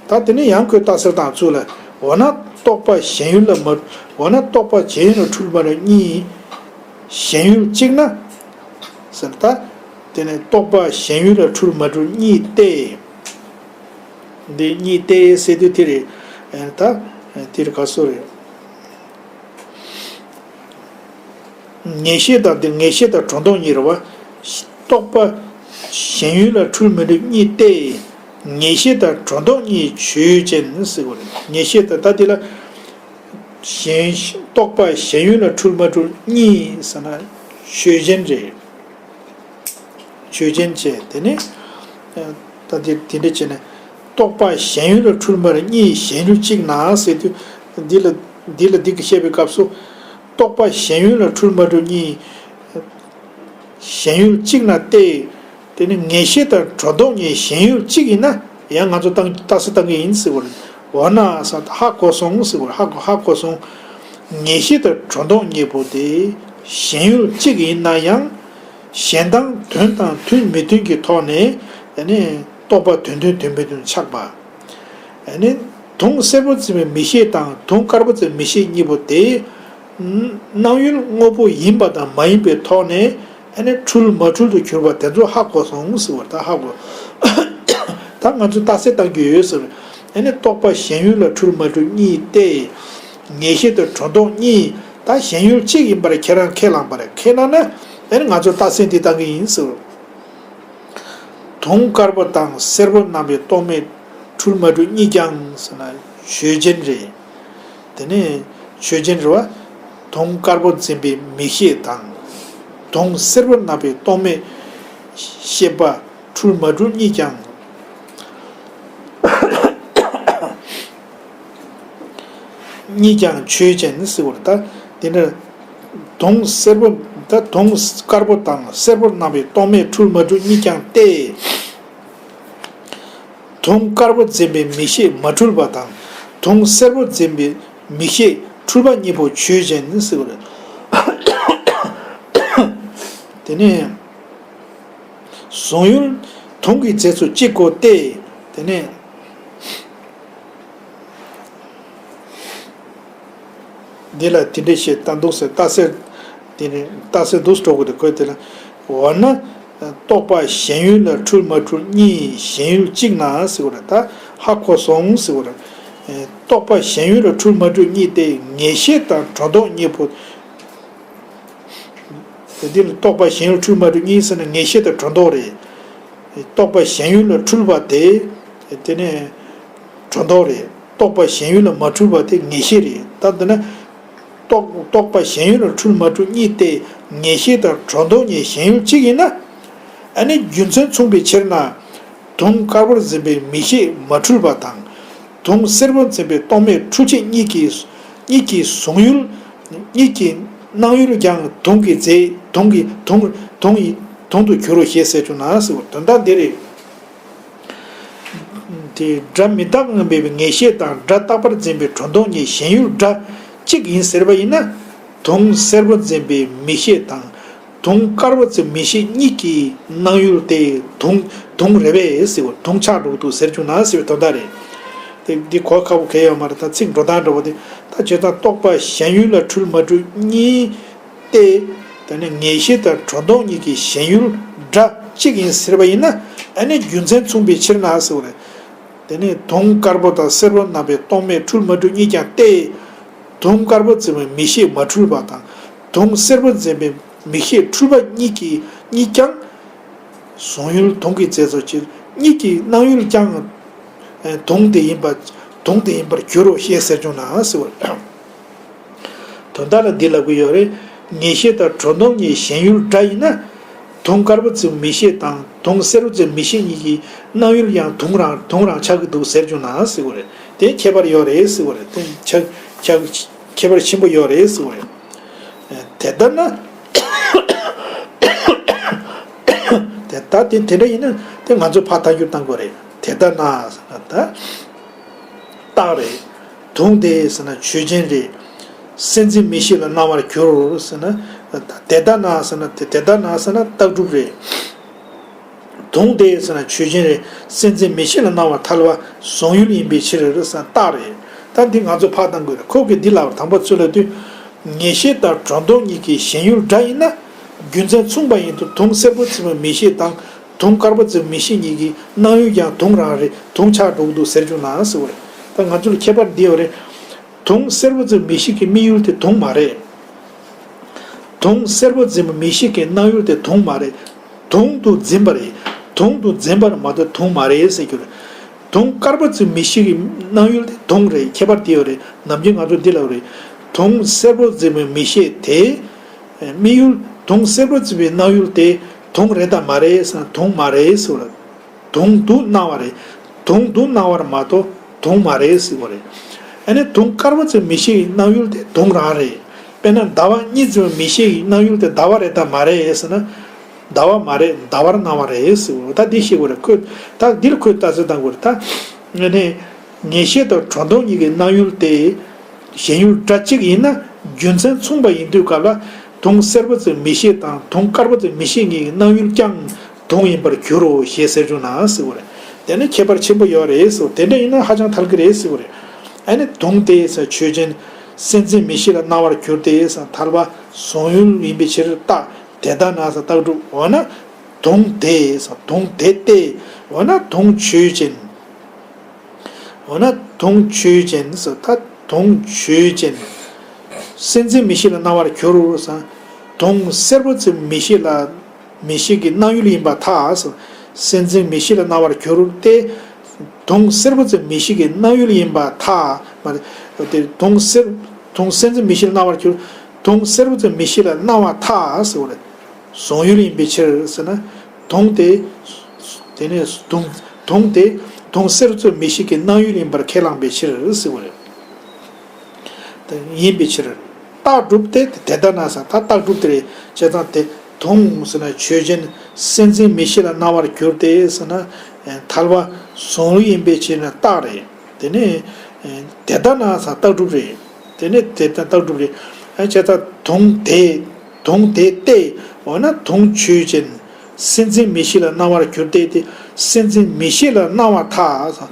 ད་དེ་ནི་ཡང་ཁོས་རྟགས་གསལ་དང་ཚུལ་ལ། འོ་ན་རྟོག་པ་ཞེན་ཡུལ་ལ་མ། འོ་ན་རྟོག་པ་ཞེན་ཡུལ་ལ་འཁྲུལ་མ་འཁྲུལ་གཉིས། ཞེན་ཡུལ་གཅིག་ན། ཟེར་ད། དེ་ནི་རྟོག་པ་ཞེན་ཡུལ་ལ་འཁྲུལ་མ་འཁྲུལ་གཉིས་ཏེ། འདི་གཉིས་ཏེ་ཟེར་དུས་དེ་རེད། ད། དེ་རེད་ག་སོ་རེད། ངེས་ཤེས་དང་དེ་ངེས་ཤེས་དང་གྲོལ་རྟོག་གཉིས་རེད་བ། རྟོག་པ་ཞེན་ཡུལ་ལ་འཁྲུལ་མི་འཁྲུལ་གཉིས་ཏེ། ངེས་ཤེས་དང་གྲོལ་རྟོག་གཉིས་ཆོས་ཅན་ཟེར་བ་རེད། ངེས་ཤེས་དང་ད་དེ་ལ། ཞེན་རྟོག་པ་ཞེན་ཡུལ་ལ་འཁྲུལ་མ་འཁྲུལ་གཉིས་ཟེར་ན་ཆོས་ཅན་རེད། ཆོས་ཅན་བྱས་དེ་ནི། ད་དེ་དེ་འདྲ་བྱས་ནས་རྟོག་པ་ཞེན་ཡུལ་ལ་འཁྲུལ་མ་འཁྲུལ་གཉིས་ཞེན་ཡུལ་གཅིག་ན་ཟེར་དུས་འདི་ལ་འདི་ལ་འདི་གི་བཤད་པའི་སྐབས་སུ། རྟོག་པ་ཞེན་ཡུལ་ལ་འཁྲུལ་མ་འཁྲུལ་གཉིས། ཞེན་ཡུལ་གཅིག་ན་སྟེ། དེ་ནི་ངེས་ཤེས་དང་གྲོལ་རྟོག་གཉིས་ཞེན་ཡུལ་གཅིག་ཡིན་ན་ཡང་ང་ཚོ་བཏང་རྟགས་གསལ་བཏང་གི་ཡིན་ཟེར་བ་རེད། འོ་ན་ས་ཧ་གོ་སོང་ཟེར་བ་ཧ་གོ་ཧ་གོ་སོང་། ངེས་ཤེས་དང་སྒྲོ་འདོགས་གཉིས་པོ་དེ་ཞེན་ཡུལ་གཅིག་ཡིན་ན་ཡང་། གཞན་དང་དོན་དང་མཐུན་མི་མཐུན་གྱི་ཐོག་ནས་ཨ་ནི་རྟོག་པ་དོན་མཐུན་དོན་མི་མཐུན་ཆགས་པ། ཨ་ནི་དུང་སེར་པོ་འཛིན་པའི་མིག་ཤེས་དང་དུང་དཀར་པོ་འཛིན་པའི་མིག་ཤེས་གཉིས་པོ་དེ་སྣང་ཡུལ་དངོས་པོ་ཡིན་པ་དང་མ་ཡིན་པའི་ཐོག་ནས་ཨ་ནི་འཁྲུལ་མ་འཁྲུལ་དུ་གྱུར་པ་དེ་ཚོ་ཧ་གོ་སོང་ཟེར་བ་ད་ཧ་གོ། ད་ང་ཚོས་རྟགས་གསལ་བཏང་གི་ཡོད་ཟེར། ཨ་ནི་རྟོག་པ་ཞེན་ཡུལ་ལ་འཁྲུལ་མ་འཁྲུལ་གཉིས་ཏེ། ངེས་ཤེས་དང་སྒྲོ་འདོགས་གཉིས་ད་ཞེན་ཡུལ་གཅིག་ཡིན་པར་ཁྱེད་རང་ཁས་བླངས་པ་རེད། ཁས་བླངས་ན་ཨ་ནི་ང་ཚོས་རྟགས་གསལ་འདི་བཏང་གི་ཡིན་ཟེར། དུང་དཀར་པོ་དང་སེར་པོ་རྣམ་པའི་རྟོག་མེད་འཁྲུལ་མ་འཁྲུལ་གཉིས་ཀྱང་ཟེར་ན་ཆོས་ཅན་རེད། དེ་ནས་ཆོས་ཅན་རེད་བ། དུང་དཀར་པོ་འཛིན་པའི་མིག་ཤེས་དང་། དུང་སེར་པོ་རྣམ་པའི་རྟོག་མེད་ཤེས་པ་འཁྲུལ་མ་འཁྲུལ་གཉིས་ཀྱང་། གཉིས་ཀྱང་ཆོས་ཅན་ཟེར་བ་རེད་ད། དེ་ནས་དུང་སེར་པོ་ད་དུང་དཀར་པོ་དང་སེར་པོ་རྣམ་པའི་རྟོག་མེད་འཁྲུལ་མ་འཁྲུལ་གཉིས་ཀྱང་སྟེ། དུང་དཀར་པོ་འཛིན་པའི་མིག་ཤེས་མ་འཁྲུལ་པ་དང་དུང་སེར་པོ་འཛིན་པའི་མིག་ཤེས་འཁྲུལ་པ་གཉིས་པོ་ཆོས་ཅན་ཟེར་བ་རེད། དེ་ནས་གཟུང་ཡུལ་དུང་གི་རྫས་སུ་གཅིག་གོ་སྟེ། དེ་ནས་འདི་ལ་དེ་འདྲ་ཞེས་ལྟ་འདུག་ཟེར་རྟགས་གསལ། དེ་ནི་རྟགས་གསལ་འདུག་སྤྲོ་དགོས་ཏེ་ཁོས་དེ་ལ། འོ་ན། རྟོག་པ་ཞེན་ཡུལ་ལ་འཁྲུལ་མ་འཁྲུལ་གཉིས་ཞེན་ཡུལ་གཅིག་ན་ཟེར་བ་རེད་ད། ཧ་གོ་སོང་ཟེར་བ་རེད། རྟོག་པ་ཞེན་ཡུལ་ལ་འཁྲུལ་མ་འཁྲུལ་གཉིས་ཏེ་ངེས་ཤེས་དང་སྒྲོ་འདོགས་གཉིས་པོ། དེ་འདི་ལ་རྟོག་པ་ཞེན་ཡུལ་འཁྲུལ་མ་འཁྲུལ་གཉིས་ཟེར་ན་ངེས་ཤེས་དང་སྒྲོ་འདོགས་རེད། རྟོག་པ་ཞེན་ཡུལ་ལ་འཁྲུལ་པ་དེ། དེ་ནས་སྒྲོ་འདོགས་རེད། རྟོག་པ་ཞེན་ཡུལ་ལ་མ་འཁྲུལ་པ་དེ་ངེས་ཤེས་རེད། ད་འདི་ན། རྟོག་རྟོག་པ་ཞེན་ཡུལ་ལ་འཁྲུལ་མ་འཁྲུལ་གཉིས་ཏེ་ངེས་ཤེས་དང་སྒྲོ་འདོགས་གཉིས་ཞེན་ཡུལ་གཅིག་ཡིན་ན། ཨ་ནི་རྒྱུ་མཚན་མཚུངས་པའི་ཕྱིར་ན། དུང་དཀར་པོར་འཛིན་པའི་མིག་ཤེས་མ་འཁྲུལ་པ་དང་། དུང་སེར་པོར་འཛིན་པའི་རྟོག་མེད་འཁྲུལ་བྱེད་གཉིས་ཀྱི་གཉིས་ཀྱི་གཟུང་ཡུལ། གཉིས་ཀྱི་སྣང་ཡུལ་ཀྱང་དུང་གི་རྫས་དུང་གི་དུང་དུང་ཡི་དུང་དུ་གྱུར་རོ་ཞེས་ཟེར་བྱུང་ན་ཟེར་བ་དོན་དག་འདི་རེད། དེ་སྒྲ་མི་རྟག་ངང་འབད་པའི་ངེས་ཤེས་དང་སྒྲ་རྟག་པར་འཛིན་པའི་སྒྲོ་འདོགས་གཉིས་ཞེན་ཡུལ་སྒྲ་གཅིག་ཡིན་ཟེར་བ་ཡིན་ན། དུང་སེར་པོ་འཛིན་པའི་མིག་ཤེས་དང་། དུང་དཀར་པོ་འཛིན་མིག་ཤེས་གཉིས་ཀྱི་སྣང་ཡུལ་དེ་དུང་དུང་རེད་པས་ཟེར་བ་དུང་ཆགས་འགྲོ་གི་འདུག་ཟེར་བྱུང་ན་ཟེར་བའི་དོན་དག་རེད། དེ་འདི་གོ་ཁག་པོ་གལ་ཡོད་མ་རེད། ད་ཚིག་འགྲོ་སྟངས་འདྲ་པོ་དེ་ད་བྱས་ཙང་རྟོག་པ་ཞེན་ཡུལ་ལ་འཁྲུལ་མ་འཁྲུལ་གཉིས། ཏེ། དེ་ནི་ངེས་ཤེས་དང་སྒྲོ་འདོགས་གཉིས་ཀྱི་ཞེན་ཡུལ་སྒྲ་གཅིག་ཡིན་ཟེར་བ་ཡིན་ན། ཨ་ནི་རྒྱུ་མཚན་མཚུངས་པའི་ཕྱིར་ན་ཟེར་བ་རེད། དེ་ནི་དུང་དཀར་པོ་དང་སེར་པོ་རྣམ་པའི་རྟོག་མེད་འཁྲུལ་མ་འཁྲུལ་གཉིས་ཀྱང་སྟེ། དུང་དཀར་པོ་འཛིན་པའི་མིག་ཤེས་མ་འཁྲུལ་པ་དང་། དུང་སེར་པོ་འཛིན་པའི་མིག་ཤེས་འཁྲུལ་པ་གཉིས་ཀྱི་གཉིས་ཀྱང་། གཟུང་ཡུལ་དུང་གི་རྫས་སོ་ཕྱིར་གཉིས་ཀྱི་སྣང་ཡུལ་ཀྱང་། དུང་དེ་ཡིན་པ། དུང་དེ་ཡིན་པར་འགྱུར་རོ་ཞེས་ཟེར་བྱུང་ན་ཟེར་བ་རེད། དོན་དག་ལ་འདི་ལབ་ཀྱི་ཡོད་རེད། ངེས་ཤེས་དང་སྒྲོ་འདོགས་གཉིས་ཞེན་ཡུལ་སྒྲ་ཡིན་ན། དུང་དཀར་པོ་ཙམ་མིག་ཤེས་དང་དུང་སེར་པོ་ཙམ་མིག་ཤེས་གཉིས་ཀྱི་སྣང་ཡུལ་ཡང་དུང་རང་དུང་རང་ཆགས་ཀྱི་འདུག་ཟེར་བྱུང་ན་ཟེར་བ་རེད། དེ་ཁྱད་པར་ཡོད་རེད་ཟེར་བ་རེད། དེ་ཆགས་ཆགས་ཁྱད་པར་ཆེན་པོ་ཡོད་རེད་ཟེར་བ་རེད། དེ་ལྟར་ན། དེ་ལྟ་དེ་དེ་འདྲ་ཡིན་ན་དེ་ང་ཚོས་ཕར་ཐག་གཅོད་བཏང་དགོས་རེད། དེ་ལྟར་ན་ཟེར་ན་ད། རྟགས་རེད། དུང་དེ་ཟེར་ན་ཆོས་ཅན་རེད། སེམས་འཛིན་མིག་ཤེས་ལ་སྣང་བར་འགྱུར་ཟེར་ན། དེ་ལྟར་ན་ཟེར་ན་དེ་དེ་ལྟར་ན་ཟེར་ན་རྟགས་གྲུབ་རེད། དུང་དེ་ཟེར་ན་ཆོས་ཅན་རེད། སེམས་འཛིན་མིག་ཤེས་ལ་སྣང་བར་ཐལ་བ་གཟུང་ཡུལ་ཡིན་པའི་ཕྱིར་ཟེར་ན་རྟགས་རེད། ད་འདི་ང་ཚོ་ཕར་བཏང་དགོས་རེད། ཁོ་གིས་འདི་ལབ་པར་དང་པོ་ཚུར་ལབ་དུས། ངེས་ཤེས་དང་སྒྲོ་འདོགས་གཉིས་ཀྱི་ཞེན་ཡུལ་སྒྲ་ཡིན་ན། རྒྱུ་མཚན་མཚུངས་པ་ཡིན་དུས་དུང་སེར་པོ་འཛིན་པའི་མིག་ཤེས་དང་དུང་དཀར་པོ་འཛིན་པའི་མིག་ཤེས་གཉིས་ཀྱི་སྣང་ཡུལ་ཀྱང་དུང་རང་རེད། དུང་ཆགས་འགྲོ་གི་འདུག་ཟེར་བྱུང་ན་ཟེར་བ་རེད། ད་ང་ཚོ་ལ་ཁྱད་པར་འདི་ཡོད་རེད། དུང་སེར་པོ་འཛིན་མིག་ཤེས་ཀྱི་དམིགས་ཡུལ་དེ་དུང་མ་རེད། དུང་སེར་པོ་འཛིན་པའི་མིག་ཤེས་ཀྱི་སྣང་ཡུལ་དེ་དུང་མ་རེད། དུང་དུ་འཛིན་པ་རེད། དུང་དུ་འཛིན་པ་རེད་མ་གཏོགས་དུང་མ་རེད་ཟེར་རྒྱུ་རེད། དུང་དཀར་པོ་འཛིན་མིག་ཤེས་ཀྱི་སྣང་ཡུལ་དེ་དུང་རེད། ཁྱད་པར་དེ་ཡོད་རེད། ནམ་རྒྱུན་ང་ཚོ་འདི་ལབ་རེད། དུང་སེར་པོ་འཛིན་པའི་མིག་ཤེས་དེ། དམིགས་ཡུལ་དུང་སེར་པོ་འཛིན་པའི་སྣང་ཡུལ་དེ་དུང་རེད་དམ་མ་རེད་ཟེར་ན་དུང་མ་རེད་ཟེར་བ་རེད། དུང་དུ་སྣང་བ་རེད། དུང་དུ་སྣང་བར་མ་གཏོགས་དུང་མ་རེད་ཟེར་བ་རེད། ཨ་ནི་དུང་དཀར་པོ་ཚོའི་མིག་ཤེས་ཀྱི་སྣང་ཡུལ་དེ་དུང་རང་རེད། དཔེར་ན་ཟླ་བ་གཉིས་ཚོའི་མིག་ཤེས་ཀྱི་སྣང་ཡུལ་དེ་ཟླ་བ་རེད་དམ་མ་རེད་ཟེར་ན། ཟླ་བ་མ་རེད། ཟླ་བར་སྣང་བ་རེད་ཟེར་བ་རེད། ད་འདི་ཤེས་དགོས་རེད། ཁོས་ད་འདིར་ཁོས་ལྟ་ཚུལ་བཏང་དགོས་རེད། ད་ཨ་ནི། ངེས་ཤེས་དང་སྒྲོ་འདོགས་གཉིས་ཀྱི་སྣང་ཡུལ་ཏེ། ཞེན་ཡུལ་སྒྲ་གཅིག་ཡིན་ན་རྒྱུ་མཚན་མཚུངས་པ་ཡིན་དུས་སྐབས་ལ་དུང་སེར་པོ་ཙམ་མིག་ཤེས་དང་དུང་དཀར་པོ་ཙམ་མིག་ཤེས་གཉིས་ཀྱི་སྣང་ཡུལ་ཀྱང་དུང་ཡིན་པར་འགྱུར་རོ་ཞེས་ཟེར་བྱུང་ན་ཟེར་བ་རེད། དེ་ནི་ཁྱད་པར་ཆེན་པོ་ཡོད་རེད་ཟེར་བ་དེ་འདྲ་ཡིན་ན་ཧ་ཅང་ཐལ་གྱི་རེད་ཟེར་བ་རེད། ཨ་ནི་དུང་དེ་ཟེར་ཆོས་ཅན། སེམས་ཅན་མིག་ཤེས་ལ་སྣང་བར་གྱུར་ཏེ་ཟེར་ཐལ་བ་གཟུང་ཡུལ་ཡིན་པའི་ཕྱིར་རྟག་དེ་ལྟ་ན་ཟེར་རྟགས་སྒྲུབ་འོ་ན། དུང་དེ་ཟེར་དུང་དེ་སྟེ། འོ་ན་དུང་ཆོས་ཅན། འོ་ན་དུང་ཆོས་ཅན་ཟེར་ད་དུང་ཆོས་ཅན། སེམས་ཅན་མིག་ཤེས་ལ་སྣང་བར་གྱུར་ཟེར། དུང་སེར་པོ་ཙམ་མིག་ཤེས་ལ། མིག་ཤེས་ཀྱི་སྣང་ཡུལ་ཡིན་པར་ཐལ། སེམས་ཅན་མིག་ཤེས་ལ་སྣང་བར་གྱུར་ཏེ། དུང་སེར་པོ་ཙམ་མིག་ཤེས་ཀྱི་སྣང་ཡུལ་ཡིན་པར་ཐལ། མ་རེད། དེ་དུང་སེར། དུང་སེམས་ཅན་མིག་ཤེས་ལ་སྣང་བར་གྱུར། དུང་སེར་པོ་ཙམ་མིག་ཤེས་ལ་སྣང་བར་ཐལ་ཟེར་བ་རེད། གཟུང་ཡུལ་ཡིན་པའི་ཕྱིར་ཟེར་ན། དུང་དེ། དེ་ནས་དུང་དུང་དེ་དུང་སེར་པོ་ཙམ་མིག་ཤེས་ཀྱི་སྣང་ཡུལ་ཡིན་པར་ཁས་བླངས་པའི་ཕྱིར་ཟེར་བ་རེད། ཡིན་པའི་ཕྱིར། རྟགས་སྒྲུབ་སྟེ་དེ་ལྟ་ན་ཟེར་ད་རྟགས་སྒྲུབ་དེ་རེད་བྱས་ཙང་དེ་དུང་ཟེར་ན་ཆོས་ཅན། སེམས་ཅན་མིག་ཤེས་ལ་སྣང་བར་གྱུར་ཏེ་ཟེར་ན། ཐལ་བ་གཟུང་ཡུལ་ཡིན་པའི་ཕྱིར་ན་རྟགས་རེད། དེ་ནས། དེ་ལྟ་ན་ཟེར་རྟགས་སྒྲུབ་རེད། དེ་ནས་དེ་ལྟ་རྟགས་སྒྲུབ་རེད། བྱས་ཙང་དུང་དེ། དུང་དེ་སྟེ། འོ་ན་དུང་ཆོས་ཅན། སེམས་ཅན་མིག་ཤེས་ལ་སྣང་བར་གྱུར་ཏེ་དེ། སེམས་ཅན་མིག་ཤེས་ལ་སྣང་བར་ཐལ།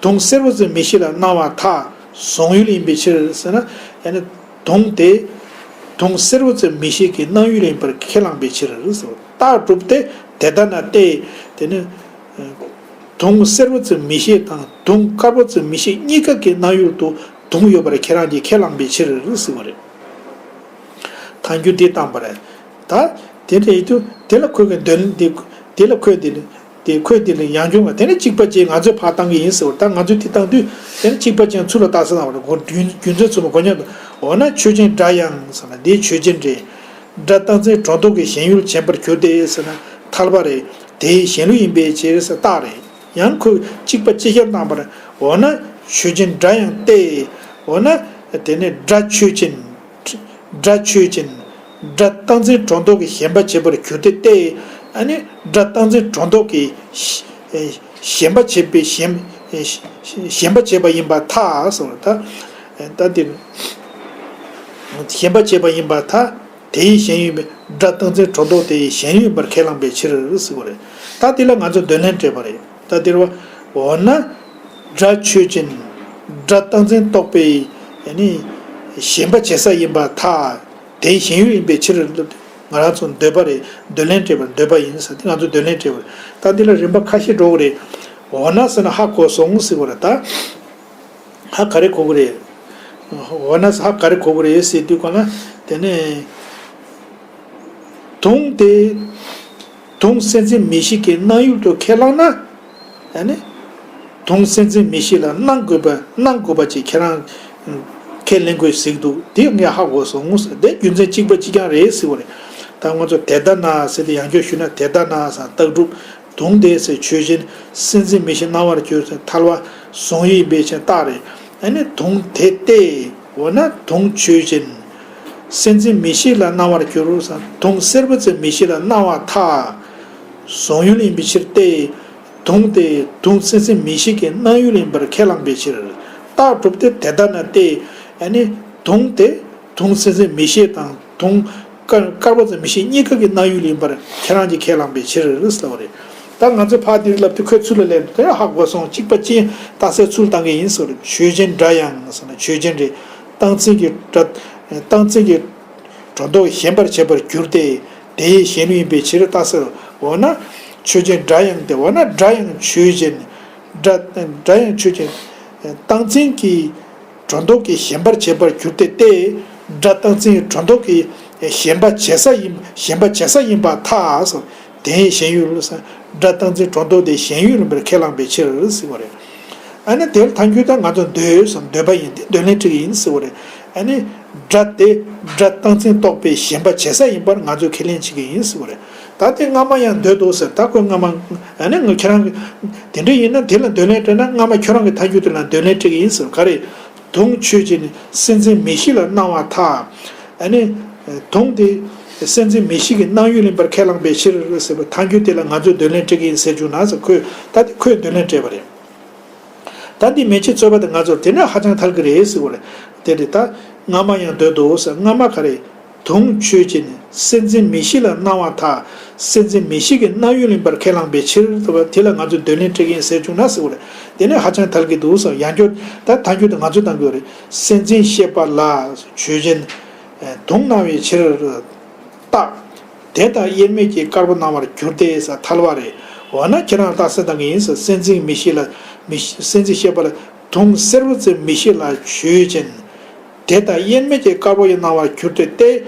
དུང་སེར་པོ་ཙམ་མིག་ཤེས་ལ་སྣང་བར་ཐལ། གཟུང་ཡུལ་ཡིན་པའི་ཕྱིར་ཟེར་ན། ཡང་ན་དུང་དེ། དུང་སེར་པོ་ཙམ་མིག་ཤེས་ཀྱི་སྣང་ཡུལ་ཡིན་པར་ཁས་བླངས་པའི་ཕྱིར་ཟེར། རྟགས་སྒྲུབ་སྟེ་དེ་ལྟ་ན་སྟེ། དེ་ནི། དུང་སེར་པོ་ཙམ་མིག་ཤེས་དང་དུང་དཀར་པོ་ཙམ་མིག་ཤེས་གཉིས་ཀ་གི་སྣང་ཡུལ་དུ་དུང་ཡོད་པར་ཁྱེད་རང་གིས་ཁས་བླངས་པའི་ཕྱིར་ཟེར་བ་རེད། ཐལ་འགྱུར་འདི་བཏང་པ་རེད། ད་དེ་འདྲ་ཡིན་དུས་དེ་ལ་ཁོས་ཀྱི་འདོད་འདི་དེ་ལ་ཁོས་འདི་དེ་ཁོས་འདི་ལ་ཡང་བྱུང་བ་དེ་ནི་གཅིག་པ་ཅིག་ང་ཚོས་ཕར་བཏང་གི་ཡིན་ཟེར་བ་ད་ང་ཚོས་དེ་བཏང་དུས་དེ་ནི་གཅིག་པ་ཅིག་ཚུར་ལ་བཏགས་ས་བཏང་བ་རེད། རྒྱུ་མཚན་ཚུལ་མ་གོ་ཉག་འོ་ན་ཆོས་ཅན་སྒྲ་ཡང་ཟེར་ན་འདིའི་ཆོས་ཅན་རེད། སྒྲ་རྟག་འཛིན་སྒྲོ་འདོགས་ཀྱི་ཞེན་ཡུལ་བྱེད་པར་གྱུར་ཏེ་ཟེར་ན་ཐལ་བ་རེད། དེའི་ཞེན་ཡུལ་ཡིན་པའི་ཕྱིར་ཟེར་རྟགས་རེད། ཡང་ཁོས་གཅིག་པ་ཅིག་ཁྱབ་བཏང་པར་འོ་ན་ཆོས་ཅན་སྒྲ་ཡང་སྟེ། འོ་ན་དེ་ནི་སྒྲ་ཆོས་ཅན། སྒྲ་ཆོས་ཅན། སྒྲ་རྟག་འཛིན་སྒྲོ་འདོགས་ཀྱི་ཞེན་པ་བྱེད་པར་གྱུར་ཏེ་སྟེ། ཨ་ནི་སྒྲ་རྟག་འཛིན་སྒྲོ་འདོགས་ཀྱི་ཞེན་པ་བྱེད་པའི་ཞེན་ཞེན་པ་བྱེད་པ་ཡིན་པར་ཐལ་ཟེར་བ་ད། ད་འདིར་ཞེན་པ་བྱེད་པ་ཡིན་པར་ཐལ། དེའི་ཞེན་ཡུལ་སྒྲ་རྟག་འཛིན་སྒྲོ་འདོགས་དེའི་ཞེན་ཡུལ་ཡིན་པར་ཁས་བླངས་པའི་ཕྱིར་ཟེར་བ་རེད། ད་འདི་ལ་ང་ཚོས་འདོད་ལན་སྤྲད་པ་རེད། ད་འདིར་བ། འོ་ན། སྒྲ་ཆོས་ཅན། སྒྲ་རྟག་འཛིན་རྟོག་པའི་ནི་ཞེན་པ་བྱེད་ས་ཡིན་པར་ཐལ། དེའི་ཞེན་ཡུལ་ཡིན་པའི་ཕྱིར། ང་རང་ཚོ་འདོད་པ་རེད། འདོད་ལན་སྤྲད་པར་འདོད་པ་ཡིན་ཟེར་ཏེ་ང་ཚོ་འདོད་ལན་སྤྲད་པ་རེད། ད་འདི་ལ་རིམ་པ་ཁ་ཤས་འགྲོ་གི་རེད། འོ་ན་ཟེར་ན་ཧ་གོ་སོང་ཟེར་བ་རེད་ད། ཧ་ག་རེ་གོ་གི་རེད། འོ་ན་ཧ་ག་རེ་གོ་གི་རེད་ཟེར་དུས་གོ་ན་དེ་ནས་དུང་དེ་དུང་སེམས་ཅན་མིག་ཤེས་ཀྱི་སྣང་ཡུལ་དུ་ཁས་བླངས་ན། ཨ་ནི། དུང་སེམས་ཅན་མིག་ཤེས་ལ་སྣང་དགོས་པ་སྣང་དགོས་པ་ཅིག་ཁྱེད་རང་ཁས་ལེན་དགོས་ཟེར་གི་འདུག་དེ་ངས་ཧ་གོ་སོང་ཟེར་དེ་རྒྱུ་མཚན་གཅིག་པ་གཅིག་རྐྱང་རེད་ཟེར་བ་རེད། ད་ང་ཚོ་དེ་ལྟ་ན་ཟེར་ཏེ་ཡང་བསྐྱར་ཞུས་ན་དེ་ལྟ་ན་ཟེར་རྟགས་གྲུབ། དུང་དེ་ཟེར་ཆོས་ཅན། སེམས་ཅན་མིག་ཤེས་སྣང་བར་གྱུར་ཟེར་ཐལ་བ་གཟུང་ཡུལ་ཡིན་པའི་ཕྱིར་རྟགས་རེད། ཨ་ནི་དུང་དེ་སྟེ། འོ་ན་དུང་ཆོས་ཅན། སེམས་ཅན་མིག་ཤེས་ལ་སྣང་བར་གྱུར་ཟེར་དུང་སེར་པོ་ཙམ་མིག་ཤེས་ལ་སྣང་བར་ཐལ། གཟུང་ཡུལ་ཡིན་པའི་ཕྱིར་ཏེ། དུང་དེ་དུང་སེམས་ཅན་མིག་ཤེས་ཀྱི་སྣང་ཡུལ་ཡིན་པར་ཁས་བླངས་པའི་ཕྱིར། རྟགས་གྲུབ་སྟེ་དེ་ལྟ་ན་སྟེ། ཨ་ནི་དུང་དེ་དུང་སེམས་ཅན་མིག་ཤེས་དང་དུང་དཀར་དཀར་པོ་ཙམ་མིག་ཤེས་གཉིས་ཀ་གི་སྣང་ཡུལ་ཡིན་པར་ཁྱེད་རང་གིས་ཁས་བླངས་པའི་ཕྱིར་ཟེར་བ་རེད། ད་ང་ཚོས་ཕར་འདིར་ལབ་དུས་ཁོས་ཚུར་ལ་ལན་དེ་ཧ་གོ་སོང་གཅིག་པ་ཅིག་རྟགས་གསལ་ཚུར་བཏང་གི་ཡིན་ཟེར་བ་རེད། ཆོས་ཅན་སྒྲ་ཡང་ཟེར་ན་ཆོས་ཅན་རེད། རྟག་འཛིན་གྱི་སྒྲ་རྟག་འཛིན་གྱི་སྒྲོ་འདོགས་ཞེན་པར་བྱེད་པར་གྱུར་ཏེ། དེའི་ཞེན་ཡུལ་ཡིན་པའི་ཕྱིར་རྟགས་གསལ། འོ་ན། ཆོས་ཅན་སྒྲ་ཡང་སྟེ་འོ་ན་སྒྲ་ཡང་ཆོས་ཅན། སྒྲ་སྒྲ་ཡང་ཆོས་ཅན། རྟག་འཛིན་གྱི་སྒྲོ་འདོགས་ཀྱི་ཞེན་པར་བྱེད་པར་གྱུར་ཏེ་སྟེ། སྒྲ་རྟག་འཛིན་སྒྲོ་འདོགས་ཀྱི་ཞེན་པ་བྱེད་ས་ཡིན་ཞེན་པ་བྱེད་ས་ཡིན་པར་ཐལ། དེའི་ཞེན་ཡུལ་སྒྲ་རྟག་འཛིན་སྒྲོ་འདོགས་དེ་ཞེན་ཡུལ་ཡིན་པར་ཁས་བླངས་པའི་ཕྱིར་ཟེར་བ་རེད། ཨ་ནི་དེར་ཐལ་འགྱུར་ད་ང་ཚོ་འདོད་སོང་འདོད་པ་ཡིན་ཏེ་འདོད་ལན་སྤྲད་ཀྱི་ཡིན་ཟེར་བ་རེད། ཨ་ནི་སྒྲ་དེ་སྒྲ་རྟག་འཛིན་རྟོག་པའི་ཞེན་པ་བྱེད་ས་ཡིན་པར་ང་ཚོས་ཁས་ལེན་བྱེད་ཀྱི་ཡིན་ཟེར་བ་རེད། ད་དེ་སྔ་མ་ཡང་འདོད་འདུག་ཟེར་ད་ཁོས་སྔ་མ་ཨ་ནི་ང་ཁྱེད་རང་གི་དེ་འདྲ་ཡིན་ན་དེ་ལ་འདོད་ལན་སྤྲད་ན་སྔ་མ་ཁྱོད་རང་གི་ཐལ་འགྱུར་དེ་ལ་འདོད་ལན་སྤྲད་ཀྱི་ཡིན་ཟེར་ག་རེ། དུང་ཆོས་ཅན་སེམས་ཅན་མིག་ཤེས་ལ་སྣང་བར་ཐལ། ཨ་ནི། དུང་དེ་སེམས་ཅན་མིག་ཤེས་ཀྱི་སྣང་ཡུལ་ཡིན་པར་ཁས་བླངས་པའི་ཕྱིར་ཟེར་བའི་ཐལ་འགྱུར་དེ་ལ་ང་ཚོས་འདོད་ལན་སྤྲད་ཀྱི་ཡིན་ཟེར་བྱུང་ན་ཟེར་ཁོས་ད་དེ་ཁོས་འདོད་ལན་སྤྲད་པ་རེད། ད་འདི་མན་ཆད་རྩོད་པ་དེ་ང་ཚོར་དེ་ནས་ཧ་ཅང་ཐལ་གྱི་རེད་ཟེར་བ་རེད། དེ་རེད། ད་སྔ་མ་ཡང་འདོད་དོ་ཟེར། སྔ་མ་ག་རེ། དུང་ཆོས་ཅན། སེམས་ཅན་མི་ཤེས་ལ་སྣང་བ་ཐལ། སེམས་ཅན་མི་ཤེས་ཀྱི་སྣང་ཡུལ་ཡིན་པར་ཁས་བླངས་པའི་ཕྱིར། དེ་ལ་ང་ཚོས་འདོད་ལན་སྤྲད་ཀྱི་ཡིན་ཟེར་བྱུང་ན་ཟེར་བ་རེད། དེ་ནས་ཧ་ཅང་ཐལ་གྱི་འདུག་ཟེར། ཡང་བསྐྱར་ད་ཐལ་འགྱུར་དེ་ང་ཚོས་བཏང་གི་ཡོད་རེད། སེམས་ཅན་ཤེས་པ་ལ་ཆོས་ཅན། དུང་སྣང་བའི་ཕྱིར། རྟགས། དེ་ལྟར་དབྱེར་མེད་ཀྱིས་དཀར་པོ་སྣང་བར་འགྱུར་ཏེ་ཟེར་ཐལ་བ་རེད། འོ་ན་ཁྱེད་རང་རྟགས་གསལ་བཏང་གི་ཡིན་ཟེར། སེམས་ཅན་མི་ཤེས་ལ་མི་སེམས་ཅན་ཤེས་པ་ལ་དུང་སེར་པོ་ཙམ་མི་ཤེས་ལ་ཆོས་ཅན། དེ་ལྟར་དབྱེར་མེད་ཀྱིས་དཀར་པོ་ཡང་སྣང་བར་འགྱུར་ཏེ་སྟེ།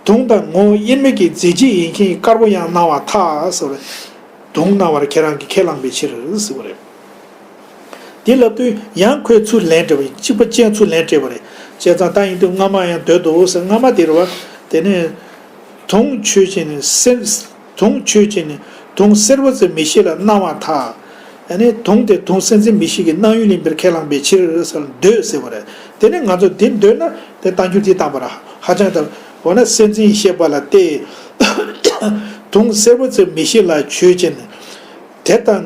དུང་དང་ངོ་བོ་དབྱེར་མེད་ཀྱི་རྫས་གཅིག་ཡིན་མཁན་དཀར་པོ་ཡང་སྣང་བ་ཐལ་ཟེར་བ་རེད། དུང་སྣང་བར་ཁྱེད་རང་གིས་ཁས་བླངས་པའི་ཕྱིར་ཟེར་བ་རེད། དེ་ལབ་དུས་ཡང་ཁོས་ཚུར་ལན་སྤྲད་པ་ཡིན། གཅིག་པ་གཅིག་ཚུར་ལན་སྤྲད་པ་རེད། བྱས་ཙང་ད་ཡིན་དུས་སྔ་མ་ཡང་འདོད་དོ་ཟེར། སྔ་མ་དེ་རེད་བ། དེ་ནས་དུང་ཆོས་ཅན་ནི་སེམས། དུང་ཆོས་ཅན་ནི་དུང་སེར་པོ་ཙམ་མི་ཤེས་ལ་སྣང་བ་ཐལ། ཨ་ནི་དུང་དེ་དུང་སེམས་ཅན་མི་ཤེས་ཀྱི་སྣང་ཡུལ་ཡིན་པར་ཁས་བླངས་པའི་ཕྱིར་ཟེར་འདོད་ཟེར་བ་རེད། དེ་ནས་ང་ཚོ་འདི་འདོད་ན་དེ་བཏང་རྒྱུ་འདི་བཏང་བ་ར་ཧ་ཅང་ཐལ། འོ་ན་སེམས་ཅན་ཤེས་པ་ལ་སྟེ། དུང་སེར་པོ་ཙམ་མི་ཤེས་ལ་ཆོས་ཅན། དེ་ལྟར་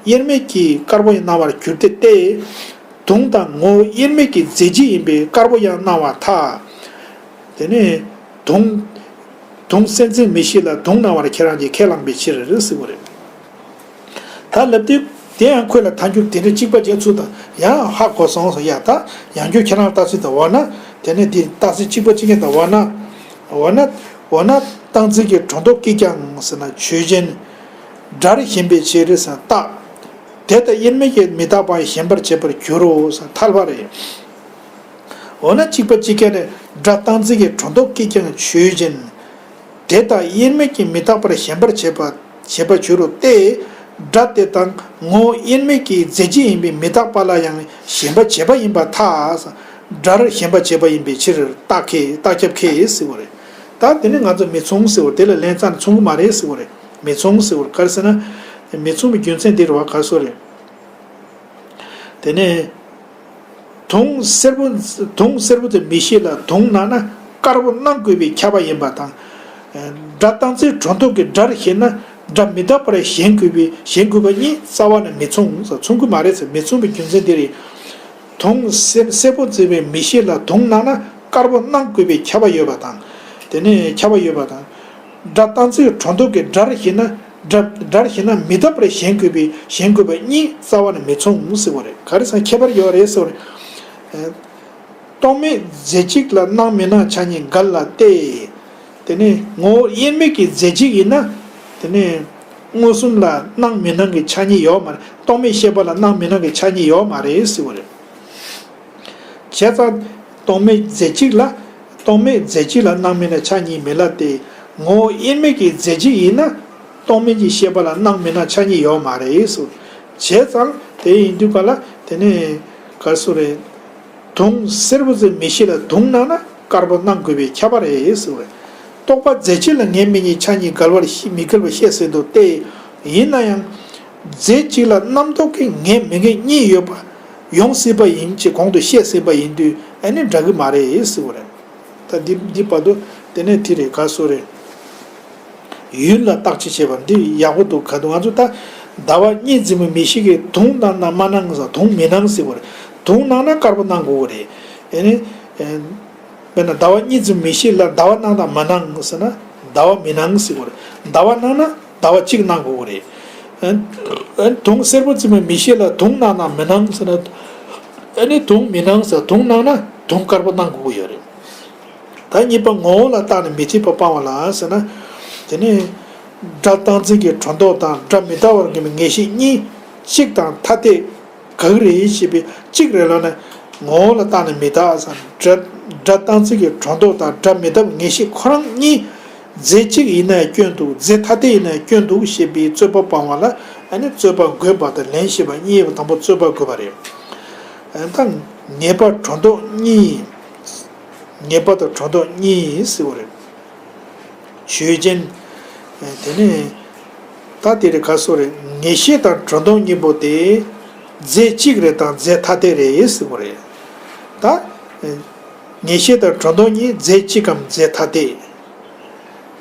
དབྱེར་མེད་ཀྱིས་དཀར་པོ་ཡང་སྣང་བར་འགྱུར་ཏེ་སྟེ། དུང་དང་ངོ་བོ་དབྱེར་མེད་ཀྱི་རྫས་གཅིག་ཡིན་པས་དཀར་པོ་ཡང་སྣང་བ་ཐལ། དེ་ནས་དུང་། དུང་སེམས་ཅན་མི་ཤེས་ལ་དུང་སྣང་བར་ཁྱེད་རང་གིས་ཁས་བླངས་པའི་ཕྱིར་ཟེར་བ་རེད། ད་ལབ་དུས་དེ་ཡང་ཁོས་ལ་ཐལ་འགྱུར་དེ་འདྲ་གཅིག་པ་གཅིག་ཚུར་དང་ཡང་ཧ་གོ་སོང་ཟེར། ཡ་ད་ཡང་བསྐྱར་ཁྱེད་རང་རྟགས་གསལ་དང་འོ་ན། དེ་ནས་འདི་རྟགས་གསལ་གཅིག་པ་གཅིག་རྐྱང་དང་འོ་ན། འོ་ན། འོ་ན་རྟགས་འཛིན་གྱི་གྲོགས་ལྡོག་སྐད་ཀྱང་ཟེར་ན་ཆོས་ཅན། སྒྲར་ཞེན་པའི་ཕྱིར་ཟེར་རྟགས། དེ་ལྟར་དབྱེར་མེད་ཀྱིས་མི་རྟག་པ་ཞེན་པར་བྱེད་པར་འགྱུར་རོ་ཟེར་ཐལ་བ་རེད། འོ་ན་གཅིག་པ་གཅིག་རྐྱང་ནས་སྒྲ་རྟགས་འཛིན་གྱི་གྲོགས་ལྡོག་སྐད་ཀྱང་ཆོས་ཅན། དེ་ལྟར་དབྱེར་མེད་ཀྱིས་མི་རྟག་པར་ཞེན་པར་བྱེད་པ་བྱེད་པར་འགྱུར་རོ་སྟེ། སྒྲ་དེ་དང་ངོ་བོ་དབྱེར་མེད་ཀྱི་རྫས་གཅིག་ཡིན་པས་མི་རྟག་པ་ལ་ཡང་ཞེན་པར་བྱེད་པ་ཡིན་པར་ཐལ། སྒྲར་ཞེན་པར་བྱེད་པ་ཡིན་པའི་ཕྱིར་རྟགས་ཁས་རྟགས་ཁྱབ་ཁས་ཟེར་བ་རེད། ད་དེ་ནི་ང་ཚོ་མི་མཚུངས་ཟེར་བ་དེ་ལ་ལན་རྩ་ནས་མཚུངས་ཀྱི་མ་རེད་ཟེར་བ་རེད། མི་མཚུངས་ཟེར་བ་ག་རེ་ཟེར་ན། མི་མཚུངས་པའི་རྒྱུ་མཚན་འདི་རེད་བ། ག་རེ་ཟེར་རེད། དེ་ནས། དུང་སེར་པོ། དུང་སེར་པོ་དེ་མི་ཤེས་ལ་དུང་སྣང་ན་དཀར་པོ་སྣང་དགོས་པས་ཁྱབ་པ་ཡིན་པ་དང་། སྒྲ་རྟགས་འཛིན་གྲོགས་ལྡོག་གི་སྒྲར་ཞེན་ན་སྒྲ་མི་རྟག་པར་ཞེན་དགོས་པས་ཞེན་དགོས་པ་གཉིས་རྩ་བ་ནས་མི་མཚུངས་སོ། མཚུངས་ཀྱི་མ་རེད་ཟེར། མི་མཚུངས་པའི་རྒྱུ་མཚན་འདི་རེད། དུང་སེར་སེར་པོ་འཛིན་པའི་མི་ཤེས་ལ་དུང་སྣང་ན་དཀར་པོ་སྣང་དགོས་པས་ཁྱབ་པ་ཡོད་པ་དང་། དེ་ནས་ཁྱབ་པ་ཡོད་པ་དང་། སྒྲ་རྟགས་འཛིན་གྲོགས་ལྡོག་གི་སྒྲར་ཞེན་ན་སྒྲ་སྒྲར་ཞེན་ན་མི་རྟག་པར་ཞེན་དགོས་པའི་ཞེན་དགོས་པ་གཉིས་རྩ་བ་ནས་མི་མཚུངས་ཟེར་བ་རེད། ག་རེ་ཟེར་ན་ཁྱད་པར་ཡོད་རེད་ཟེར་བ་རེད། རྟོག་མེད་རྫས་གཅིག་ལ་སྣང་མི་སྣང་ཆ་གཉིས་འགལ་ལ་སྟེ། དེ་ནས་ངོ་བོ་དབྱེར་མེད་ཀྱི་རྫས་གཅིག་ཡིན་ན། དེ་ནས་མངོན་སུམ་ལ་སྣང་མི་སྣང་གི་ཆ་གཉིས་ཡོད་མ་རེད། རྟོག་མེད་ཤེས་པ་ལ་སྣང་མི་སྣང་གི་ཆ་གཉིས་ཡོད་མ་རེད་ཟེར་བ་རེད། བྱས་ཙང་རྟོག་མེད་རྫས་གཅིག་ལ། རྟོག་མེད་རྫས་གཅིག་ལ་སྣང་མི་སྣང་ཆ་གཉིས་མེད་ལ་སྟེ། ངོ་བོ་དབྱེར་མེད་ཀྱི་རྫས་གཅིག་ཡིན་ན། རྟོག་མེད་ཀྱི་ཤེས་པ་ལ་སྣང་མི་སྣང་ཆ་གཉིས་ཡོད་མ་རེད་ཟེར། བྱས་ཙང་དེ་ཡིན་དུས་ག་ལ་དེ་ནས་ག་རེ་ཟེར་རེད། དུང་སེར་པོ་ཙམ་མི་ཤེས་ལ་དུང་སྣང་ན་དཀར་པོ་སྣང་དགོས་པས་ཁྱབ་པ་རེད་ཟེར་བ་རེད། རྟོག་པ་རྫས་གཅིག་ལ་ངེས་མེད་གཉིས་ཆ་གཉིས་འགལ་བར་མི་འགལ་བར་བཤད་ཟིན་འདུག་སྟེ། ཡིན་ན་ཡང་། རྫས་གཅིག་ལ་རྣམ་རྟོག་གི་ངེས་མི་ངེས་གཉིས་ཡོད་པ། ཡོང་སྲིད་པ་ཡིན་ཅེས་གོང་དུ་བཤད་ཟིན་པ་ཡིན་དུས་ཨ་ནི་འདྲ་གི་མ་རེད་ཟེར་བ་རེད། ད་འདི་འདི་བར་དུ་དེ་ནས་དེ་རེད། ག་རེ་ཟེར་རེད། ཡུལ་ལ་བརྟག་དཔྱད་བྱས་པ་འདི་ཡག་པོ་འདུག། ག་འདུག། ང་ཚོ་ད་ཟླ་བ་གཉིས་འཛིན་པའི་མི་ཤེས་ཀྱིས་དུང་སྣང་ན་མ་སྣང་ཟེར། དུང་མི་སྣང་ཟེར་བ་རེད། དུང་སྣང་ན་དཀར་པོ་སྣང་དགོས་པ་རེད། ཨ་ནི། དཔེར་ན་ཟླ་བ་གཉིས་འཛིན་མི་ཤེས་ལ་ཟླ་བ་སྣང་དང་མ་སྣང་ཟེར་ན་ཟླ་བ་མི་སྣང་ཟེར་བ་རེད། ཟླ་བ་སྣང་ན་ཟླ་བ་གཅིག་སྣང་དགོས་པ་རེད། ཨ་ནི་དུང་སེར་པོ་འཛིན་པའི་མི་ཤེས་ལ་དུང་སྣང་དང་མི་སྣང་ཟེར་ན། ཨ་ནི་དུང་མི་སྣང་ཟེར། དུང་སྣང་ན་དུང་དཀར་པོ་སྣང་དགོས་ཀྱི་ཡོད་རེད། ད་གཉིས་པ་ངོ་བོ་ལ་བརྟགས་ནས་མི་འཐད་པ་སྤང་བ་ལ་ཟེར་ན། དེ་ནི་སྒྲ་རྟགས་འཛིན་གྱི་གྲོགས་ལྡོག་དང་སྒྲ་མི་རྟག་པར་ངེས་པའི་ངེས་ཤེས་གཉིས་གཅིག་དང་ཐ་དད་ག་གི་རེད་ཞེས་པའི་གཅིག་རེད་ལབ་ན། ངོ་བོ་ལ་བརྟགས་ནས་མི་རྟག་ཟེར། སྒྲ་སྒྲ་རྟགས་འཛིན་གྱི་གྲོགས་ལྡོག་དང་སྒྲ་མི་རྟག་པའི་ངེས་ཤེས་ཁོ་རང་གཉིས་རྫས་གཅིག་ཡིན་ན་སྐྱོན་འདུག། རྫས་ཐ་དད་ཡིན་ན་སྐྱོན་འདུག་ཞེས་པའི་རྩོད་པ་སྤང་བ་ལ། ཨ་ནི་རྩོད་པ་དགོས་པ་དང་ལན་ཞེས་པ་གཉིས་ཡོད་པ། དང་པོ་རྩོད་པ་དགོས་པ་རེད། ཨ་ནི་ད་ངེས་པ་གྲོགས་ལྡོག་གཉིས། ངེས་པ་དང་གྲོགས་ལྡོག་གཉིས་ཟེར་བ་རེད། ཆོས་ཅན། དེ་ནས་ད་དེ་རེད། ག་རེ་ཟེར་རེད། ངེས་ཤེས་དང་གྲོགས་ལྡོག་གཉིས་པོ་དེ་རྫས་གཅིག་རེད་དང་རྫས་ཐ་དད་རེད་ཟེར་བ་རེད། ད་ངེས་ཤེས་དང་གྲོགས་ལྡོག་གཉིས་རྫས་གཅིག་གམ་རྫས་ཐ་དད།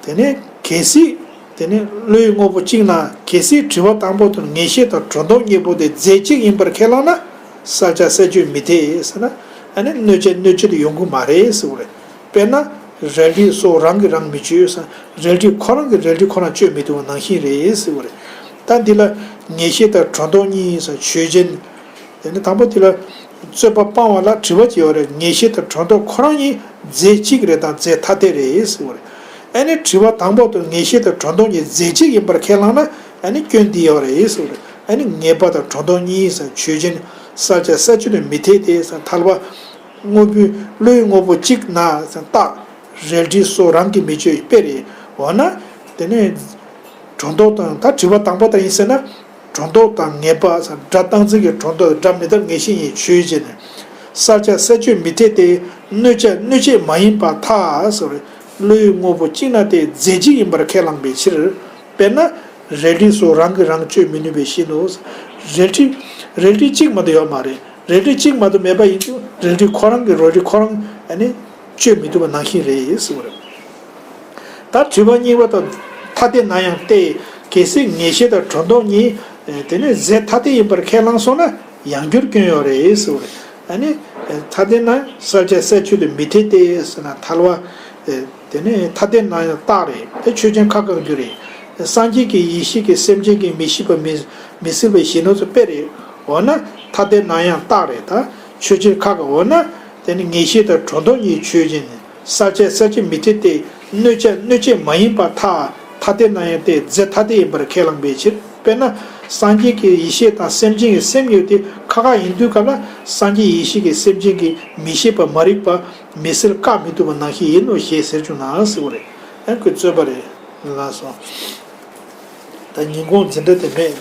དེ་ནས་གལ་སྲིད་དེ་ནས་བློའི་དངོས་པོ་གཅིག་ན། གལ་སྲིད་དྲི་བ་དང་པོ་དེར་ངེས་ཤེས་དང་གྲོགས་ལྡོག་གཉིས་པོ་དེ་རྫས་གཅིག་ཡིན་པར་ཁས་བླངས་ན། བསལ་བྱ་བསལ་བཅོས་མི་འཐད་ཟེར་ན། ཨ་ནི་གནོད་བྱ་གནོད་བྱེད་དུ་ཡོང་གི་མ་རེད་ཟེར་བ་རེད། དཔེར་ན། རལ་གྲི་སོ་རང་གིས་རང་མི་གཅོད་ཟེར། རལ་གྲི་ཁོ་རང་གིས་རལ་གྲི་ཁོ་རང་གཅོད་མི་ཐུབ་པ་ནང་བཞིན་རེད་ཟེར་བ་རེད། ད་འདི་ལ་ངེས་ཤེས་དང་སྒྲོ་འདོགས་གཉིས་ཟེར་ཆོས་ཅན། དེ་ནི་དང་པོ་དེ་ལ་རྩོད་པ་སྤང་བ་ལ་དྲི་བ་བྱས་པ་རེད། ངེས་ཤེས་དང་སྒྲོ་འདོགས་ཁོ་རང་གཉིས་རྫས་གཅིག་རེད་དང་རྫས་ཐ་དད་རེད་ཟེར་བ་རེད། ཨ་ནི་དྲི་བ་དང་པོ་དང་ངེས་ཤེས་དང་སྒྲོ་འདོགས་གཉིས་རྫས་གཅིག་ཡིན་པར་ཁས་བླངས་ན། ཨ་ནི་སྐྱོན་འདི་ཡོད་རེད་ཟེར་བ་རེད། ཨ་ནི་ངེས་པ་དང་སྒྲོ་འདོགས་གཉིས་ཟེར་ཆོས་ཅན། བསལ་བྱ་བསལ་བཅོས་དང་མི་འཐད་དེ་ཟེར། ཐལ་བ། དངོས་པོའི་བློའི་དངོས་པོ་གཅིག་ན་ཟེར་རྟགས། རལ་གྲི་སོ་རང་གིས་མི་གཅོད་དཔེ་རེད། འོ་ན། དེ་ནས། སྒྲོ་འདོགས་དང་ད་དྲི་བ་དང་པོ་ལྟར་ཡིན་ཟེར་ན། སྒྲོ་འདོགས་དང་ངེས་པ་ཟེར་སྒྲ་རྟག་འཛིན་གྱི་སྒྲོ་འདོགས་སྒྲ་མི་རྟག་ངེས་ཤེས་ཡིན་ཆོས་ཅན། བསལ་བྱ་བསལ་བཅོས་མི་འཐད་དེ། གནོད་བྱ་གནོད་བྱེད་མ་ཡིན་པར་ཐལ་ཟེར་བ་རེད། བློའི་དངོས་པོ་གཅིག་ན་སྟེ་རྫས་གཅིག་ཡིན་པར་ཁས་བླངས་པའི་ཕྱིར། དཔེར་ན། རལ་གྲི་སོ་རང་གིས་རང་གཅོད་མི་ནུས་པའི་ཕྱིར་རོ། རལ་གྲི། རལ་གྲི་གཅིག་མ་གཏོགས་ཡོད་མ་རེད། རལ་གྲི་གཅིག་མ་གཏོགས་མེད་པ་ཡིན་དུས་རལ་གྲི་ཁོ་རང་གིས་རལ་གྲི་ཁོ་རང་ཨ་ནི་གཅོད་མི་ཐུབ་པ་ནང་བཞིན་རེད་ཟེར་བ་རེད། ད་དྲི་བ་གཉིས་པ་དང་། ཐ་དད་ན་ཡང་སྟེ། གལ་སྲིད་ངེས་ཤེས་དང་སྒྲོ་འདོགས་གཉིས། དེ་ནི་རྫས་ཐ་དད་ཡིན་པར་ཁས་བླངས་སོང་ན་ཡང་བསྒྱུར་སྐྱོན་ཡོད་རེད་ཟེར་བ་རེད། ཨ་ནི། ཐ་དད་ན་བསལ་བྱ་བསལ་བཅོས་དང་མི་འཐད་དེ་ཟེར་ན་ཐལ་བ། དེ་ནི་ཐ་དད་ན་ཡང་རྟགས་རེད། དེ་ཆོས་ཅན་ཁ་བཀག་རྒྱུ་རེད། སངས་རྒྱས་ཀྱི་ཡེ་ཤེས་ཀྱིས་སེམས་ཅན་གྱི་མི་ཤེས་པ་མི་མི་སེལ་བའི་གཞན་ལུགས་སུ་དཔེ་རེད། འོ་ན་ཐ་དད་ན་ཡང་རྟགས་རེད་ད། ཆོས་ཅན་ཁ་བཀག་འོ་ན། དེ་ནི་ངེས་ཤེས་དང་སྒྲོ་འདོགས་གཉིས་ཆོས་ཅན། བསལ་བྱ་བསལ་བཅོས་མི་འཐད་དེ། གནོད་བྱ་གནོད་བྱེད་མ་ཡིན་པར་ཐལ། ཐ་དད་ན་ཡང་སྟེ་རྫས་ཐ་དད་ཡིན་པར་ཁས་བླངས་པའི་ཕྱིར། དཔེར་ན། སངས་རྒྱས་ཀྱི་ཡེ་ཤེས་དང་སེམས་ཅན་གྱི་སེམས་གཉིས་དེ་ཁ་ཁ་ཡིན་དུས་སྐབས་ལ་སངས་རྒྱས་ཡེ་ཤེས་ཀྱིས་སེམས་ཅན་གྱི་མི་ཤེས་པ་མ་རིག་པ་མི་སེལ་བཀག་མི་ཐུབ་པ་ནང་བཞིན་ཡིན་ནོ་ཞེས་ཟེར་བྱུང་ན་ཟེར་བ་རེད། ཨ་ཁོས་རྩོད་པ་རེད། ལགས་སོ། ད་ཉིན་གུང་འཛིན་གྲྭ་དེ་མེད།